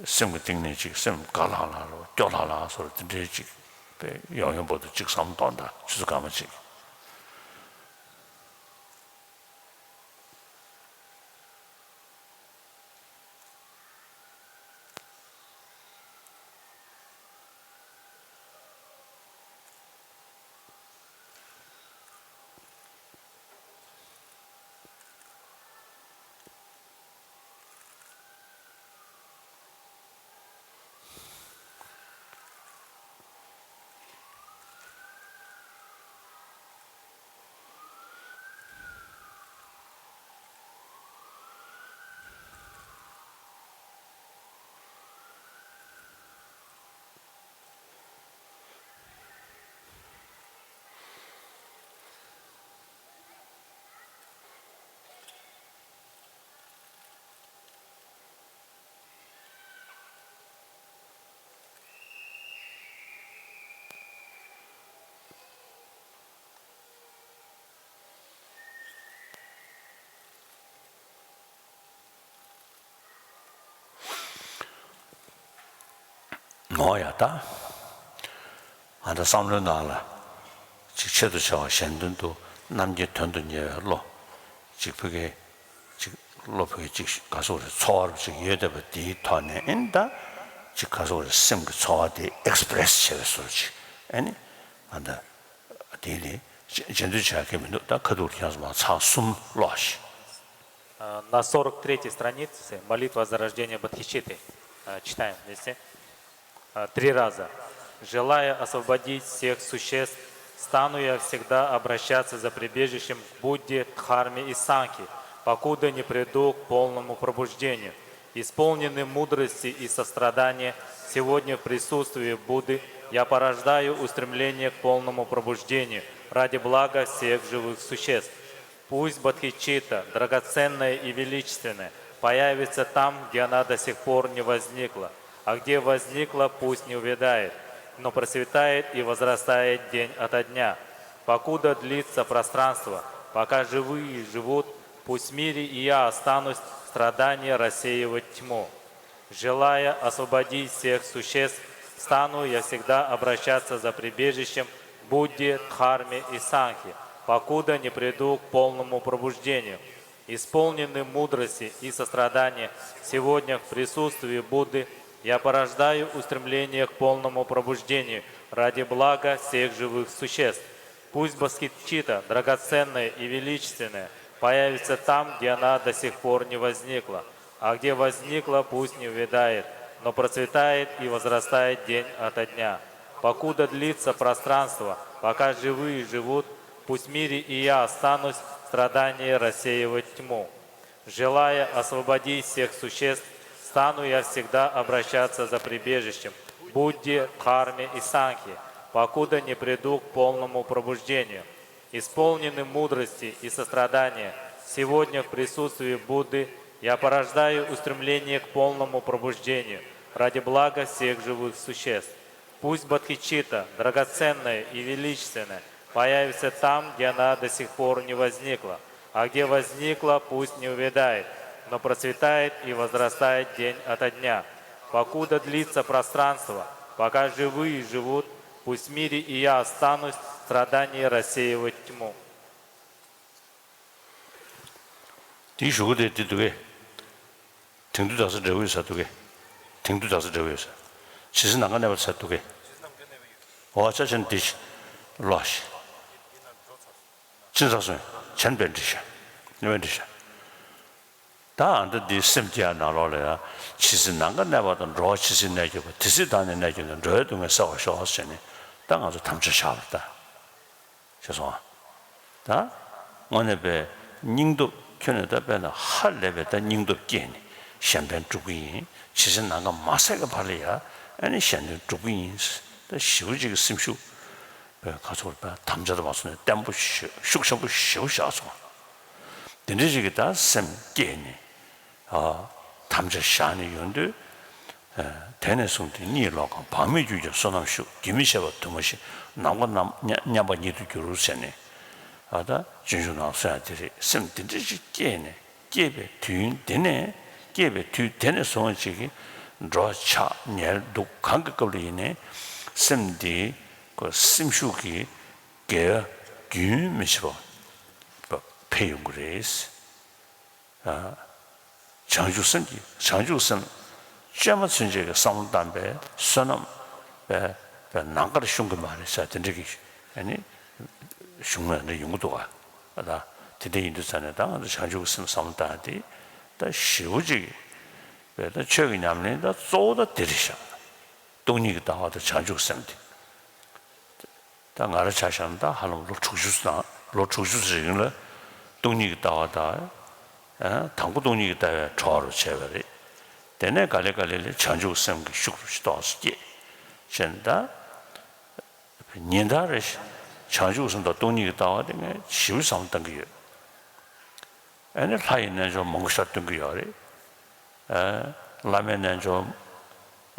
སེམས་ཀྱི་གཏིང་ནས་ཅིག་སེམས་དགའ་ལྷང་ལྷང་རོ་སྐྱོ་ལྷང་ལྷང་སོགས་དེ་འདྲའི་ཅིག་པའི་ཡོང་ཡོང་བར་དུ་ཅིག་བསམ་བློ་གཏོང་དང་ཆུ་ཚོད་སྐར་མ་ཅིག་འོ་ཡ་ད། ཨ་ད་བསམ་བློའི་ནང་ལ་ཅིག་ཆེད་དུ་བྱ་བ་གཞན་དོན་དུ་རྣམ་མཁྱེན་དོན་དུ་གཉེར་བའི་བློ། ཅིག་ཕ་གི་ཅིག་བློ་ཕ་གི་ཅིག་ག་སོགས་རེད་ཚོར་བ་ཅིག་ཡོད་བསྡད་པ་དེའི་ཐོག་ནས་ཨེ་ནི་ད་ཅིག་ག་སོགས་རེད་སེམས་ཀྱི་ཚོར་བ་དེ་ཨེག་སི་པི་རེ་སི་བྱེད་པའི་བཟོ་ཅིག་ཨེ་ནི་ཨ་ད་དེ་ལས་རྗེས་ཟློས་བྱ་གི་མི་འདུག་ད་ཁ་ཐུག་ལ་ཁྱེད་ཚོ་མ་ཚགས་གསུམ་ཀློག་ཤིག་ཨ། На сорок третьей странице, молитва за рождение Бодхичитты, а, читаем вместе. А, три раза. Желая освободить всех существ, стану я всегда обращаться за прибежищем к Будде, Дхарме и Сангхе, покуда не приду к полному пробуждению. Исполненный мудрости и сострадания, сегодня в присутствии Будды я порождаю устремление к полному пробуждению ради блага всех живых существ. Пусть Бодхичитта, драгоценная и величественная, появится там, где она до сих пор не возникла, а где возникла, пусть не увядает, но процветает и возрастает день ото дня. Покуда длится пространство, пока живые живут, пусть в мире и я останусь, страдания рассеивать тьму. Желая освободить всех существ, стану я всегда обращаться за прибежищем к Будде, Дхарме и Сангхе, покуда не приду к полному пробуждению. Исполненный мудрости и сострадания, сегодня в присутствии Будды я порождаю устремление к полному пробуждению ради блага всех живых существ. Пусть Бодхичитта, драгоценная и величественная, появится там, где она до сих пор не возникла, а где возникла, пусть не увядает, но процветает и возрастает день ото дня. Покуда длится пространство, пока живые живут, пусть в мире и я останусь, страдания рассеивать тьму. Желая освободить всех существ, стану я всегда обращаться за прибежищем к Будде, Дхарме и Сангхе, покуда не приду к полному пробуждению. Исполненный мудрости и сострадания, сегодня в присутствии Будды я порождаю устремление к полному пробуждению ради блага всех живых существ. Пусть Бодхичитта, драгоценная и величественная, появится там, где она до сих пор не возникла, а где возникла, пусть не увядает, но процветает и возрастает день ото дня. Покуда длится пространство, пока живые живут, пусть в мире и я останусь, страдания рассеивать тьму. དེའི་གཞུག་གུ་དེ་འདི་འདུག་གས། དེང་དུས་དག་ས་འབྲས་བུ་ཡོད་ས་འདུག་གས། དེང་དུས་དག་ས་འབྲས་བུ་ཡོད་ས། ཇི་སྲིད་ནམ་མཁའ་གནས་པ་ས་འདུག་གས། འོ་ཅག་ཆེན་འདི་ལོ་ཞིག་ཅི་ཚ་སོང་ཆན་པན་འདྲི་ཤ། ནི་བན་འདྲི་ཤ། ད་ཨ་འདི་འདི་སེམས་སྐྱེ་ཡ་ནང་ལོགས་ལ་ཡ་ཇི་སྲིད་ནམ་མཁའ་གནས་པ་དང་འགྲོ་བ་ཇི་སྲིད་གནས་གྱུར་པ་དེ་སྲིད་བདག་ནི་གནས་གྱུར་ནས་འགྲོ་བའི་སྡུག་བསྔལ་སེལ་བར་ཤོག་ཟེར་ནས་ད་ང་ཚོ་དམ་བཅའ་བཞག་པ་ད། ཤེས་སོང་ཨ། ད་དངོས་གནས་པའི་སྙིང་སྟོབས་ཁྱོན་ནས་ད་དཔེར་ན་ཧ་ལས་པའི་ད་སྙིང་སྟོབས་སྐྱེས་ནས་གཞན་ཕན་སྒྲུབ་ཀྱི་ཡིན། ཇི་སྲིད་ནམ་མཁའ་མ་ཟད་ཀྱི་བར་ལ་ཡ་ཨ་ནི་གཞན་དོན་སྒྲུབ་ཀྱི་ཡིན། ད་ཞེ་པོ་ཅིག་གི་སེམས་ཤུགས་པའི་ཁ་ཚོར་པའི་དམ་བཅའ་དང་མ་སོང་ནས་བརྟན་པོ་ཞེ་ཤུགས་ཆེན་པོ་ཞེ་པོ་བཞག་སོང་ཨ། དེ་འདྲ་ཅིག་གི་ད་སེམས་བསྐྱེད་ནས། དམ་བཅའ་བཞག་ནས་ཡོང་དུས། དེ་ནས་བཟུང་སྟེ་གཉིད་ལོག་གམ་བག་མེད་གྱུར་ཀྱང་བསོད་ནམས་ཤུགས། རྒྱུན་མི་འཆད་པར་དུ་མ་ཞིག་ནམ་མཁའ་རྣམས་མཉམ་པ་ཉིད་དུ་འགྱུར་ཟེར་ནས། ཨ་ད་སྤྱོད་འཇུག་ནང་གསུངས་ཡ་དེ་རེད། སེམས་འདི་འདྲ་ཞིག་སྐྱེས་ནས་སྐྱེས་པའི་དུས་ཡུན་འདི་ནས་སྐྱེས་པའི་དུས་དེ་ནས་བཟུང་ཅིག་གི་འགྲོ་ཆགས་ཉལ་འདུག་གང་གི་སྐབས་ལ་ཡིན་ནའི་སེམས་འདི་ཁོ་སེམས་ཤུགས་ཀྱི་དགེ་བ་རྒྱུན་མི་འཆད་པ་འཕེལ་ཡོང་གི་རེད། བྱང་ཆུབ་སེམས་ཀྱི་བྱང་ཆུབ་སེམས་བཅོས་མ་ཚུན་ཆད་ཀྱི་བསམ་བློ་བཏང་པའི་བསོད་ནམས་པའི་པའི་ནམ་མཁར་ཤོང་གི་མ་རེད་ཟེར་དེ་འདྲ་གི་ཨ་ནི་གཞུང་ལ་འདྲ་ཡོང་གི་འདུག་ག་ད་དེ་འདྲ་ཡིན་དུས་ཙང་ནས་ད་ང་ཚོ་བྱང་ཆུབ་ཀྱི་སེམས་བསམ་བློ་བཏང་ཡ་དེ་ད་ཞེ་པོ་ཅིག་པའི་ད་ཆོས་ཀྱི་ཉམས་ལེན་ད་གཙོ་བོ་ད་དེ་རེད་ཤག་སྟོང་ཉིད་ཀྱི་ལྟ་བ་དང་བྱང་ཆུབ་སེམས་དེ། ད་ང་རང་ཆ་བཞག་ན་ད་ཧ་ལམ་ལོ་དྲུག་ཅུ་ཙམ་ལོ་དྲུག་ཅུ་ཙམ་རིང་ལ་སྟོང་ཉིད་ཀྱི་ལྟ་བ་དང་། ཨ། དང་པོ་སྟོང་ཉིད་ཀྱི་ལྟ་བས་གྲོལ་བར་བྱས་པ་རེད། དེ་ནས་ག་ལེ་ག་ལེ་ལ་བྱང་ཆུབ་སེམས་ཀྱི་ཤུགས་རུ་ཏོག་ཙམ་སྐྱེས། བྱས་ནས་ད་ཉིན་ལྟར་རེ་བྱང་ཆུབ་སེམས་དང་སྟོང་ཉིད་ཀྱི་ལྟ་བ་དེ་ངས་ཞེ་པོ་བསམ་བློ་གཏོང་གི་ཡོད། ཨ་ནི་ལྷ་ཡི་རྣལ་འབྱོར་མང་པོ་ཞིག་སྟོན་གྱི་ཡོད་རེད། ཨ། བླ་མའི་རྣལ་འབྱོར་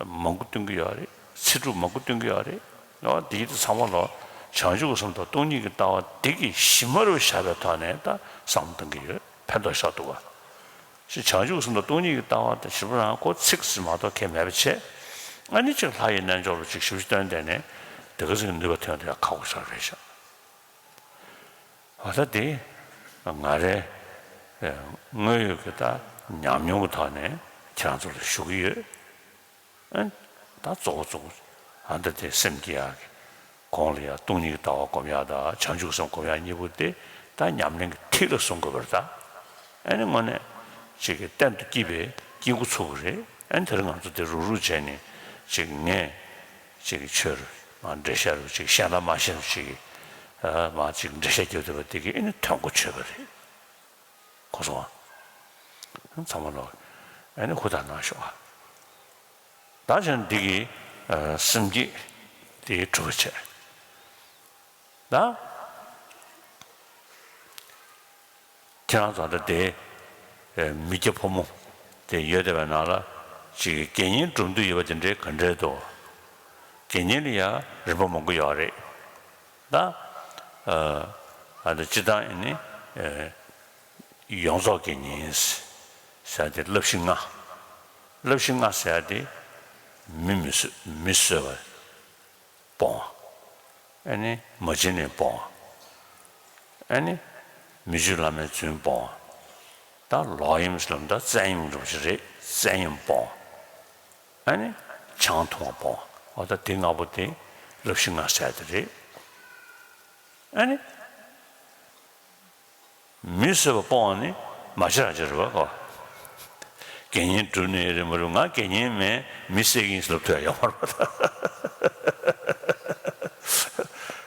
མང་པོ་སྟོན་གྱི་ཡོད་རེད། ཚེ་སྒྲུབ་མང་པོ་སྟོན་གྱི་ཡོད་རེད། ཨ། འདི་དེ་ཚང་མ་ལ་བྱང་ཆུབ་ཀྱི་སེམས་དང་སྟོང་ཉིད་ཀྱི་ལྟ་བ་འདི་གི་གཞི་མ་རུ་བཞག་པའི་ཐོག་ནས་ད་བསམ་བློ་གཏོང་གི་ཡོད། ཕན་ཐོགས་ཤར་འདུག་ག་ཞེས་བྱང་ཆུབ་ཀྱི་སེམས་དང་སྟོང་ཉིད་ཀྱི་ལྟ་བ་དེ་ཞིབ་རང་ཁོ་ཚིག་ཙམ་མ་གཏོགས་ཁས་མེད་པ་བྱས། ཨ་ནི་ཅིག་ལྷ་ཡི་རྣལ་འབྱོར་པ་ཅིག་ཞིབ་ཞིབ་སྟོན་བསྡད་ནས་དེ་ག་ཅིག་ནུས་པ་ཐོན་དེ་ཡང་ཁག་པོ་ཞིག་རེད་ཤག་འོ་ད་དེ་ང་རའི་དངོས་ཡོད་ཀྱི་ད་ཉམས་མྱོང་གི་ཐོག་ནས་ཁྱེད་རང་ཚོ་ལ་ཞུ་གི་ཡོད། ཨ་ད་གཙོ་བོ་གཙོ་བོ་ཨ་ད་དེ་སེམས་བསྐྱེད་ཡག་གི་གོང་ལ་ཡང་སྟོང་ཉིད་ཀྱི་ལྟ་བ་སྒོམ་ཡག་དང་བྱང་ཆུབ་སེམས་སྒོམ་ཡག་གཉིས་པོ་དེ་ད་ཉམས་ལེན་གྱི་ཐིག་ལ་བཟུང་དགོས་པ་རེད་ད། ཨ་ནི་དངོས་གནས་ཅིག་གི་གཏན་དུ་སྐྱེས་པའི་སྐྱེ་འགོ་ཚུགས་པ་རེད། ཨ་ནི་དེ་རིང་ང་ཚོ་དེ་རུག་རུག་བྱས་ནས་ཅིག་ངས་ཅིག་གི་ཆོས་རུ་མ་འགྲེལ་བཤད་རུ་ཅིག་ཤེས་ན་མ་ཤེས་རུ་ཅིག་གི་ཨ་མ་ཅིག་འགྲེལ་བཤད་རྒྱབ་བསྡད་པ་དེ་གི་ཨ་ནི་དོན་གོ་ཆོད་པ་རེད། གོ་སོང་ཨ། ཚང་མ་ལོག་ཨ་ནི་ཧུར་ཐག་གནང་ཤོག་ཨ། ད་བྱས་ན་འདི་གི་ཨ་སེམས་བསྐྱེད་དེ་གྲུབ་པ་བྱས། ད་ཁྱེད་རང་ཚོ་ད་དེ་ཨ་མི་སྐྱ་ཕོ་མོ་དེ་ཡོད་བསྡད་པའི་ནང་ལ་ཅིག་དགེ་བསྙེན་སྒྲུབ་འདོད་ཡོད་པ་དེ་འདྲའི་ག་འདྲས་འདུག་དགེ་བསྙེན་ལ་ཡང་རིམ་པ་མང་པོ་ཡོད་རེད། ད་ཨ་ཨ་ད་སྤྱིར་བཏང་ཨ་ནི་ཨ་ཡོངས་རྫོགས་དགེ་བསྙེན་ཟེར་ཏེ་བསླབ་གཞི་ལྔ། བསླབ་གཞི་ལྔ་ཟེར་ཏེ་མི་མི་གསོད་མི་གསོད་པ་སྤོང་བ། ཨ་ནི་མ་བྱིན་ལེན་སྤོང་བ། ཨ་ནི་མི་ཆོས་བླ་མའི་རྫུན་སྤོང་བ། ད་ལོག་གཡེམ་ཟེར་ལབ་ན་ད་བཙན་གཡེམ་འདྲ་པོ་ཞིག་རེད། བཙན་གཡེམ་སྤོང་བ། ཨ་ནི་ཆང་འཐུང་བ་སྤོང་བ། འོ་ད་དེ་ལྔ་པོ་དེ་བསླབ་གཞི་ལྔ་ཟེར་དེ་རེད། ཨ་ནི། མི་གསོད་པ་སྤོང་བ་ནི་མ་བྱེད་རང་བྱེད་རེད་པ་ཁོ། དགེ་བསྙེན་སྒྲུབ་ནི་རེད་མ་རེད། ང་དགེ་བསྙེན་མིན་མི་བསད་ཀྱི་ཡིན་ཟེར་ལབ་ཐུབ་ཡ་ཡོད་མ་རེད་པ་ད།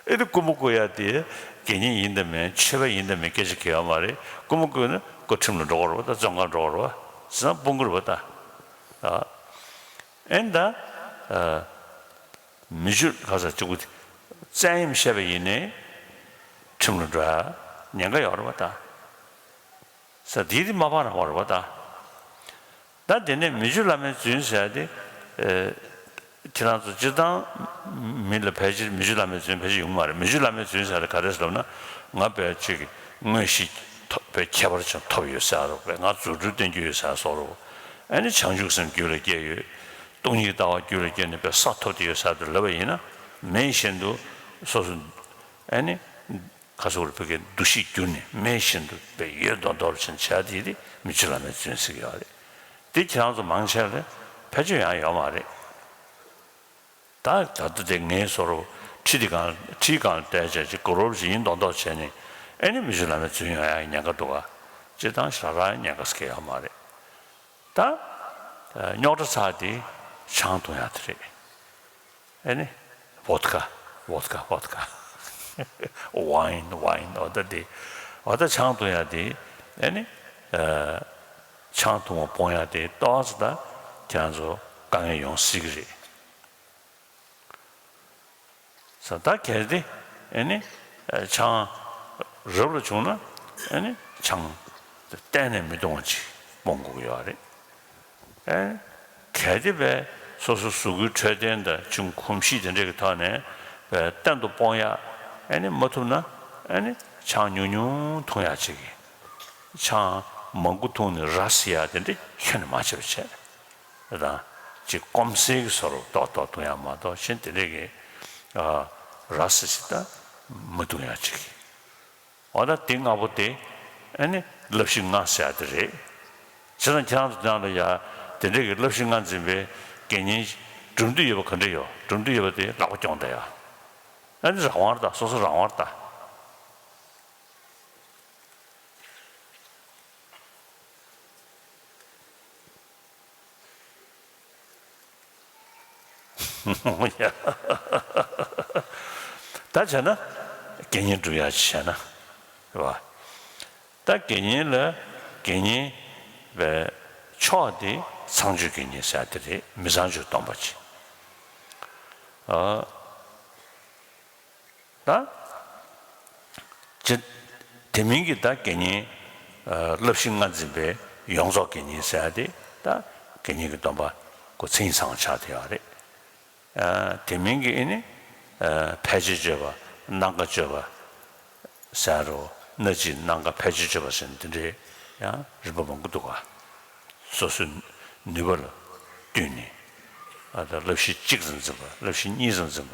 ཨེ་ནི་རྐུན་མ་རྐུ་ཡ་དེ་དགེ་བསྙེན་ཡིན་དང་མིན་ཆོས་པ་ཡིན་དང་མིན་སྐད་ཆ་གལ་ཡོད་མ་རེད། རྐུན་མ་རྐུས་ན་ཁོ་ཁྲིམས་ལ་འགྲོ་གི་རེད་པ་ད། བཙོན་ཁང་འགྲོ་གི་རེད་པ། བཟང་སྤོང་གི་རེད་པ་ད། ཨེ་ནི་ད། མི་ཆོས་ག་ས་གཅིག་པུ་དེ་བཙན་གཡེམ་བཤད་པ་ཡིན་ནའི་ཁྲིམས་ལ་འགྲོ་ཡ་ཉེན་ཁ་ཡོད་རེད་པ་ད། ས་དེ་དེ་མ་པ་རང་པ་རེད་པ་ད། ད་དེ་ནས་མི་ཆོས་བླ་མའི་རྫུན་ཟེར་ཡ་དེ་ཁྱེད་རང་ཚོ་སྤྱིར་བཏང་མི་ལ་ཕལ་ཆེར་མི་ཆོས་བླ་མའི་རྫུན་ཕལ་ཆེར་ཡོང་གི་མ་རེད། མི་ཆོས་བླ་མའི་རྫུན་ཟེར་ཡ་དེ་ག་རེ་ཟེར་ལབ་ན་ང་དཔེ་ཅིག་དངོས་གཞི་ཐོབ་པའི་ཁྱད་པར་ཅན་ཐོབ་ཡོད་ཟེར་ཡ་རོ། དཔེ་ང་རྫུ་འཕྲུལ་སྟོན་རྒྱུ་ཡོད་ཟེར་ཡ་སོགས་རོ། ཨ་ནི་བྱང་ཆུབ་སེམས་རྒྱུད་ལ་སྐྱེས་ཡོད། སྟོང་ཉིད་ལྟ་བ་རྒྱུད་ལ་སྐྱེས་ནས་དཔེ་ས་ཐོབ་དེ་ཡོད་ས་དུ་ལབ་པ་ཡིན་ན་མེད་བཞིན་དུ་སོ་སོ་ཨ་ནི་ཁ་སོ་རུ་བོད་ཀྱི་འདུ་ཤེས་བསྒྱུར་ནས་མེད་བཞིན་དུ་དཔེ་ཡོད་མདོག་མདོག་ཕྱིན་བྱ་དེ་དེ་མི་ཆོས་བླ་མའི་རྫུན་ཟེར་གྱི་ཡོད་རེད། དེ་ཁྱེད་རང་ཚོ་མང་ཆེ་ལ་ཕལ་ཆེར་ཡང་ཡོད་མ་རེད། ད་ད་ལྟ་དེ་ངའི་སོ་རུ་ཁྲི་དེ་གང་ཁྲིའི་སྒང་ལ་བལྟས་བྱས་ཅིག་གུ་རོབ་ཅིག་ཡིན་མདོག་མདོག་བྱས་ནས་ཨ་ནི་མི་ཆོས་བླ་མའི་རྫུན་ཡོང་ཡ་ཉེན་ཁ་འདུག་ག་སྤྱིར་བཏང་ཞེ་དྲག་ཉེན་ཁ་ཟེར་གྱི་ཡོད་མ་རེད། ད་རྙོག་དྲ་ཚ་དེ་ཆང་འཐུང་ཡ་དེ་རེད། ཨ་ནི་ཝོད་ཀ་ཝོད་ཀ་ཝོད་ཀ་ཝའིན་ཝའིན་འོ་ད་དེ་འོ་ད་ཆང་འཐུང་ཡ་དེ་ཨ་ནི་ཆང་འཐུང་བ་སྤོང་ཡ་དེ་ཏོག་ཙམ་ད་ཁྱེད་རང་ཚོ་དཀའ་ངལ་ཡོང་སྲིད་ཀྱི་རེད། ས་ད་གལ་ཏེ་ཨེ་ནི་ཆང་རབ་ལ་བྱུང་ན་ཨེ་ནི་ཆང་གཏན་ནས་མི་འཐུང་བ་ཅིག་སྤོང་དགོས་ཀྱི་ཡོད་རེད། ཨེ་གལ་ཏེ་བས་སོ་སོ་གཟུགས་པོའི་འཕྲོད་བསྟེན་དང་ཆུང་གོམས་གཤིས་དེ་འདྲ་གི་ཐོག་ནས་བས་གཏན་དུ་སྤོང་ཡ་ཨེ་ནི་མ་ཐུབ་ན་ཨེ་ནི་ཆང་ཉུང་ཉུང་འཐུང་ཡ་ཅིག་གི་ཆང་མང་པོ་འཐུང་ནས་ར་བཟི་ཡ་དེ་འདྲ་ཁྱོན་ནས་མ་བྱེད་པ་བྱས། དང་། ཅིག་སྐོམ་སེལ་གྱི་བཟོ་འདྲ་ཏོག་ཏོག་འཐུང་ཡ་མ་གཏོགས་གཞན་དེ་འདྲས་ཀྱི་ཨ་ར་བཟི་ཞིག་ད་མི་འཐུང་ཡ་ཅིག་འོ་ད་དེ་ལྔ་པོ་དེ་ཨ་ནི་བསླབ་གཞི་ལྔ་ཟེར་ཡ་དེ་རེད། བྱས་ཙང་ཁྱེད་རང་ཚོ་ནང་ལ་ཡ་དེ་འདྲས་ཀྱི་བསླབ་གཞི་ལྔ་འཛིན་པའི་དགེ་བསྙེན་སྒྲུབ་འདོད་ཡོད་པ་ག་འདྲས་ཡོད། སྒྲུབ་འདོད་ཡོད་པ་དེ་ལག་པ་རྐྱོང་བསྡད་ཡ། ཨ་ནི་རང་དབང་རེད་ད། སོ་སོ་རང་དབང་རེད་ད། ད་བྱས་ན་དགེ་བསྙེན་སྒྲུབ་ཡག་ཅིག་བྱས་ན་རེད་བ། ད་དགེ་བསྙེན་ལ་དགེ་བསྙེན་པའི་ཕྱོགས་དེ་ཚངས་སྤྱོད་དགེ་བསྙེན་ཟེར་དེ་རེད། མི་ཚངས་སྤྱོད་སྡོམ་པ་ཅིག་ཨ། ད། ཅི། དེ་མིན་གྱི་ད་དགེ་བསྙེན། ཨ། བསླབ་གཞི་ལྔ་འཛིན་པའི་ཡོངས་རྫོགས་དགེ་བསྙེན་ཟེར་ཡ་དེ་ད་དགེ་བསྙེན་གྱི་སྡོམ་པ་ཁོ་མཚན་ཉིད་ཚང་བ་ཆགས་བསྡད་ཡོད་རེད། ཨ། དེ་མིན་གྱི་ཨེ་ནི། ཨ། ཕལ་ཆེར་སྤྱོད་པ། སྣང་ག་སྤྱོད་པ། ཟེར་རོ། སྣ་གཅིག་སྣང་ག་ཕལ་ཆེར་སྤྱོད་པ་ཟེར་ནས་དེ་འདྲའི་ཡང་རིམ་པ་མང་པོ་འདུག་ག་སོ་སོའི་ནུས་པ་ལ་བསྟུན་ནས། ཨ་ད་བསླབ་གཞི་གཅིག་ཙམ་འཛིན་པ། བསླབ་གཞི་གཉིས་ཙམ་འཛིན་པ།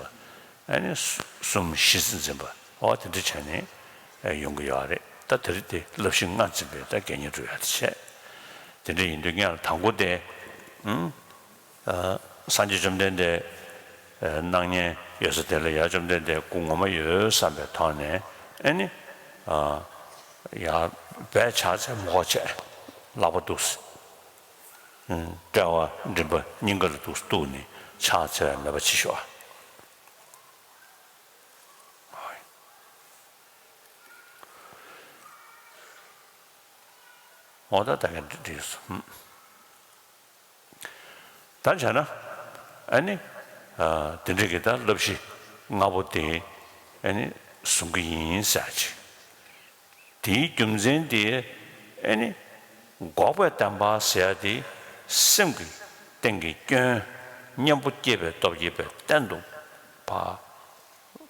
ཨ་ནི་གསུམ་བཞི་ཙམ་འཛིན་པ། འོ་དེ་འདྲ་བྱས་ནས་ཡོང་གི་ཡོད་རེད། ད་དེ་རིང་དེ་བསླབ་གཞི་ལྔ་འཛིན་པའི་ད་དགེ་བསྙེན་སྒྲུབ་ཡག་དེ་བྱས། དེ་འདྲ་ཡིན་དུས་སྔོན་ལ་དང་པོ་དེ། ཨུམ། ཨ་སངས་རྒྱས་བཅོམ་ལྡན་འདས་ཨ་གནང་མཁན་ཡོད་ས་དེ་ལ་ཡ་བཅོམ་ལྡན་འདས་སྐུ་ངོ་མ་ཡོད་བསམ་པའི་ཐོག་ནས། ཨ་ནི་ཨ་ཡར་བས་ཕྱག་འཚལ་མོ་ཁོ་བྱས། ལག་པ་འདུག་སེ། ཨུམ། དཔྲལ་བ་མགྲིན་པ་སྙིང་ག་ལ་འདུག་སེ་གཏུགས་ནས་ཕྱག་འཚལ་བས་མོས་པ་ཆེ་ཤོས། འོ་ད་ད་ག་འགྲིག་སོང་། ད་བྱས་ན་ཨ་ནི་ཨ་དེ་འདྲ་གི་ད་བསླབ་གཞི་ལྔ་པོ་དེ་ཨ་ནི་བཟུང་གི་ཡིན་ཟེར་ཅིག། དེའི་རྒྱུ་མཚན་དེ་ཨ་ནི་འགོག་པའི་བདེན་པ་ཟེར་ཡ་དེ་སེམས་ཀྱི་སྟེང་གི་སྐྱོན། གཉེན་པོ་སྐྱེས་པའི་སྟོབས་ཀྱིས་པའི་གཏན་དུ་ཕ་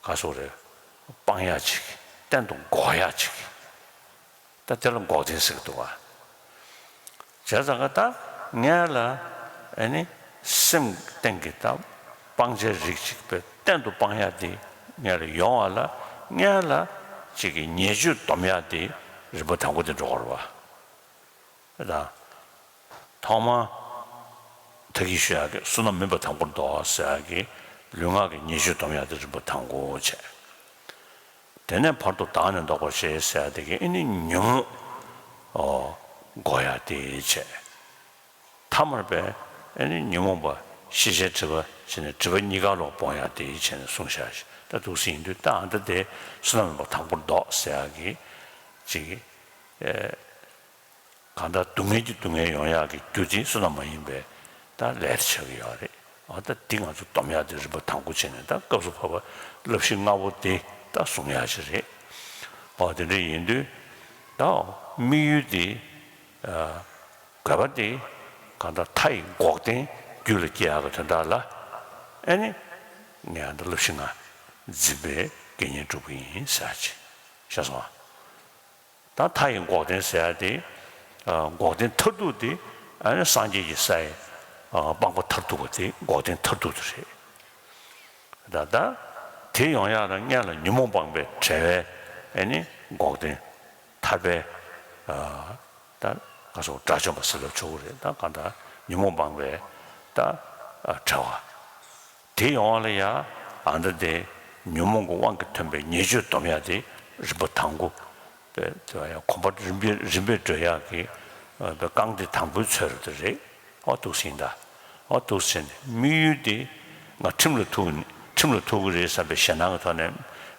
ག་སོགས་རེད། སྤང་ཡ་ཅིག། གཏན་དུ་འགོག་ཡ་ཅིག། ད་དེ་ལ་འགོག་བདེན་ཟེར་གྱི་འདུག་བ། བྱས་ཙང་ཀ་ད་སྔོན་ལ་ཨ་ནི་སེམས་སྟེང་གི་ད་སྤང་བྱའི་རིགས་གཅིག་པའི་གཏན་དུ་སྤང་ཡ་དེ་སྔོན་ལ་ཡོང་བ་ལ། སྔོན་ལ་གཅིག་གི་ཉེས་སྤྱོད་སྡོམ་ཡ་དེ་རིམ་པ་དང་པོ་དེ་འགྲོ་དགོས་རེད་བ། ད་ཐོག་མ་ད་གིན་ཞུ་ཡ་གི་བསོད་ནམས་མིན་པ་དང་པོར་ལྡོག་ཟེར་ཡ་གི་ལུས་ངག་གི་ཉེས་སྤྱོད་སྡོམ་ཡ་དེ་རིམ་པ་དང་པོ་བྱས། དེ་ནས་བར་དུ་བདག་ནི་བཟློག་པར་བྱེད་ཟེར་ཡ་དེ་གི་ཨ་ནི་ཉོན་མོངས་ཨོ་འགོག་ཡ་དེ་བྱས། ཐ་མར་པས་ཨ་ནི་ཉོན་མོངས་པ་ཤེས་བྱའི་སྒྲིབ་པ་བྱས་ནས་སྒྲིབ་པ་གཉིས་ཀ་ལོག་སྤོང་ཡ་དེ་བྱས་ནས་གསུངས་བཞག་ཞིག། ད་འདུག་སེ་ཡིན་དུས་ད་ཨ་ད་དེ་བསོད་ནམས་མིན་པ་དང་པོར་ལྡོག་ཟེར་ཡ་གི་ཅིག་ཨེ། གང་ལྟར་སྡུག་བསྔལ་གྱི་སྡུག་བསྔལ་ཡོང་ཡག་གི་རྒྱུ་དེ་བསོད་ནམས་མ་ཡིན་པའི་ད་ལས་དེ་ཆགས་ཀྱི་ཡོད་རེད། འོ་ད་འདི་ང་ཚོ་སྡོམ་ཡག་དེ་རིམ་པ་དང་པོ་བྱས་ནས་ད་སྐབས་སུ་བབ་པ་བསླབ་གཞི་ལྔ་པོ་དེ་ད་བཟུང་ཡག་ཅིག་རེད། འོ་དེ་འདྲ་ཡིན་དུས་ད་དམིགས་ཡུལ་དེ་ཨ་དགོས་པ་དེ་གང་ལྟར་མཐའ་ཡི་འགོག་བདེན་རྒྱུད་ལ་སྐྱེ་ཡག་གི་དོན་དག་ལ་ཨ་ནི་ངས་ད་བསླབ་གཞི་ལྔ་འཛིན་པའི་དགེ་བསྙེན་སྒྲུབ་ཀྱི་ཡིན་ཟེར་ཡག་ཅིག་ཤེས་སོང་ཨ། ད་མཐའ་ཡི་འགོག་བདེན་ཟེར་ཡ་དེ། ཨ་འགོག་བདེན་མཐར་ཐུག་དེ་ཨ་ནི་སངས་རྒྱས་ཀྱི་ས་ཡི་ཨ་སྤངས་པ་མཐར་ཐུག་པ་དེ་འགོག་བདེན་མཐར་ཐུག་དེ་རེད། ད་ད་དེ་ཡོང་ཡག་ལ་སྔོན་ལ་ཉོན་མོངས་སྤངས་པའི་བྲལ་བའི་ཨ་ནི་འགོག་བདེན་ཐར་པའི་ཨ་ད་ག་སོགས་དགྲ་བཅོམ་པ་ཟེར་ལབ་ཆོག་གི་རེད། ད་གང་ལྟར་ཉོན་མོངས་སྤངས་པའི་ད་ཨ་བྲལ་བ། དེ་ཡོང་བ་ལ་ཡ་ཨ་ད་དེ་ཉོན་མོངས་ཀྱི་དབང་གིས་ཐོན་པའི་ཉེས་སྤྱོད་སྡོམ་ཡ་དེ་རིམ་པ་དང་པོ། པའི་དེ་བ་ཡང་གོམ་པ་རིམ་པས་རིམ་པས་འགྲོ་ཡག་གི་ཨ་པའི་རྐང་སྟེགས་དང་པོའི་ཚོད་རེད་དེ་རེད། ཨོ་འདུག་སེ་ཡིན་ད། ཨོ་འདུག་སེ་ནས་དམིགས་ཡུལ་དེ་ང་ཁྲིམས་ལ་ཐུག་ནས་ཁྲིམས་ལ་ཐུག་གི་རེད་བསམ་པའི་ཞེད་སྣང་གི་ཐོག་ནས་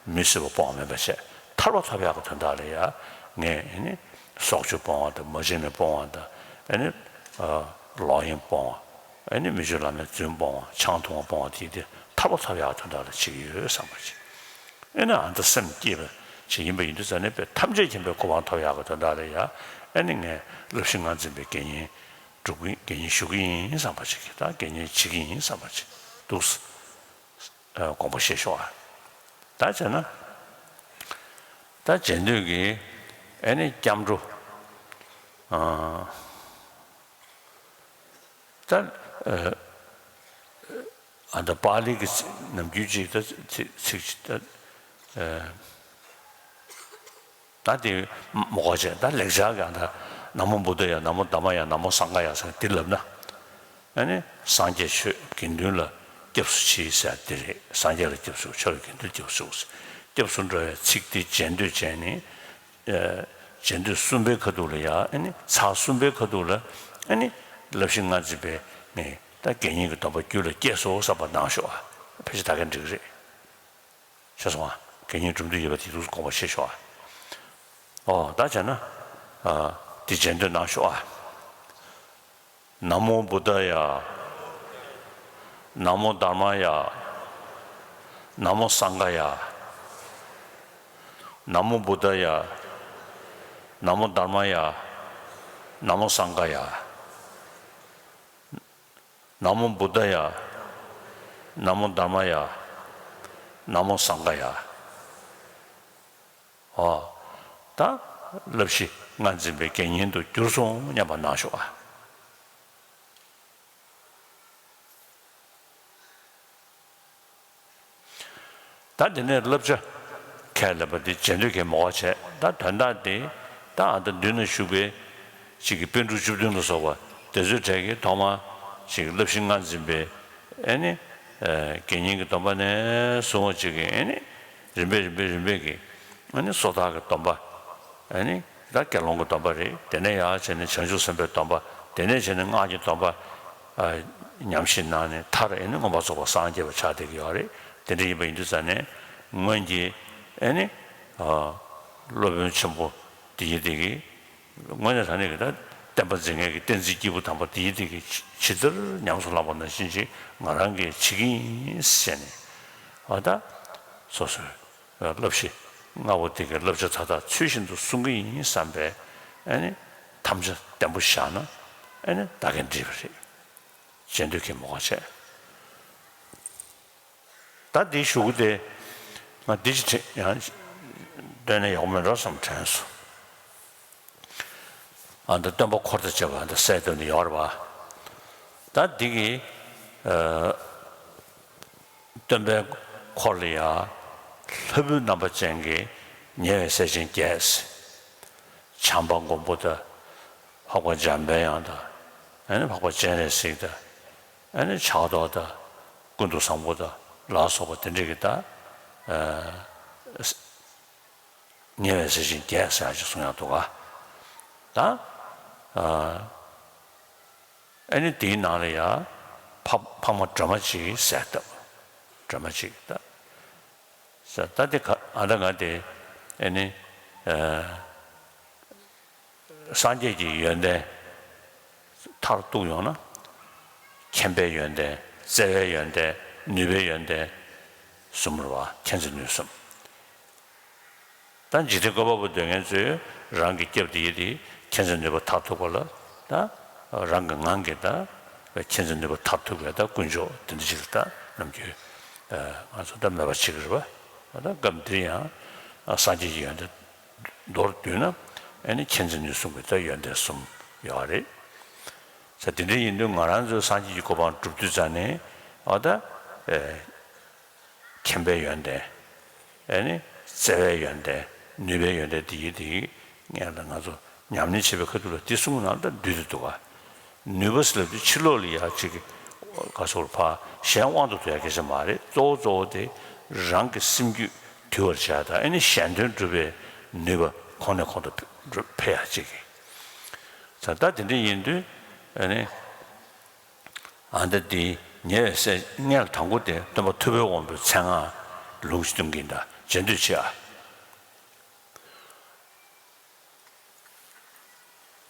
མི་གསོད་པ་སྤོང་བ་མེད་པ་བྱས། ཐར་པ་ཐོབ་ཡག་གི་དོན་དག་ལ་ཡ་ངས་ཨ་ནི་སྲོག་གཅོད་སྤོང་བ་དང་། མ་བྱིན་ལེན་སྤོང་བ་དང་། ཨ་ནི་ཨ་ལོག་གཡེམ་སྤོང་བ། ཨ་ནི་མི་ཆོས་བླ་མའི་རྫུན་སྤོང་བ། ཆང་འཐུང་བ་སྤོང་བ་དེ་དེ་ཐར་པ་ཐོབ་ཡག་དོན་དག་ལ་བྱེད་ཀྱི་ཡོད་བསམ་པ་ཅིག། ཨ་ནི་ཨ་ད་སེམས་བསྐྱེད་པ་ཅིག་ཡིན་པ་ཡིན་དུས་ཙ་ནས་པའི་ཐམས་ཅད་མཁྱེན་པའི་གོ་འཕང་ཐོབ་ཡག་གི་དོན་དག་ལ་ཡ། ཨ་ནི་ངས་བསླབ་གཞི་ལྔ་འཛིན་པའི་དགེ་བསྙེན་སྒྲུབ་ཀྱི་དགེ་བསྙེན་ཞུ་གི་ཡིན་བསམ་པ་ཅིག། ད་དགེ་བསྙེན་བྱེད་ཀྱི་ཡིན་བསམ་པ་ཅིག་འདུག་སེ་དགོངས་པ་བཞེས་ཤོག་ཨ། ད་བྱས་ན་ད་རྗེས་ཟློས་ཀྱི་ཨ་ནི་སྐྱབས་འགྲོ། ཨ། ད་ཨ་ད་པཱ་ལི་གི་ཚིག་ནམ་རྒྱུན་ཅིག་ད་ཚིག་ཚིག་ཅིག་ད་ཨ་ད་དེ་མོ་ག་བྱས། ད་ལེགས་སྦྱར་གྱི་ཨ་ད་ན་མོ་བུདྡྷ་ཡ། ན་མོ་དྷརྨ་ཡ། ན་མོ་སངྒྷ་ཡ་ཟེར་འདི་ལབ་ན། ཨ་ནི་སངས་རྒྱས་ཆོས་དགེ་འདུན་ལ་སྐྱབས་སུ་མཆི་ཟེར་འདི་རེད། སངས་རྒྱས་ལ་སྐྱབས་སུ་མཆི། ཆོས་དགེ་འདུན་ལ་སྐྱབས་སུ་མཆི། སྐྱབས་སུ་འགྲོ་བའི་ཚིག་འདི་རྗེས་ཟློས་བྱས་ནས། ཨ་རྗེས་ཟློས་གསུམ་པའི་ཁ་ཐུག་ལ་ཡ། ཨ་ནི་ཚར་གསུམ་པའི་ཁ་ཐུག་ལ་ཨ་ནི་བསླབ་གཞི་ལྔ་འཛིན་པའི་ངས་ད་དགེ་བསྙེན་གྱི་སྡོམ་པ་རྒྱུད་ལ་སྐྱེས་སོ་བསམ་པ་གནང་ཤོག་ཨ། ཕལ་ཆེར་ད་ག་འགྲིག་གི་རེད། ཤེས་སོང་ཨ། དགེ་བསྙེན་སྒྲུབ་འདོད་ཡོད་པ་དེ་ཚོ་དགོངས་པ་བཞེས་ཤོག་ཨ། ཨོ་ད་བྱས་ན་ཨ་འདི་རྗེས་ཟློས་གནང་ཤོག་ཨ། ན་མོ་བུདྡྷ་ཡ། ན་མོ་དྷརྨ་ཡ། ན་མོ་སངྒྷ་ཡ། ན་མོ་བུདྡྷ་ཡ། ན་མོ་དྷརྨ་ཡ། ན་མོ་སངྒྷ་ཡ། ན་མོ་བུདྡྷ་ཡ། ན་མོ་དྷརྨ་ཡ། ན་མོ་སངྒྷ་ཡ། ཨོ། ད་བསླབ་གཞི་ལྔ་འཛིན་པའི་དགེ་བསྙེན་དུ་གྱུར་སོང་སྙམ་པ་གནང་ཤོག་ཨ། ད་དེ་ནས་བསླབ་བྱ་ཁས་ལེན་པ་འདི་རྗེས་ཟློས་ཀྱིས་མོ་བ་བྱས། ད་དོན་དག་འདི་ད་ཨ་ད་མདུན་ན་བཞུགས་པའི་ཅིག་གི་པཎ་གྲུབ་བཅུ་བདུན་ལ་སོགས་པ་དེ་ཚོའི་གྲས་ཀྱིས་ཐོག་མར་ཅིག་བསླབ་གཞི་ལྔ་འཛིན་པའི་ཨེ་ནི་དགེ་བསྙེན་གྱི་སྡོམ་པ་ནས་བཟུང་བ་ཅིག་གི་ཨེ་ནི་རིམ་པས་རིམ་པས་རིམ་པས་ཀྱི་ཨེ་ནི་སོ་ཐར་གྱི་སྡོམ་པ། ཨེ་ནི་ད་དགེ་སློང་གི་སྡོམ་པ་རེད། དེ་ནས་ཡར་བྱས་ནས་བྱང་ཆུབ་སེམས་དཔའི་སྡོམ་པ། དེ་ནས་བྱས་ནས་སྔགས་ཀྱི་སྡོམ་པ་ཨ་ཉམས་བཞེས་གནང་ནས་མཐར་ཨེ་ནི་མངོན་པར་རྫོགས་པར་སངས་རྒྱས་པ་ཆགས་བསྡད་ཀྱི་ཡོད་རེད། དེ་འདྲ་ཡིན་པ་ཡིན་དུས་ཙང་ནས་སྔོན་གྱི་ཨེ་ནི་ཨ་སློབ་དཔོན་ཆེན་པོ་དེ་ཡི་དེ་གི་དངོས་གནས་དྲང་གནས་ཀྱི་ད་བསྟན་པ་འཛིན་མཁན་གྱི་བསྟན་འཛིན་སྐྱེས་བུ་དམ་པ་དེ་ཡི་དེ་གི་ཇི་ལྟར་ཉམས་སུ་བླངས་པ་ནང་བཞིན་ཅིག་ང་རང་གིས་བྱེད་ཀྱི་ཡིན་ཟེར་ནས་ཨ་ད་སོ་སོའི། བསླབ་གཞི་ལྔ་པོ་དེ་གའི་བསླབ་བྱ་མཐའ་དག་ཚུལ་བཞིན་དུ་སྲུང་གི་ཡིན་བསམ་པའི་ཨ་ནི་དམ་བཅའ་བརྟན་པོ་བཞག་ན་ཨ་ནི་བདག་གིར་འགྲིག་པ་རེད། རྗེས་ཟློས་ཀྱིས་མོ་བ་བྱས། ད་འདིའི་གཞུག་གུ་དེ་ང་འདི་ཅི་དྲན་ཡང་བཏོན་ན་ཡག་པོ་མེད་འགྲོ་བསམ་དྲན་སོང་། ཨ་ནི་སྟོན་པ་འཁོར་དང་བཅས་པ་འདི་གསལ་སྟོན་དུ་ཡོད་རེད་པ། ད་འདི་གི་ཨ། སྟོན་པའི་འཁོར་ལ་ཡང་ལྷ་བུའི་རྣམ་པ་ཅན་གྱི་ཉེ་བའི་སྲས་ཆེན་བརྒྱད། བྱམས་པ་མགོན་པོ་དང་། འཕགས་པ་འཇམ་པའི་དབྱངས་དང་། ཨ་ནི་འཕགས་པ་སྤྱན་རས་གཟིགས་དང་། ཨ་ནི་ཕྱག་རྡོར་དང་། ཀུན་ཏུ་བཟང་པོ་དང་ལ་སོགས་པ་དེ་འདྲ་གི་ད་ཉེ་བའི་སྲས་ཆེན་བརྒྱད་ཟེར་ཡག་ཅིག་གསུང་ཡག་འདུག་ག་ད། ཨ་ནི་དེའི་ནང་ལ་ཡང་ཕ་ཕ་མ་སྒྲོལ་མ་གཅིག་ཟེར་ཡག་འདུག་སྒྲོལ་མ་གཅིག་ད། ཟེར་ད་དེ་ག་ཨ་ད་ང་དེ་ཨ་ནི་ཨ། སངས་རྒྱས་ཀྱི་ཡོན་ཏན་མཐར་གཏུགས་ཡོང་ན། མཁྱེན་པའི་ཡོན་ཏན། བརྩེ་བའི་ཡོན་ཏན། ནུས་པའི་ཡོན་ཏན་གསུམ་རེད་པ། མཁྱེན་བརྩེ་ནུས་གསུམ། ད་འཇིག་རྟེན་བཀོད་པ་པོ་འདོད་མཁན་ཚོས་རང་གི་སྐྱབས་དེ་ཡི་དེ་མཁྱེན་བརྩེ་ནུས་པ་མཐར་ཐུག་པ་ལ་ད་རང་གི་ངང་གིས་ད་མཁྱེན་བརྩེ་ནུས་པ་མཐར་ཐུག་པའི་ད་དཀོན་མཆོག་དེ་འདྲ་ཅིག་ལ་ད་ནམ་རྒྱུན་ང་ཚོ་ད་མོས་པ་བྱེད་ཀྱི་རེད་པ། ད་སྐབས་འདིར་ཡང་སངས་རྒྱས་ཀྱི་ཡོན་ཏན་མདོར་བསྡུས་ན་ཨ་ནི་མཁྱེན་བརྩེ་ནུས་གསུམ་གྱི་ད་ཡོན་ཏན་གསུམ་ཡོད་རེད། ས་དེ་འདྲ་ཡིན་དུས་ང་རང་ཚོའི་སངས་རྒྱས་ཀྱི་གོ་འཕང་སྒྲུབ་དུས་ཙང་ནས་ཨ་ད་ཨེ་མཁྱེན་པའི་ཡོན་ཏན། ཨེ་ནི་བརྩེ་བའི་ཡོན་ཏན། ནུས་པའི་ཡོན་ཏན་དེ་ཡི་དེ་ཡི་ངས་ད་ང་ཚོ་ཉམས་ལེན་བྱེད་པའི་ཁ་ཐུག་ལ་དེ་གསུམ་ནང་ད་འདུས་ཏེ་འདུག་ག་ནུས་པ་ཟེར་ལབ་དུས་ཕྱི་ལོགས་ལ་ཡ་གཅིག་གི་ག་སོགས་ཕ་གཞན་དབང་དུ་འདུ་ཡ་སྐད་ཆ་མ་རེད། གཙོ་བོ་གཙོ་བོ་དེ་རང་གི་སེམས་རྒྱུད་དུལ་བར་བྱ་དང་ཨེ་ནི་གཞན་དོན་སྒྲུབ་པའི་ནུས་པ་གོང་ནས་གོང་དུ་འཕེལ་ཡ་གཅིག་གི་ད་ལྟ་དེ་འདྲ་ཡིན་དུས་ཨེ་ནི་ཨ་ད་དེ་ཉེ་བའི་སྲས་སྔོན་ལ་དང་པོ་དེ་སྟོན་པ་ཐུབ་པའི་དབང་པོའི་མཚན་སྔགས་ལུང་གིས་སྟོན་གྱིན་གདའ་རྗེས་ཟློས་བྱེད་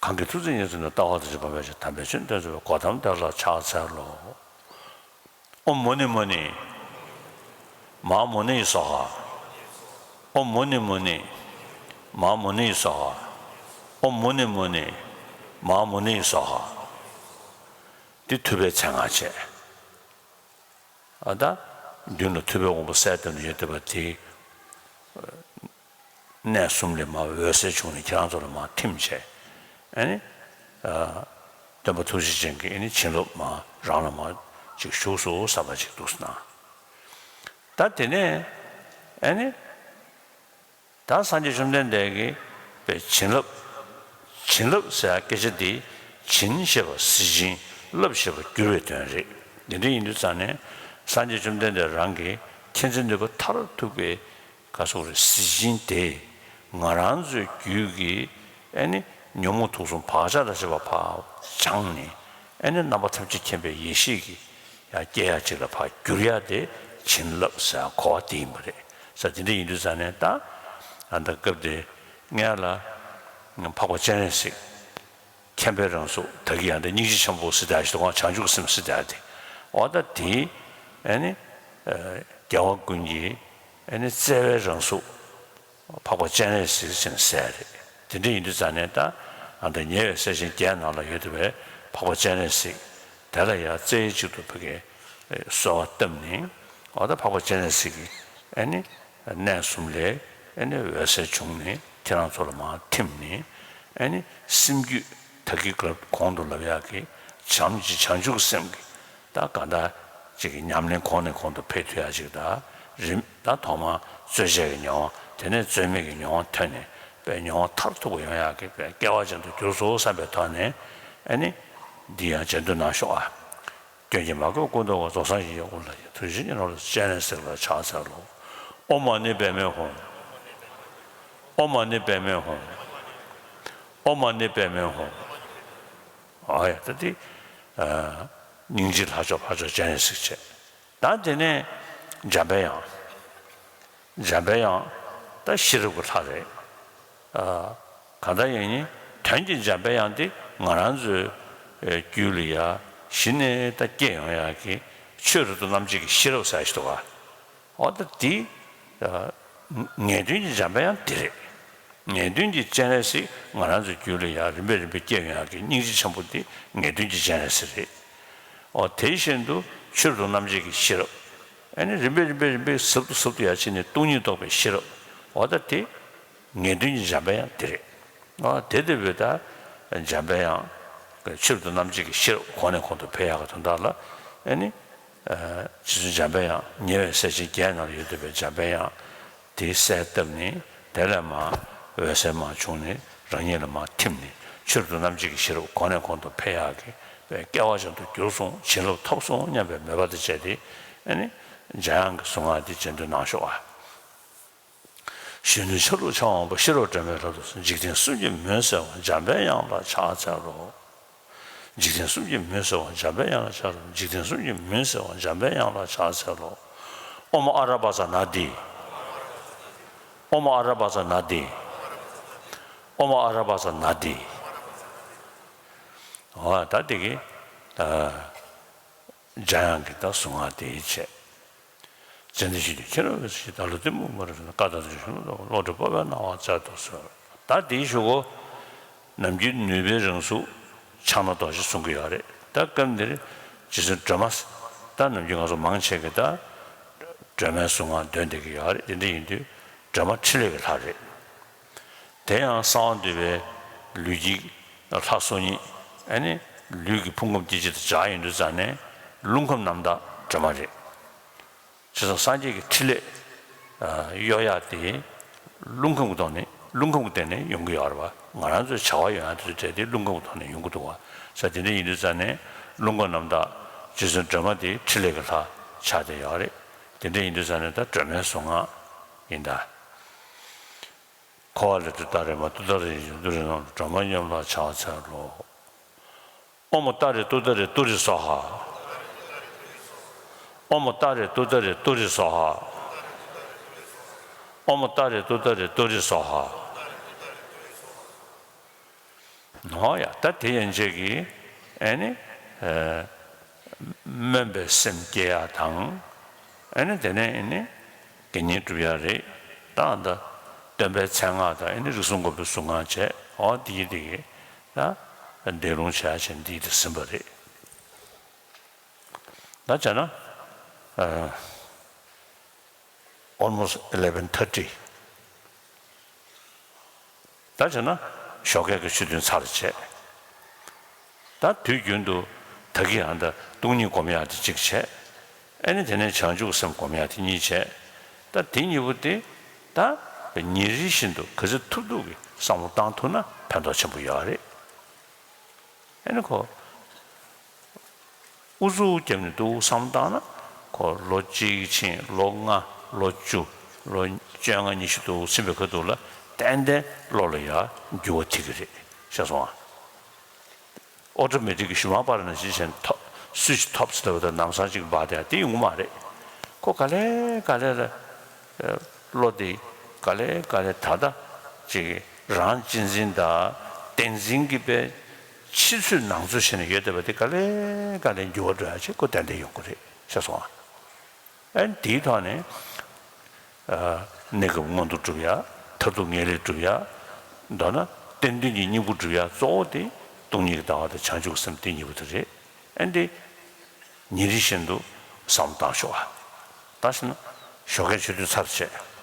ཨ། གང་གིས་ཐུགས་བརྩེ་ཉེར་བཟུང་ནས། ལྟ་བ་དང་བཅས་པ་སྨོན་བྱས་དམ་པའི་ཆོས་བསྟན་མཛད་པའི། གོ་ཏམ་དེ་ལ་ཕྱག་འཚལ་ལོ། ཨོཾ་མུ་ནི་མུ་ནི་མ་ཧཱ་མུ་ནི་ཡེ་སྭཱ་ཧཱ། ཨོཾ་མུ་ནི་མུ་ནི་མ་ཧཱ་མུ་ནི་ཡེ་སྭཱ་ཧཱ། ཨོཾ་མུ་ནི་མུ་ནི་མ་ཧཱ་མུ་ནི་ཡེ་སྭཱ་ཧཱ། འདི་ཐུབ་པའི་མཚན་སྔགས་བྱས། ཨ་ད་མདུན་ལ་ཐུབ་པའི་དབང་པོ་གསལ་སྟོན་དུ་ཡོད་བསྡད་པ་དེ། གནས་གསུམ་ལས་མར་འོད་ཟེར་བྱུང་ནས་ཁྱེད་རང་ཚོ་ལ་མར་ཐིམ་བྱས། ཨ་ནི། ཨ། སྟོན་པ་ཐུགས་རྗེ་ཅན་གྱི་ཨ་ནི་བྱིན་རླབས་མར་རང་ལ་མར་ཅིག་ཞུགས་སོང་བསམ་པ་ཅིག་འདུག་ཟེར་ན། ད་དེ་ནས་ཨ་ནི། ད་སངས་རྒྱས་བཅོམ་ལྡན་འདས་ཀྱི་བྱིན་རླབས། བྱིན་རླབས་ཟེར་ཡག་སྐད་ཆ་འདི་བྱིན་ཞེས་པ་གཟི་བྱིན། རླབས་ཞེས་པ་བསྒྱུར་བའི་དོན་རེད། འདི་འདྲ་ཡིན་དུས་ཙང་ནས་སངས་རྒྱས་བཅོམ་ལྡན་འདས་རང་གི་མཁྱེན་བརྩེ་ནུས་པ་མཐར་ཐུག་པའི་ག་སོགས་རེད་གཟི་བྱིན་དེ་ང་རང་ཚོའི་རྒྱུད་ཀྱི་ཨ་ནི་ཉོན་མོངས་དུག་གསུམ་བག་ཆགས་དང་བཅས་པ་ཕར་སྦྱངས་ནས་ཨ་ནི་རྣམ་པ་ཐམས་ཅད་མཁྱེན་པའི་ཡེ་ཤེས་ཀྱི་ཡང་སྐྱེ་ཡག་ཅིག་ལ་ཕར་བསྒྱུར་ཡག་དེ་བྱིན་རླབས་ཟེར་ཡག་གོ་བ་དེ་ཡིན་པ་རེད། ས་དེ་འདྲ་ཡིན་དུས་ཙང་ནས་ད་ཨ་ད་སྐབས་དེ་སྔོན་ལ་འཕགས་པ་སྤྱན་རས་གཟིགས་མཁྱེན་པའི་རང་གཟུགས་དག་གི་ཡང་དེ་སྙིང་རྗེ་ཆེན་པོ་ཟེར་ཡག་ཞིག་འདུག་ག་བྱང་ཆུབ་ཀྱི་སེམས་ཟེར་ཡག་དེ་འོ་ད་དེ་ཨ་ནི་རྒྱལ་བ་ཀུན་གྱི་ཨ་ནི་བརྩེ་བའི་རང་གཟུགས། འཕགས་པ་སྤྱན་རས་གཟིགས་ཟེར་ནས་ཟེར་ཡག་རེད། དེ་འདྲ་ཡིན་དུས་ཙང་ནས་ད་ཨ་ད་ཉེ་བའི་སྲས་ཆེན་བརྒྱད་ནང་ལ་ཡོད་བསྡད་པའི་འཕགས་པ་སྤྱན་རས་གཟིགས་དེ་ལ་ཡང་རྩེ་གཅིག་ཏུ་ཕ་གིའི་གསོལ་བ་བཏབ་ནས་འོ་ད་འཕགས་པ་སྤྱན་རས་གཟིགས་ཀྱི་ཨ་ནི་གནས་གསུམ་ལས་ཨ་ནི་འོད་ཟེར་བྱུང་ནས་ཁྱེད་རང་ཚོ་ལ་མར་ཐིམ་ནས་ཨ་ནི་སེམས་རྒྱུད་ད་གིན་གོང་དུ་ལབ་ཡག་གི་བྱམས་ཀྱི་བྱང་ཆུབ་སེམས་ཀྱི་ད་གང་ལྟར་ཅིག་གི་ཉམས་ལེན་གོང་ནས་གོང་དུ་འཕེལ་ཐུབ་ཡག་ཅིག་ད་ རིམ་ད་ཐོག་མར་རྩོལ་བཅས་ཀྱི་མྱོང་བ། དེ་ནས་རྩོལ་མེད་ཀྱི་མྱོང་བ་ཐོན་ནས་པའི་མྱོང་བ་མཐར་ཐུག་པ་ཡོང་ཡག་གི་པའི་སྐལ་བ་ཅན་དུ་གྱུར་སོང་བསམ་པའི་ཐོག་ནས། ཨ་ནི་འདི་ཡང་རྗེས་ཟློས་གནང་ཤོག་ཨ། སྐྱོན་གྱིས་མ་གོས་སྐུ་མདོག་དཀར། རྫོགས་སངས་རྒྱས་ཀྱི་དབུ་ལ་ཡ། ཐུགས་རྗེ་ཉིད་རང་ལ་སྤྱན་རས་གཟིགས་ལ་ཕྱག་འཚལ་ལོ། ཨོཾ་མ་ཎི་པདྨེ་ཧཱུྃ། ཨོཾ་མ་ཎི་པདྨེ་ཧཱུྃ། ཨོཾ་མ་ཎི་པདྨེ་ཧཱུྃ། ཨ་ཡ་ད་འདི་སྙིང་རྗེ་ལྷ་མཆོག་ཕར་ཕྱོགས་སྤྱན་རས་གཟིགས་བྱས། ད་དེ་ནས་འཇམ་པའི་དབྱངས། འཇམ་པའི་དབྱངས་ད་ཤེས་རབ་ཀྱི་ལྷ་རེད། ཨ། གང་ལྟར་ཡིན་ནའི་དོན་གྱི་འཇམ་པའི་དབྱངས་དེ་ང་རང་ཚོའི་རྒྱུད་ལ་ཡ་གཞི་ནས་ད་སྐྱེ་ཡོང་ཡག་གི་ཆོས་རབ་ཏུ་རྣམ་འབྱེད་ཀྱི་ཤེས་རབ་ཟེར་ཞིག་འདུག་ག་འོ་ད་དེ་ངེས་དོན་གྱི་འཇམ་པའི་དབྱངས་དེ་རེད། ངེས་དོན་གྱི་སྤྱན་རས་གཟིགས་ང་རང་ཚོའི་རྒྱུད་ལ་ཡང་རིམ་པས་རིམ་པས་སྐྱེ་ཡོང་ཡག་གི་སྙིང་རྗེ་ཆེན་པོ་འདི་ངེས་དོན་གྱི་སྤྱན་རས་གཟིགས་རེད། འོ་དེ་བཞིན་དུ་ཆོས་རབ་ཏུ་རྣམ་འབྱེད་ཀྱི་ཤེས་རབ། ཨ་ནི་རིམ་པས་རིམ་པས་རིམ་པས་ཟབ་ཏུ་ཟབ་ཏུ་ཡར་ཕྱིན་ནས་སྟོང་ཉིད་རྟོགས་པའི་ཤེས་རབ། འོ་ད་དེ་ངེས་དོན་གྱི་འཇམ་པའི་དབྱངས་དེ་རེད། འོ་དེ་ལྟ་བུའི་ད་འཇམ་པའི་དབྱངས་ཆོས་རབ་ཏུ་རྣམ་འབྱེད་ཀྱི་ཤེས་རབ་གོང་ནས་གོང་དུ་འཕེལ་ཡག་གི་དོན་དག་ལ། ཨ་ནི་རྗེ་བཙུན་འཇམ་པའི་དབྱངས་ཉེ་བའི་སྲས་ཆེན་བརྒྱད་ནང་ལ་ཡོད་བསྡད་པའི་འཇམ་པའི་དབྱངས། དེའི་གསལ་བཏབ་ནས་དེ་ལས་མར་འོད་ཟེར་མར་བྱུང་ནས་རང་ཉིད་ལ་མར་ཐིམ་ནས་ཆོས་རབ་ཏུ་རྣམ་འབྱེད་ཀྱི་ཤེས་རབ་གོང་ནས་གོང་དུ་འཕེལ་ཡག་གི་སྐལ་བ་ཅན་དུ་གྱུར་སོང་། བྱིན་རླབས་ཐོབ་སོང་སྙམ་པའི་མོས་པ་དང་བཅས་ཏེ། ཨ་ནི་འཇམ་དབྱངས་ཀྱི་གཟུངས་སྔགས་འདི་རྗེས་ཟློས་གནང་ཤོག་ཨ། གཞོན་ནུའི་ཆ་ལུགས་འཆང་བ་པོ། ཤེས་རབ་སྒྲོན་མེའི་རབ་ཏུ་བཟུང་། འཇིག་རྟེན་གསུམ་གྱི་མུན་སེལ་བ། འཇམ་པའི་དབྱངས་ལ་ཕྱག་འཚལ་ལོ། འཇིག་རྟེན་གསུམ་གྱི་མུན་སེལ་བ། འཇམ་པའི་དབྱངས་ལ་ཕྱག་འཚལ་ལོ། འཇིག་རྟེན་གསུམ་གྱི་མུན་སེལ་བ། འཇམ་པའི་དབྱངས་ལ་ཕྱག་འཚལ་ལོ། ཨོཾ་ཨ་ར་པ་ཙ་ན་དྷཱིཿ། ཨོཾ་ཨ་ར་པ་ཙ་ན་དྷཱིཿ། ཨོཾ་ཨ་ར་པ་ཙ་ན་དྷཱིཿ། འོ་ད་དེ་གི་ད་འཇམ་དབྱངས་ཀྱི་ད་གཟུངས་སྔགས་དེ་བྱས། ཙན་དན་ཞུ་དུས་ཁྱེད་རང་གི་ཞིག་ད་ལོ་གཏི་མུག་མ་རུ་ཀ་དག་ཏུ་ཞུ་ནོ། བློ་གྲོས་སྤོབས་པའི་སྣང་བ་སྩལ་དུ་གསོལ། ད་དེའི་གཞུག་གུ་ནམ་རྒྱུན་ནུས་པའི་རང་གཟུགས་ཕྱག་ན་རྡོ་རྗེ་གསུང་གི་ཡོད་རེད། ད་སྐབས་འདིར་རྗེ་བཙུན་སྒྲོལ་མ། ད་ནམ་རྒྱུན་ང་ཚོ་མང་ཆེ་གི་ད་སྒྲོལ་མའི་གཟུངས་སྔགས་འདོན་བསྡད་ཀྱི་ཡོད་རེད། དེ་འདྲ་ཡིན་དུས་སྒྲོལ་མ་ཕྲིན་ལས་ཀྱི་ལྷ་རེད། དེ་ཡང་གསང་བ་འདུས་པའི་ལུས་ཀྱི་ལྷ་སོ་གཉིས། ཨ་ནི་ལུས་ཀྱི་ཕུང་ཁམས་སྐྱེ་མཆེད་དང་སྦྱར་ཡོང་དུས་ཙ་ནས་རླུང་ཁམས་རྣམ་དག་སྒྲོལ་མ་རེད། བྱས་ཙང་སངས་རྒྱས་ཀྱི་ཕྲིན་ལས་གཡོ་ཡག་དེ་རླུང་ཁམས་ཀྱི་ཐོག་ནས། རླུང་ཁམས་ཀྱི་སྟེང་ནས་ཡོང་གི་ཡོད་རེད་བ། ང་རང་ཚོའི་བྱ་བ་ཡོང་ཡག་དེ་ཚོ་གྲས་དེ་རླུང་ཁམས་ཀྱི་ཐོག་ནས་ཡོང་གི་འདུག་བ། ས་དེ་འདྲ་ཡིན་དུས་ཙ་ནས་རླུང་ཁམས་རྣམ་དག་རྗེ་བཙུན་སྒྲོལ་མ་དེ་ཕྲིན་ལས་ཀྱི་ལྷ་ཆགས་བསྡད་ཡོད་རེད། དེ་འདྲ་ཡིན་དུས་ཙ་ནས་ད་སྒྲོལ་མའི་གཟུངས་སྔགས་ཡིན་ད། ཁོ་བ་ལེ་ཏུ་ཏཱ་རེ་མ་ཏུ་ཏཱ་རེ་ཡེ་ཏུ་རེ་ནོ། སྒྲོལ་མ་མཉམ་ལ་ཕྱག་འཚལ་ལོ། ཨོཾ་ཏཱ་རེ་ཏུཏྟཱ་རེ་ཏུ་རེ་སྭཱ་ཧཱ། ཨོཾ་ཏཱ་རེ་ཏུཏྟཱ་རེ་ཏུ་རེ་སྭཱ་ཧཱ། ཨོཾ་ཏཱ་རེ་ཏུཏྟཱ་རེ་ཏུ་རེ་སྭཱ་ཧཱ། ནོ་ཡ། ད་དེ་ཡན་ཆད་ཀྱིས་ཨ་ནི་སྨོན་པའི་སེམས་སྐྱེ་ཡག་དང་། ཨ་ནི་དེ་ནས་ཨ་ནི་དགེ་བསྙེན་སྒྲུབ་ཡག་རེད། ད་ད་སྟོན་པའི་མཚན་སྔགས་དང་། ཨ་ནི་རིགས་གསུམ་མགོན་པོའི་གཟུངས་སྔགས་བྱས། འོ་དེ་ཡི་དེ་གི་ད་འདོན་ལུང་བྱ་ཡག་བྱས་འདི་དེ་ཟིན་པ་རེད། ད་བྱས་ན་ཨ། Almost eleven thirty། ད་བྱས་ན་ཞོགས་ཀས་ཀྱི་ཆོས་ཐུན་ཚར་བྱས། ད་དུས་རྒྱུན་དུ་ད་གིན་ཨ་ད་སྟོང་ཉིད་སྒོམ་ཡག་དེ་གཅིག་བྱས། ཨ་ནི་དེ་ནས་བྱང་ཆུབ་སེམས་སྒོམ་ཡག་དེ་གཉིས་བྱས། ད་དེ་གཉིས་པོ་དེ་ད་ཉིན་རེ་བཞིན་དུ་ག་ཚོད་ཐུབ་ཐུབ་ཀྱིས་བསམ་བློ་བཏང་ཐུབ་ན་ཕན་ཐོགས་ཆེན་པོ་ཡོད་རེད། ཨ་ནི་ཁོ་ཨུ་ཚུགས་བརྒྱབ་ནས་འདུག་བསམ་བཏང་ན། ཁོ་ལོ་གཅིག་ཕྱིན། ལོ་ལྔ། ལོ་བཅུ། ལོ་བཅོ་ལྔ་ཉི་ཤུ་འདུག་ཕྱིན་པའི་ཁ་ཐུག་ལ་ཏན་ཏན་བློ་ལ་ཡ་འགྱུར་བ་ཐེབས་ཀྱི་རེད། ཤེས་སོང་ཨ། ཨོ་ཊོ་མེ་ཊིག་གི་གཞུག་མ་པར་ནང་བཞིན་བྱས་ཐོབ། སུའི་ཆི་ཐོབ་ཟེར་བ་དང་ལམ་སང་གཅིག་འབར་བསྡད་ཡ་དེ་ཡོང་གི་མ་རེད། ཁོ་ག་ལེ་ག་ལེ་ལ་བློ་དེ་ག་ལེ་ག་ལེ་ད་ལྟ་ཅིག་རང་གཅེས་འཛིན་དང་བསྟན་འཛིན་གྱི་པའི་ཕྱི་ཚུལ་ནང་ཚུལ་བྱས་ནས་ཡོད་བསྡད་པ་དེ་ག་ལེ་ག་ལེ་འགྱུར་བ་འགྲོ་ཡ་ཅིག་ཁོ་ཏན་ཏན་ཡོང་གི་རེད། ཤེས་སོང་ཨ། ཨ་ནི་དེའི་ཐོག་ནས་ཨ་གནས་སྐབས་མངོན་མཐོ་སྒྲུབ་ཡ། མཐར་ཐུག་ངེས་ལེགས་སྒྲུབ་ཡ། མདོར་ན་བསྟན་དོན་གྱི་སྙིང་པོ་སྒྲུབ་ཡ་གཙོ་བོ་དེ་སྟོང་ཉིད་ཀྱི་ལྟ་བ་དང་བྱང་ཆུབ་ཀྱི་སེམས་དེ་གཉིས་པོ་དེ་རེད། ཨ་ནི་དེ་ཉིན་རེ་བཞིན་དུ་བསམ་བློ་བཏང་ཤོག་ཨ། ད་བྱས་ན་ཞོགས་ཀའི་ཆོས་ཐུན་ཚར་བྱས།